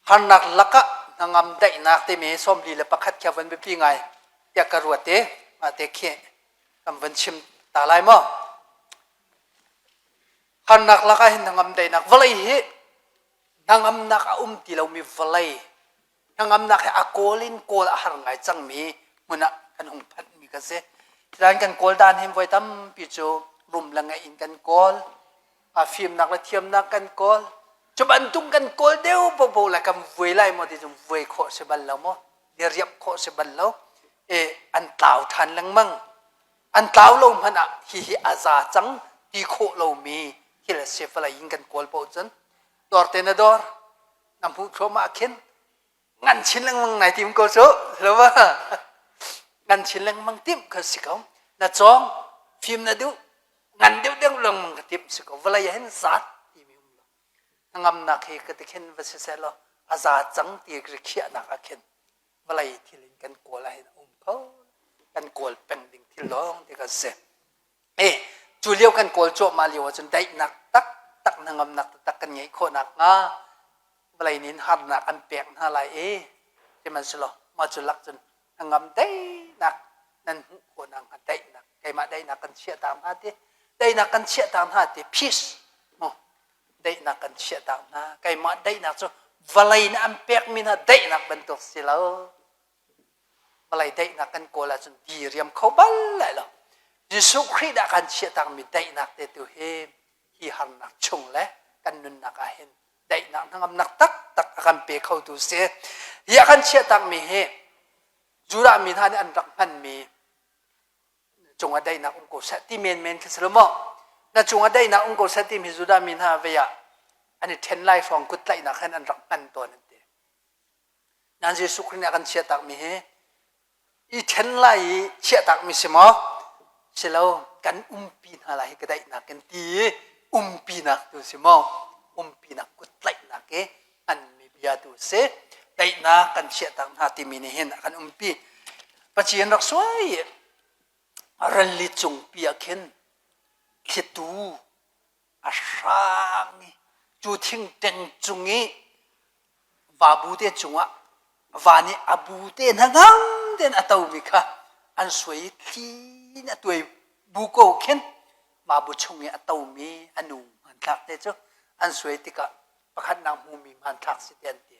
Harnak lakah hnangam daihnak timi 41 khi a van biapi ngai tiah ka ruat i mah te khi kan van chim ta lai maw. Harnak lakah hin hnangam daihnak vawlei hi hnangamnak a um ti lomi vawlei Hnangamnak he a kawl in kawl a har ngai cangmi hmun ah kan hung phanhmi kan si. Cucaah kan kawl dan hin voi tampi cu rum le ngeih in kan kawl, a fimnak le thiamnak kan kawl. Cu bantuk kan kawl deuh popo le kan vuai lai maw ti cu vuai khawh si bal lo maw, diriamh khawh si bal lo. E an tlau ṭhan lengmang. An tlau lo hmanh ah hihi a za cang ti khawh lomi thil a si vawlei in kan kawl paoh cun dawr te na dawr na hmuh thluahmah khin ngan chin lengmang nai tim ko cu lo ba. Ngan chin lengmang timh kha si ko. Na cawng, fim na duh, ngan deuh deuh lengmang ka timh si ko. Vawlei ah hin zat timi um lo. Hnangamnak hi ka ti khin va si seh law a za cang ti rikhiahnak ah khin vawlei thil in kan kawl ah hin a um kho. Kan kawl peng ding thil lawng ti kan si. E, cu lio kan kawl cuahmah lio ahcun daihnak taktak hnangamnak taktak kan ngeih khawh nakhnga vawlei nih harnak an pek hna lai i sihmanhsehlaw mah cu lak cun hnangam daihnak nan hmuh khawh nakhnga daihnak keimah daihnak kan chiahtak hna ti daihnak kan chiahtak hna ti peace mu daihnak kan chiahtak hna keimah daihnak cu vawlei nih an pekmi hna daihnak bantuk si lo Vawlei daihnak kan kawl ahcun diriam kho bal lai lo. Jesuh Khrih dah kan chiahtakmi daihnak te tu hi hi harnak chung le kan nunnak ah hin daihnak hnangamnak taktak a kan pe khotu si. Hi a kan chiahtakmi hi Judah mi hna nih an rak hmanmi cungah daihnak um ko seh ti menmen khi si lo maw? Na cungah daihnak um ko seh timi Judah mi hna vei ah an i ṭhen lai hrawng kut tlaihnak hin an rak hman tawn an ti. Nan Jesuh Khrih nih a kan chiahtakmi hi i ṭhen lai i chiahtakmi si maw? Si lo, kan umpi hna lai hi ka daihnak in ti i umpinak tu si maw? Umpinak kut tlaihnak i hmanmi bia tu si. Daihnak kan chiahtak hna timi nih hin a kan umpi. Pathian rak suai i ralli cungpi ah khin thlitu a hrang i cu thingṭeng cung i vabu te cungah va nih a bu te hnangam tein a tomi kha an suai i thli in a tuai bu ko khin vabu chung i a tomi a nu hmanthlak te cu an suai tikah pakhatnak hmumi hmanthlak si te an ti.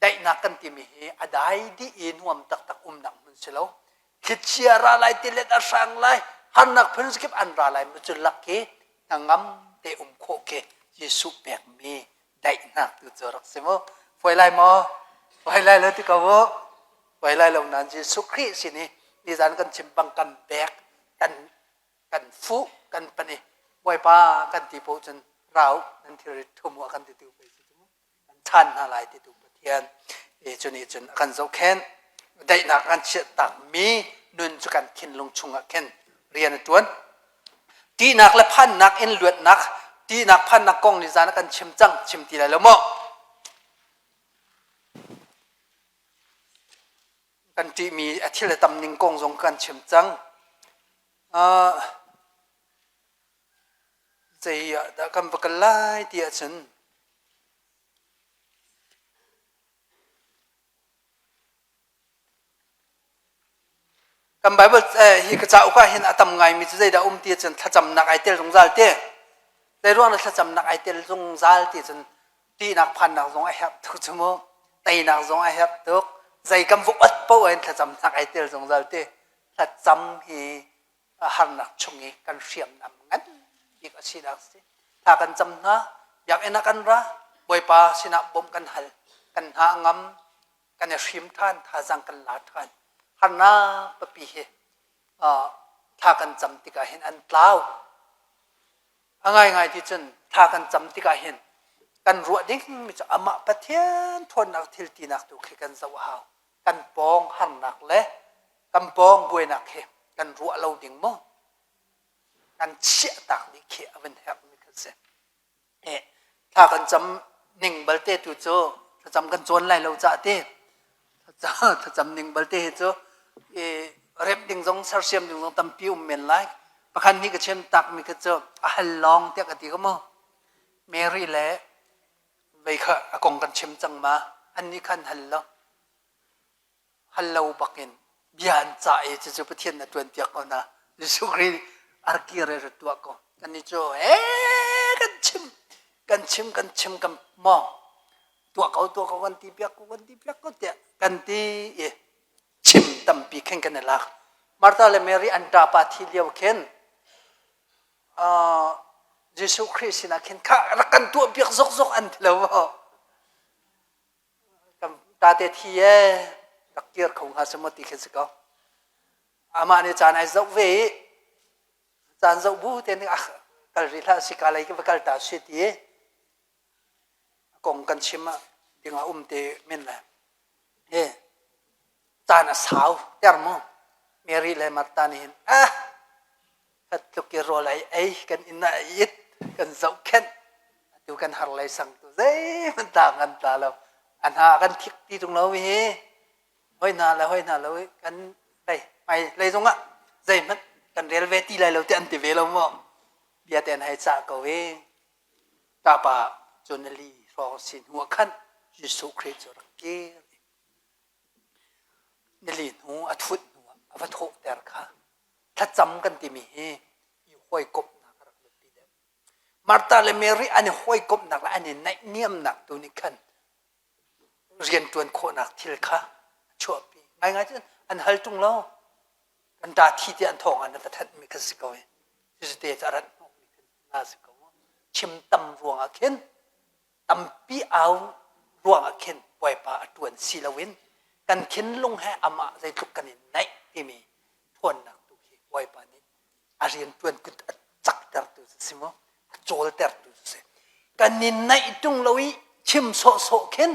Daihnak kan timi hi a dai dih i nuam taktak umnak hmun si lo. Thlichia ra lai, tilet a hrang lai, harnak phun kip an ra lai mu cu lak khi hnangam te um khawh khi Jesuh pekmi daihnak tu cu rak si mu. Fawi lai maw? Fawi lai lo ti ko mu. Fawi lai lo nain Jesuh Khrih sin i nizan kan chim bang kan bek, kan kan fuh, kan pan i Bawipa kan ti poh cun rau nan thilri thum u a kan ti tu pei si cu mu. Kan chan hna lai ti tu Pathian e cu nih cun a kan zohkhenh. Daihnak kan chiahtakmi nun cu kan thinlung chungah khin rian a ṭuan. Ṭihnak le phannak in luatnak, ṭihnak phannak kong nizan ah kan chim cang, chim ti lai lo maw? Kan ṭihmi a thil a tam ning kong zong kan chim cang. Uh, zei ah dah kan va kal lai ti ahcun Kan Bible hi ka cauk ah hin a tam ngaimi cu zeidah um ti cun thlacamnak ai tel zungzal ti. Zei ruang dah thlacamnak ai tel zungzal ti cun ṭihnak phannak zong a herh tuk cu mu. Teinak zong a herh tuk. Zei kan va ot paoh in thlacamnak ai tel zungzal ti. Thlacam hi harnak chung i kan hriamnam ngan bik a sinak si. Thla kan cam hna, biakinn ah kan ra, Bawipa sinah bawmh kan hal, kan hna a ngam, kan i hrim ṭhan, thazaang kan la ṭhan. Harnak papi hi thla kan cam tikah hin an tlau. A ngaingai ti cun thla kan cam tikah hin kan ruah dingmi cu amah Pathian ṭhawnnak thil tinak tu khi kan zoh a hau. Kan pawng harnak le kan pawng buainak hi kan ruah lo ding maw? Kan chiahtak dih khi a van herhmi kha si. Thla kan cam ning balte tu cu thlacam kan cawn lai lo cah ti. Thlacam ning balte hi cu remh ding zong sersiam ding zong tampi um men lai. Pakhat nih ka chim takmi kha cu a hal lawng tiah ka ti ko mu. Mary le vei kha a kong kan chim cang ma annih khan hal lo. Hal lo bakin bia an cah i cucu Pathian na ṭuan piak ko hna. Jesuh Khrih arki re ra tuah ko. Kannih cu ee kan chim kan chim kan chim kan maw tuah ko tuah ko kan ti piak ko kan ti piak ko tiah kan ti i chim tampi khin kan i lak. Martha le Mary an ṭapa thi lio khin uh, Jesuh Khrih sinah khin kha rak kan tuah piak zokzok an ti lo maw? Kan tate thi ee rak kir kho hnga si maw ti khi si ko. Amah nih caan ai zoh ve i caan zoh bu te nih ah kal rih hlah si ka lei ka va kal ta si ti i a kong kan chim ah ding ah um te men le he caan a sau ter mu. Mary le Martha nih hin ah tluk i rawl ei ei kan inn ah it kan zohkhenh atu kan har lei sang tu zeihmanh ta kan tla lo a hna kan thik ti tung lo hi hoi hna le hoi hna lo kan lei hmai lei zong ah zeihmanh kan rel ve ti lai lo ti an ti ve lo maw bia te an hei cah ko i tapa cun li hrawng sin hnu ah khan Jesuh Khrih cu rak kir nili hnu a thut hnu ah a va thawhter kha thlacam kan timi hi i hawikomhnak a rak biapi deuh. Martha le Mary an i hawikomhnak le an i naihniamnak tu nih khan rianṭuan khawhnak thil kha a chuahpi. Ngaingai cun an hal ṭung lo. Kan ṭa thi tiah an thawng an va thanhmi kha si ko i cucu te cu a rat hnawhmi khan na si ko. Chim tam ruangah khin tampi au ruangah khin Bawipa a ṭuan si loin kan thinlung he amah zeitluk kan i naih timi ṭhawnnak tu khi Bawipa nih a rianṭuan kut a caktertu si mu a cawltertu si. Kan i naih ṭung lo i chim sawhsawh khin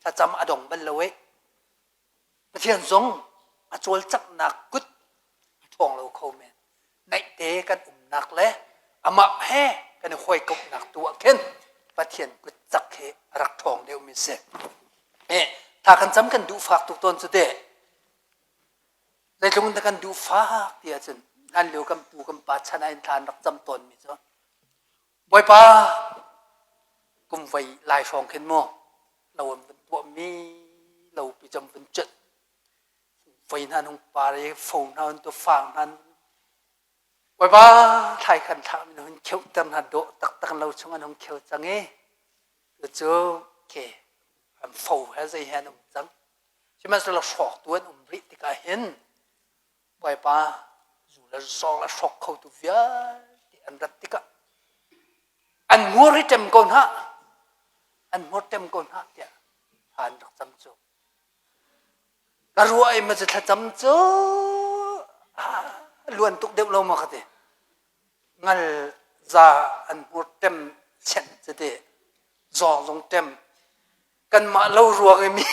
thlacam a dong bal lo i Pathian zong a cawlcanghnak kut a ṭhawng lo kho men. Naihte kan umnak le amah he kan i hawikomhnak tu ah khin Pathian kut cak hi a rak ṭhawng deuhmi si. Eh, tha kan cam kan duh fak tuk tawn cu teh. Zeitluk in dah kan duh fak ti ahcun hlan lio kan pu kan pa chan ah in thla an rak cam tawnmi cu Bawipa kum voi lai hrawng khin mu lo an vun tuahmi lo pi cam vun cut voi hna nung par i fo hna un tu fang hna Bawipa thlai khan thlah min hun kheuh ter hna dawh taktak lo chung an hung kheu cang i cu ke an fo he zei he an um cang sihmanhsehlaw hrawk tu an um rih tikah hin Bawipa zu le zawng le hrawk khotu vialte an rat tikah an hmur hi ṭem ko hna an hmur ṭem ko hna tiah thla an rak cam cu ka ruah i ma cu thlacam cu luan tuk deuh lo maw ka ti ngal za an hmur ṭem chenh cu ti zawng zong ṭem kanmah lo ruang i mi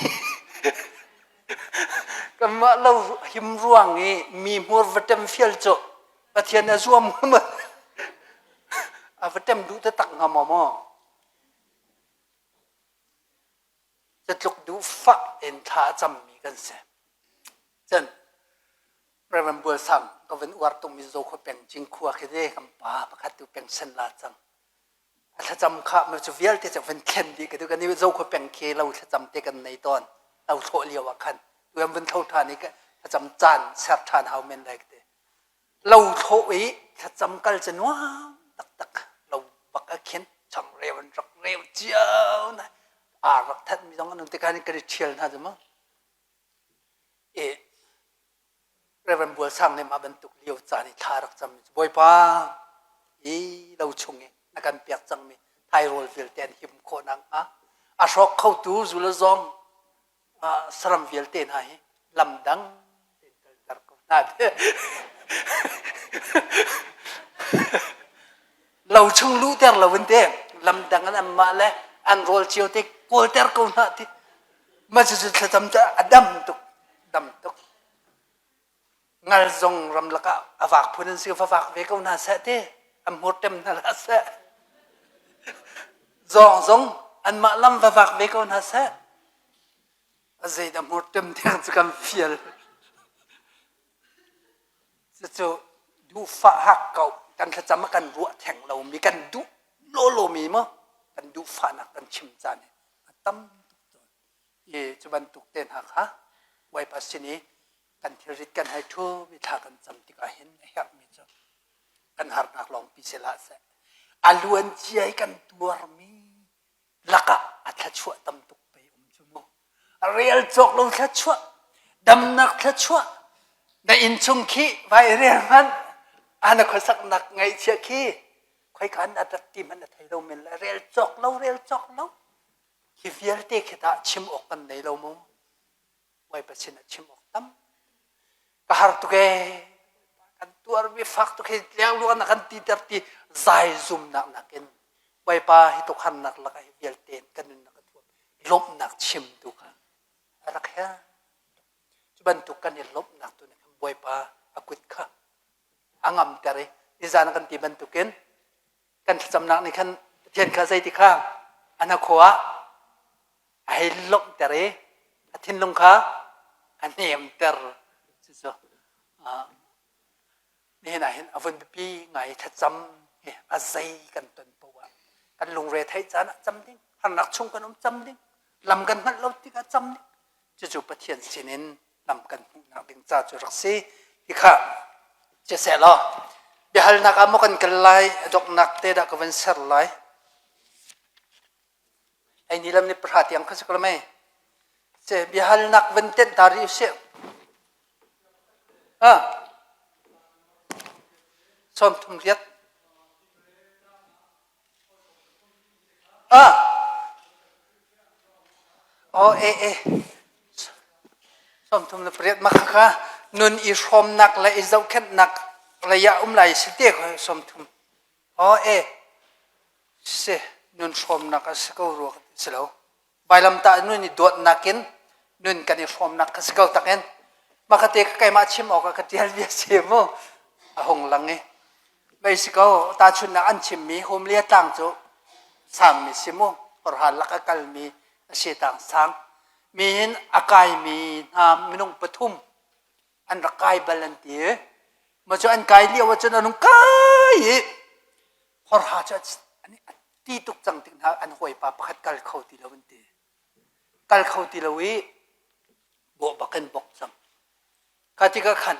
kanmah lo him ruang i mi hmur va ṭem fial cu Pathian a zuam ma a va ṭem duh taktak hnga maw maw Catluk duhfah in thla a cammi kan si. Cun Reverend Bual Sang ka van uar tukmi Zokhua peng Cinkhua khi te kan pa pakhat tu peng sen la cang. A thlacam kha ma cu vialte cu van thlen dih ka tu kan i Zokhua peng khi lo thlacam te kan nei tawn. Lo thlawh lio ah khan tu an vun thlo ṭhan i thlacam caan ser ṭhan hau men lai te. Lo thlawh i thlacam kal cu nuam taktak lo bak ah khin changreu an rak reu cio na aa rak thatmi zong an um tikah kan i ṭhial hna cu mu. E Reverend Bual Sang nih mah bantuk lio caan i thla rak cam Bawipa hi lo chung i na kan pek cangmi thairawl vialte an him khawh nakhnga a hrawk khotu zu le zawng saram vialte hna hi lam dang tein kalter ko hna lo chung luhter lo in te lam dang an anmah le an rawl cio te kawlter ko hna ti mah cucu thlacam cu a dam tuk dam tuk ngal zong ramlak ah a vak phun an si va vak ve ko hna seh ti an hmur tem hna hlah seh zawng zong anmah lam va vak ve ko hna seh a zeidah hmur tem tiang cu kan fial cucu duhfah hak ko kan thlacam ah kan ruah theng lomi kan duh lawlawmi maw kan duhfahnak kan chim caan hi a tam tuk tawn i cu bantuk te hna kha Bawipa sin i kan thilrit kan hei ṭhu i thla kan cam tikah hin a herhmi cu kan harnak lawngpi si hlah seh a luan cia i kan tuarmi lakah a thluachuah tam tuk pei um cu mu a rel cawk lo thluachuah damnak thluachuah na innchung khi vai rel hmanh ana khuasaknak ngaihchia khi khoika an rat ti hmanh na thei lo men le rel cawk lo rel cawk lo Hi vialte khi tah chim awk kan nei lo mu. Bawipa sin ah chim awk tam. Ka har tuk ee. Kan tuarmi fak tuk hi lengluan a kan titer ti zai zumnak nakin Bawipa hi tuk harnak lakah hi vialte in kan nunnak a thuam. Lawmhnak chim tu kha a rak herh. Cu bantuk kan i lawmhnak tu nih khan. Bawipa a kut kha a ngamter i nizan kan ti bantukin kan thlacamnak nih khan Pathian kha zeiti kha a hnakhaw ah a hei lawmhter i a thinlung kha a hnemter. Cucu nihin ah hin a vun biapi ngai thlacam hi a zei kan ton poah ah kan lungre theih caan ah cam ding, harnak chung kan um cam ding, lam kan hngalh lo tikah cam ding. Cucu Pathian sinin lam kan hmuhnak ding ca cu rak si. Hi kha siseh law biahalnak ah maw kan kal lai, a donghnak te dah ka van ser lai. Ei ni lam ni pahra tiang kha si ko mei. Se biahalnak van tenh ta rih usih. Ah. 38. Ah. Oh e e. 38 mah kha nun i hrawmnak le i zohkhenhnak lei ah um lai si te ko 30. Oh e. Si nun hrawmnak a si ko rua si lo. Vailamtah nun i dawtnak in nun kan i hrawmnak kha si ko takin makate ka keimah chim awk ah ka tial bia si mu a hung lang i mei si ko tahchunhnak an chimmi Humlia tlang cu sangmi si mu horhal lak a kalmi a si tang sang mi hin a kaimi hna minung pathum an rak kai bal an ti ma cu an kai lio ahcun an hung kai i horha cu an ti tuk cang tik hna an hawipa pakhat kal kho ti lo an ti kal kho ti lo i bawh bak in bok cang kha tikah khan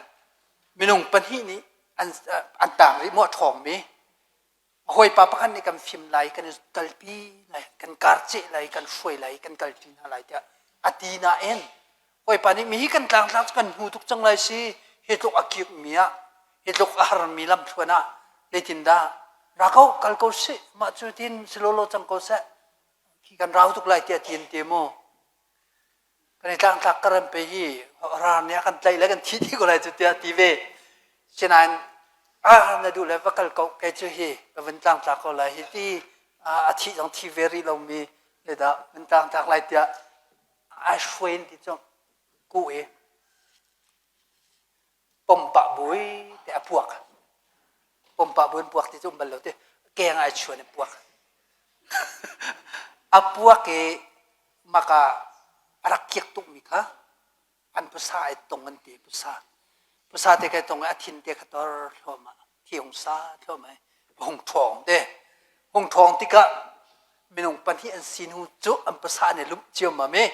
minung pahnih nih an an tang rih maw a ṭhawngmi A hawipa pakhat nih kan fim lai, kan i kalpi lai, kan karceh lai, kan hruai lai, kan kalpi hna lai tiah a ti nain hawipa nih mi hi kan tlangtlak cu kan hnu tuk cang lai si hi tluk a kirmi ah hi tluk a harmi lamthluan ah zeitindah ra ko kal ko sih mah cu tin si lawlaw cang ko seh khi kan rau tuk lai tiah ti an ti mu Kan i tlangtlak ka ram pe hi rar nih a kan tlaih le kan thi dih ko lai cu tiah ti ve. Sinain ah na duh le va kal ko kei cu hi ka vun tlangtlak ko lai hi ti a thih zong thi ve rih lomi le dah vun tlangtlak lai tiah ai hruain ti cu ku i pompah bui te a puak. Pompah buin puak ti cu um bal lo ti keng ai chuan i puak. A puak i maka a rak kiak tukmi kha an pusa ai tong an ti pusa. Pusa te kai tong i a thin te kha tor thluahmah thi hung sa thluahmah i hung ṭhawng te. Hung ṭhawng tikah minung pahnih an si hnu cu an pusa an i lumh ciammam i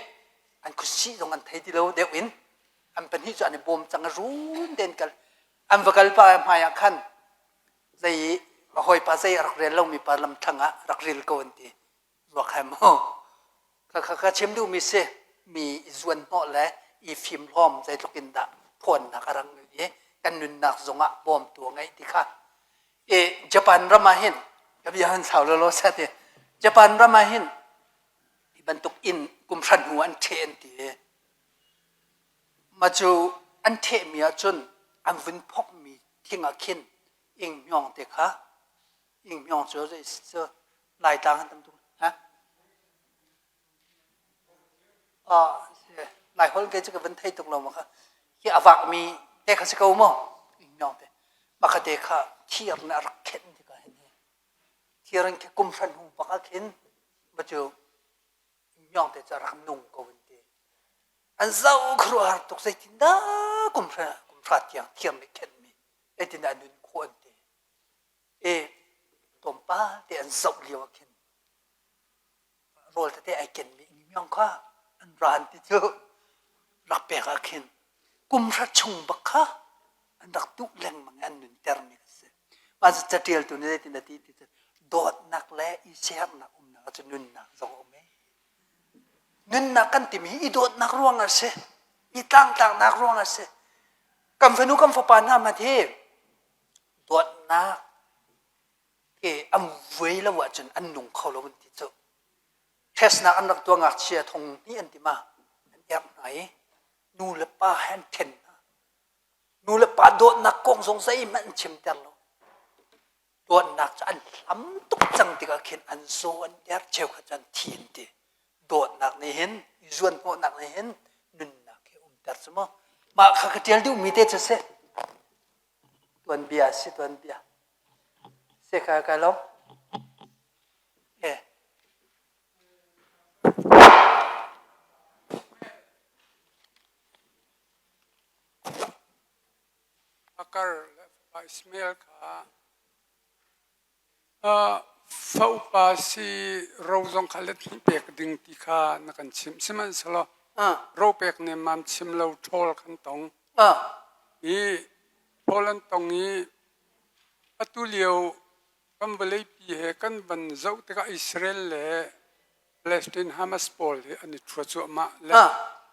an khuasih zong an thei ti lo deuh in an pahnih cu an i bawm cang i run tein kal an va kal pa hmai ah khan zei i a hawipa zei a rak rel lomi pa lamthlang ah rak ril ko an ti ruak hai mu ka ka ka chim duhmi si mi i zuan hnawh le i fim hlawm zeitluk in dah phuannak a rang i kan nunnak zongah bawmtu a ngeih ti kha e Japan ram ah hin ka bia han sau lo lo set i Japan ram ah hin hi bantuk inn kum hran hnu an ṭhe an ti Mah cu an ṭhehmi ahcun an vun phokmi thing ah khin inghmyawng te kha inghmyawng cu zei cu Laitlang an tam tuk. Ha? Ah, Laiholh ke cu ka van thei tuk lo ma kha. Hi a vakmi te kha si ko maw? Inghmyawng te. Mah kha te kha thir nih a rak khenh tikah hin thir in kum hran hnu bak ah khin ma cu Inghmyawng te cu a rak nung ko an ti. An zoh khuaruahhar tuk zeitindah kum hra kum hra tiang thiam nih khenhmi zeitindah a nun khawh an ti. E tlawmpal te an zoh lio ah khin rawl tete ai kenmi inghmyawng kha an ra an ti cu rak pek ah khin kum hra chung bak kha an rak duh lengmang i an nuntermi a si. Mah cu catialtu nih zeitin a ti ti cu dawtnak le i siaherhnak umnak cu nunnak zong a um ee. Nunnak kan timi hi i dawtnak ruang a si. I tlangtlaknak ruang a si. Kan fanu kan fapa hna hmanh hi dawtnak ke an vuai lo ahcun an nung kho lo an ti cu. Testnak an rak tuah ngakchia thong hnih an ti ma an erh hna i nu le pa he an ṭhen hna. Nu le pa dawtnak kong zong zeihmanh an chimter lo. Dawtnak cu an hlam tuk cang tikah khin an zaw an der cheukhat cu an thi an ti. Dawtnak nih hin, i zuanhnawhnak nih hin nunnak hi umter cu mu. Mah kha ka ṭial duhmi te cu si. Tuanbia si tuanbia. Si kai kai lo. Eh. Akar le fapa Ismael kha fa upa si ro zong kha let hnih pek ding ti kha na kan chimh. Sihmanhsehlaw ro pek nemmam chim lo ṭhawl kan tong. I ṭhawl an tong i atu lio kan vawleipi he kan van zoh tikah Israel le Palestine Hamas pawl hi an i ṭhua cuahmah le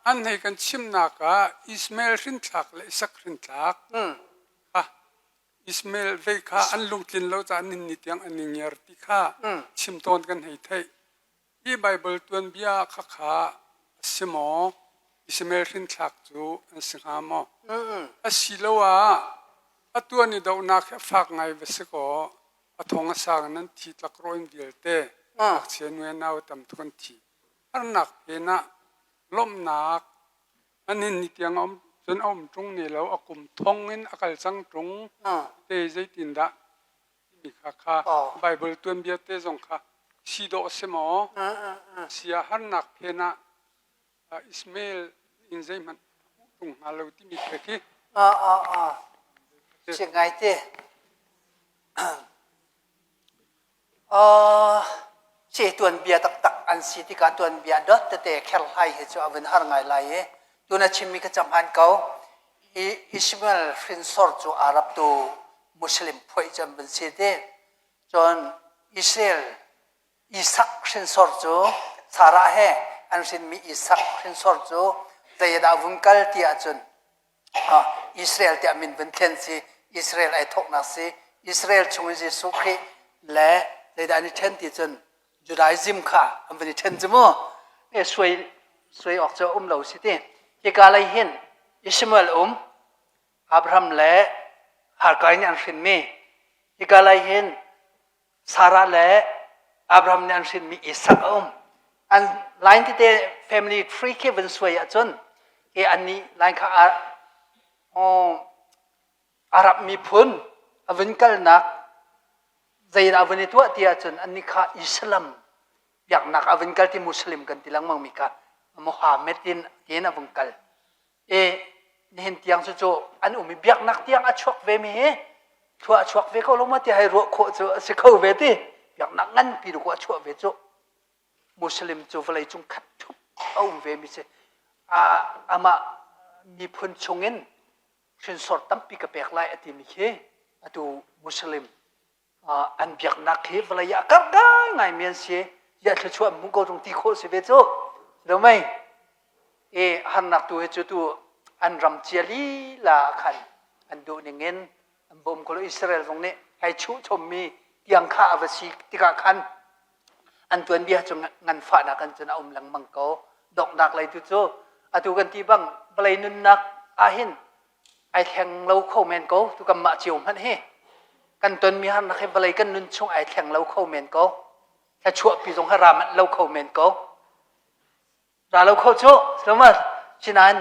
an hei kan chimnak ah Ismael hrinthlak le Isak hrinthlak kha Ismael vei kha an lungtlin lo caah nihin ni tiang an i ngiar ti kha chim tawn kan hei theih. Hi Baibal tuanbia kha kha a si maw? Ismael hrinthlak cu an si hnga maw? Asiloah atu an i dohnak hi a fak ngai va si kaw a thong a sang in an thi tlakrawh in vialte ngakchia nu le nau tam tuk an thi. Harnak phen ah lawmhnak an hin ni tiang a um cun a um ṭung ne lo a kum thong in a kal cang ṭung te zeitindah timi kha kha Baibal tuanbia te zong kha si dawh a si maw? Sia harnak phen ah Ismael in zeihmanh a hmuh ṭung hnga lo timi te khi. Si ngai te. Si tuanbia taktak an si tikah tuanbia dot tete kherhlai hi cu a vun har ngai lai i tuna chimmi ka cam han ko. I Ishmael hrinsor cu Arab tu Muslim phuaih cu an vun si te. Cun Israel Isak hrinsor cu Sarah he an hrinmi Isak hrinsor cu zeidah vun kal ti ahcun Israel tiah min vun thlen si, Israel ai thawknak si, Israel chung in Jesuh Khrih le zeidah an i ṭhen ti cun Judaism kha an vun i ṭhen cu mu. E suai suai awk cu um lo si ti. Hika lei hin Ishmael um, Abraham le Hagar nih an hrinmi. Hika lei hin Sarah le Abraham nih an hrinmi Isak a um. An line tete family tree khi van suai ahcun hi annih line kha Arab miphun a vun kalnak zeidah a vun i tuah ti ahcun annih kha Islam biaknak a vun kal ti Muslim kan ti lengmang mi kha Muhammad in tiin a vung kal. E nihin tiang cu cu an um i biaknak tiang a chuak ve mi hi thlua a chuak ve ko lo ma ti hai ruah khawh cu a si kho ve ti biaknak nganpi dawh a chuah ve cu Muslim cu vawlei cung khat thup a um ve mi si amah miphun chungin hrinsor tampi ka pek lai a timi khi atu Muslim an biaknak hi vawlei ah karh ngaingai an si ziah thluachuah hmu ko tung ti khawh si ve cu lo mei e harnak tu hi cu tu an ram cia lila khan an duh ning in an bawm ko lo Israel zong nih hei chuh chommi tiang kha a va si tikah khan an tuanbia cu nganfahnak an cun a um lengmang ko donghnak lei tu cu atu kan ti bang vawlei nunnak ahhin ai thleng lo kho men ko tu kan mah cio hmanh hi kan tonmi harnak hi vawlei kan nun chung ai thleng lo kho men ko thluachuahpi zong hi ra manh lo kho men ko ra lo kho cu silo sinain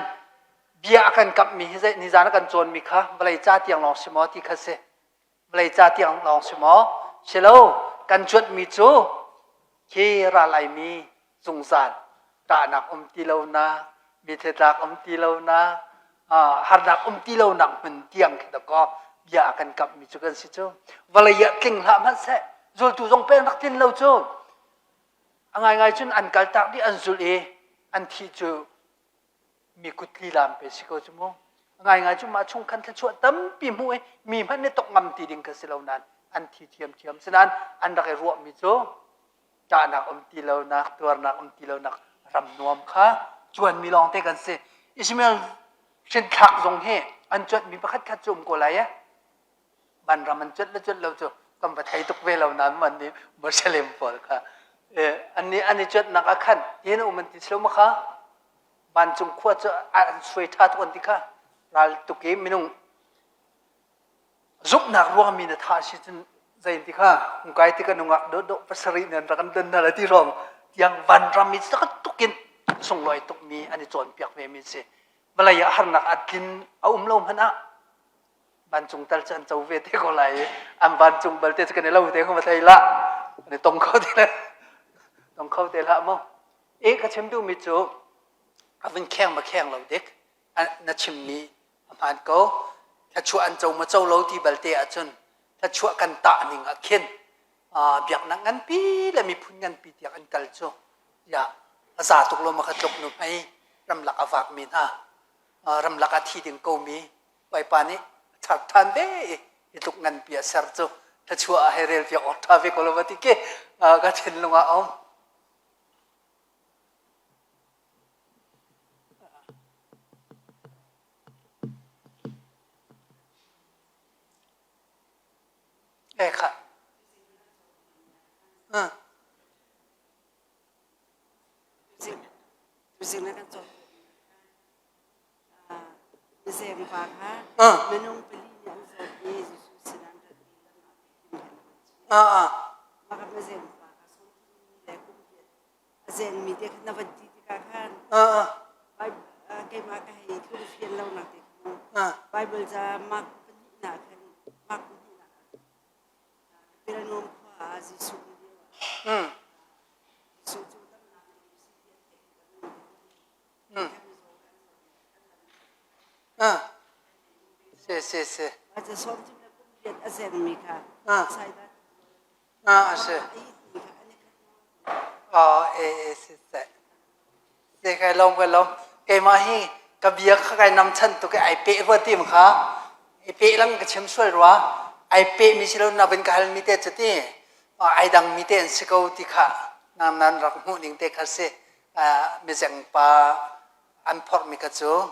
bia a kan kamhmi hi zei nizan a kan cawnmi kha vawlei ca tiang lawng si maw ti kha si vawlei ca tiang lawng si maw si lo kan cuanhmi cu khi ra laimi zungzal ṭahnak um ti lonak mithitlak um ti lonak harnak um ti lonak hmun tiang khi dakaw bia a kan kamhmi cu kan si cu vawlei ah tling hlah hmanh seh zultu zong peng rak tlin lo cu a ngaingai cun an kaltak dih an zulh i an thih cu mi kut lilam pe si ko cu mu ngaingai cu mah chung khan thluachuah tampi hmu i mi hmanh nih tok ngam ti ding kha si lo nain an thi thiamthiam sinain an rak i ruahmi cu ṭahnak um ti lonak tuarnak um ti lonak ram nuam kha cuanmi lawngte kan si Ishmael hrinthlak zong hi an cuanhmi pakhat khat cu um ko lai e vanram an cuanh le cuanh lo cu kan va thei tuk ve lo nain man nih Muslim pawl kha an nih an i cuanhnak ah khan hin um an ti silo ma kha vancung khua cu an suai ṭha tuk an ti kha ral tuk i minung zumhnak ruang mi na tha si cun zei ti kha hungkai ti ka nungak do do pasarih nan rak an don na la ti rong tiang vanram i tuk in sunglawi tuk mi an i cawnpiak ve mi si. Vawlei ah harnak a tlin a um lo hmanh ah vancung tal cu an co ve te ko lai i an vancung balte cu kan i lo te ko ma thei lah. Kan i tong kho te le tong kho te hlah mu. E ka chim duhmi cu a vun kheng ma kheng lo dik na chimmi a hmaan ko. Thluachuah an co ma co lo ti balte ahcun thluachuah kan tah ning ah khin biaknak nganpi le miphun nganpi tiang an kal cu ya a za tuk lo ma kha tluk nu hmei ramlak a vakmi hna ramlak a thi ding komi Bawipa nih a char ṭhan ve i hi tluk nganpi a ser cu thluachuah a hei rel piak awk ṭha ve ko lo va ti ki ka thinlung ah a um. E kha. Tuzing na kan cawn. Mizeng pa kha minung pali nih an zawt i Jesuh sinah an rat i lam ah Mah ka mizeng pa kha sawmthum le kum riat a zengmi te kha na van ti tikah khan keimah ka hei tlung fian lo nak te kha Bible ca mark pahnihnak khan mark pahnihnak ah Kapernaum khua ah Jesuh um lio ah Jesuh cu damnak ngeitu si ti an theih Si si si. A zengmi kha Ah, a si. Oh, e, e, si, si. Si, kai lawm, kai lawm. Keimah hi ka bia kha kai nam chan tuk i ai peh rua tim kha. I peh lang ka chim sual rua. Ai peh mi si lo na van ka hal mi te cu ti. Ai dang mi te an si ko ti kha. Nan nan rak hmuh ning te kha si. Mizeng pa an phorhmi kha cu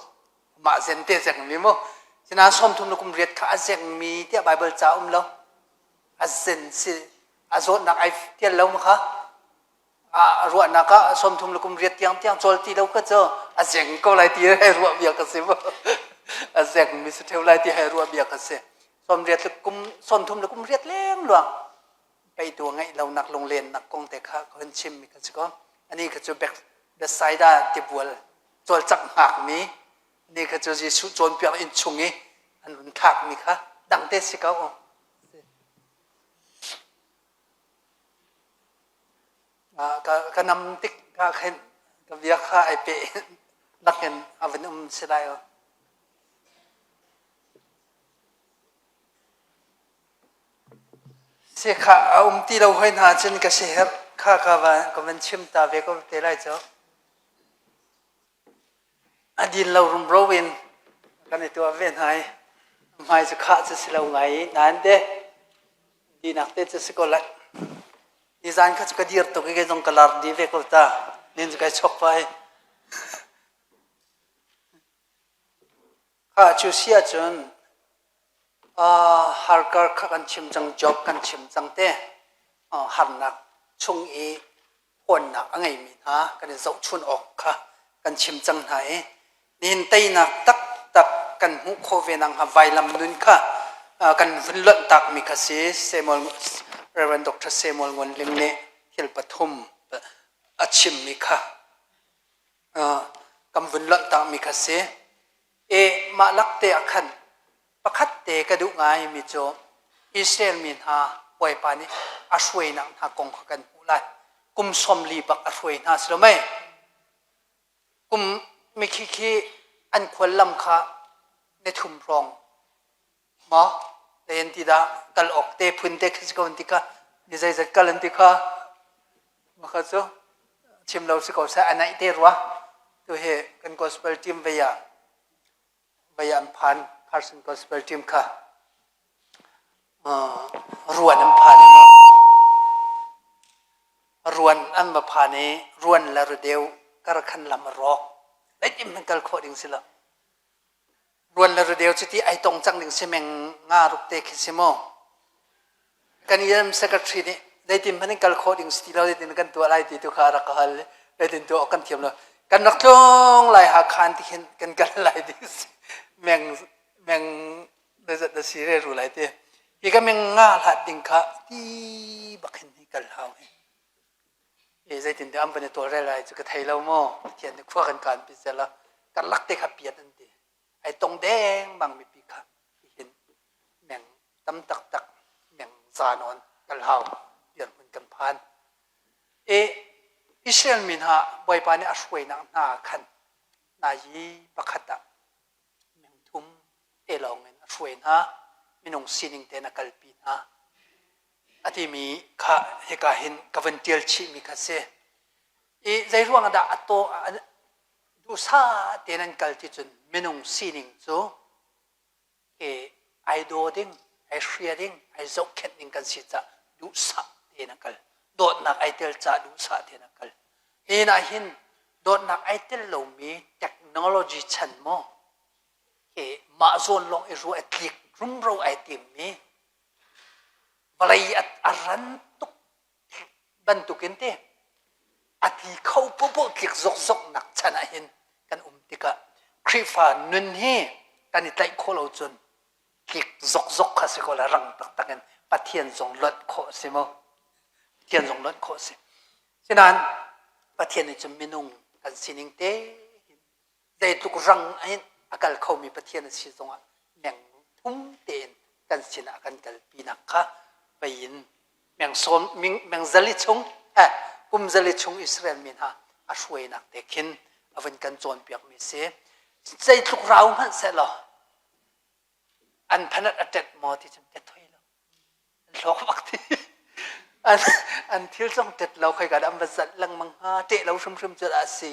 mah zen te zengmi mu. Sinain 30 le kum riat kha a zengmi tiah Baibal ca um lo. A zen si a zawtnak ai tial lo ma kha. A ruahnak ah 30 le kum riat tiang tiang cawl ti lo kha cu a zeng ko lai ti hei ruah bia ka si mu. A zengmi si theu lai ti hei ruah bia ka si. Sawm riat le kum 30 le kum riat leng luang peitu ngeih lonak lunglennak kong te kha ka hun chimmi kha si ko. Ani kha cu Bethsaida tibual cawlcangh hngakmi ani kha cu Jesuh cawnpiak inn chung i an run thlakmi kha dangte si ko. Ka, ka nam tik ka khin ka bia kha ai pe nakin a van um si lai o. Sikha a um ti lo hoi hna cun ka siherh kha ka van ka van chim ta ve ko te lai cu. A din lo rumro in kan i tuah ve hna i hmai cu khah cu si lo ngai i nain te dinak te cu si ko lai. Nizan kha cu ka dir tuk i kei zong ka lar di ve ko ta. Nin cu kai chok vai. Kha cu si ahcun harkar kha kan chim cang, job kan chim cang te. Harnak chung i hawnnak a ngeimi hna kan i zohchun awk kha kan chim cang hna i nihin teinak taktak kan hmuh khawh ve nakhnga vailam nun kha kan vun lonh takmi kha si Samuel Reverend Dr. Samuel Ngun Ling nih thil pathum a chimmi kha kan vun lonh takmi kha si. E mah lak te ah khan pakhat te ka duh ngaimi cu Israel mi hna Bawipa nih a hruainak hna kong kha kan hmuh lai. Kum 40 bak a hruai hna si lo mei? Kum mikhi khi an khuallam kha ni thum hrawng maw te an ti dah kal awk te phun te khi si ko an ti kha ni zeizat kal an ti kha maka cu chim lo si ko seh a naih te rua tu hi kan gospel team vei ah vei an phan Carson gospel team kha ruan an phan i mu ruan an va phan i ruan le rudeu kar khan lam a rawk zeitin hmanh kal khawh ding si lo Ruan le rudeu cuti ai tong cang ding si meng nga ruk te khi si mu. Kan EM secretary nih zeitin hmanh in kal khawh ding si ti lo zeitin kan tuah lai ti tu kha rak ka hal zeitin tuah awk kan thiam lo. Kan rak tlung lai Hakha ti khin kan kal lai ti si. Meng meng zeizat na si re ru lai ti. Hi ka meng nga hlat ding kha ti bak hin hi kal hau hi. E zeitin dah an van i tawlrel lai cu ka thei lo mu. Pathian nih khua kan kaan pi seh law. Karlak te kha piat an ti. Ai tong dengmang mipi kha hin meng tam taktak meng za nawn kal hau dirhmun kan phan. E Israel mi hna Bawipa nih a hruainak hna khan nazi pakhat ah meng thum te lawng in a hruai hna minung sining tein a kalpi hna a timi kha hika hin ka van tial chihmi kha si. I zei ruang dah a taw duhsah tein an kal ti cun minung sining cu ke ai daw ding, ai hria ding, ai zohkhenh ding kan si caah duhsah tein a kal. Dawtnak ai tel caah duhsah tein a kal. Hi ah hin dawtnak ai tel lomi technology chan maw ke mah zawn lawng i ruah i tlik rumro ai timmi vawlei a ran tuk bantukin te a ti kho popoh tlik zokzok nak chan ah hin kan um tikah Khrihfa nun hi kan i tlaih khawh lo cun tlik zokzok kha si ko la rang taktak in Pathian zong lonh khawh a si mu Pathian zong lonh khawh a si sinain Pathian nih cun minung kan sining te zeitluk rang in a kal khomi Pathian a si zongah meng thum tein kan sinah a kan kalpinak kha vei in meng sawm meng zali chung eh kum zali chung Israel mi hna a hruainak te khin a vun kan cawnpiakmi si zeitluk rau hmanh seh law an phanat a tet maw ti cun tet thoi lo an hlawk bak ti an an thil zong tet lo khoi ka an va zalh lengmang hnga teh lo hrimhrim cu a si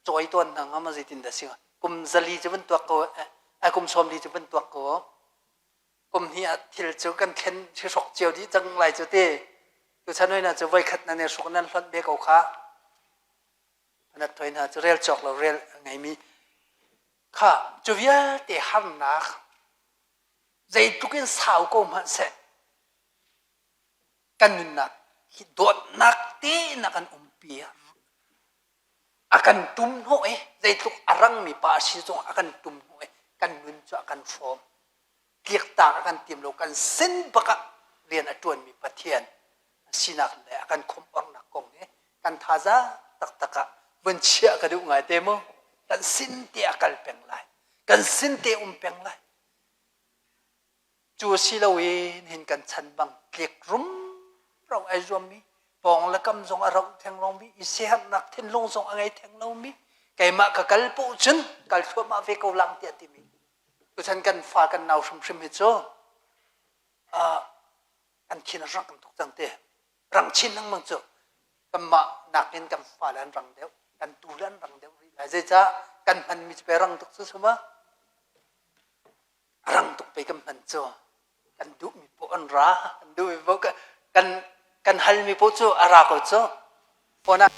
cawi tawn hna hnga ma zeitin dah si kum zali cu van tuak ko ai kum sawmli cu van tuak ko kum hnih ah thil cu kan thlen hrok cio dih cang lai cu ti tuchan hoi na cu voikhat nan i hruk nan hlonh ve ko kha na toi hna cu rel cawk lo rel ngeimi kha cu vialte harnak zeitluk in sau ko hmanh seh kan nunnak hi dawtnak tein a kan umpi a kan tum hnawh i zeitluk a rangmi pa a si zong a kan tum hnawh i kan nun cu a kan hrawm tliktak a kan tim lo kan sin bak ah rian a ṭuanmi Pathian a sinak le a kan khomh-ornak kong hi kan thazaang taktak ah vun chiah ka duh ngai te mu kan sin te a kal peng lai kan sin te um peng lai Cu si loin hin kan chan bang tlik rumro ai zuammi, pawng le kam zong a roh theng lomi, i siaherhnak thinlung zong a ngei theng lomi, keimah ka kal poh cun kal thluahmah ve ko lang tiah timi. Tuchan kan fa kan nau hrimhrim hi cu uh, an thin a rang tuk cang te. Rang chin lengmang cu kanmah nakin kan fale an rang deuh, kan tu le an rang deuh rih lai. Zeicah kan hmanmi cu pe rang tuk cu suma. Rang tuk pei kan hman cu. Kan duhmi poh an ra. Kan duhmi poh kan kan halmi poh cu a ra ko cu. Phone ah.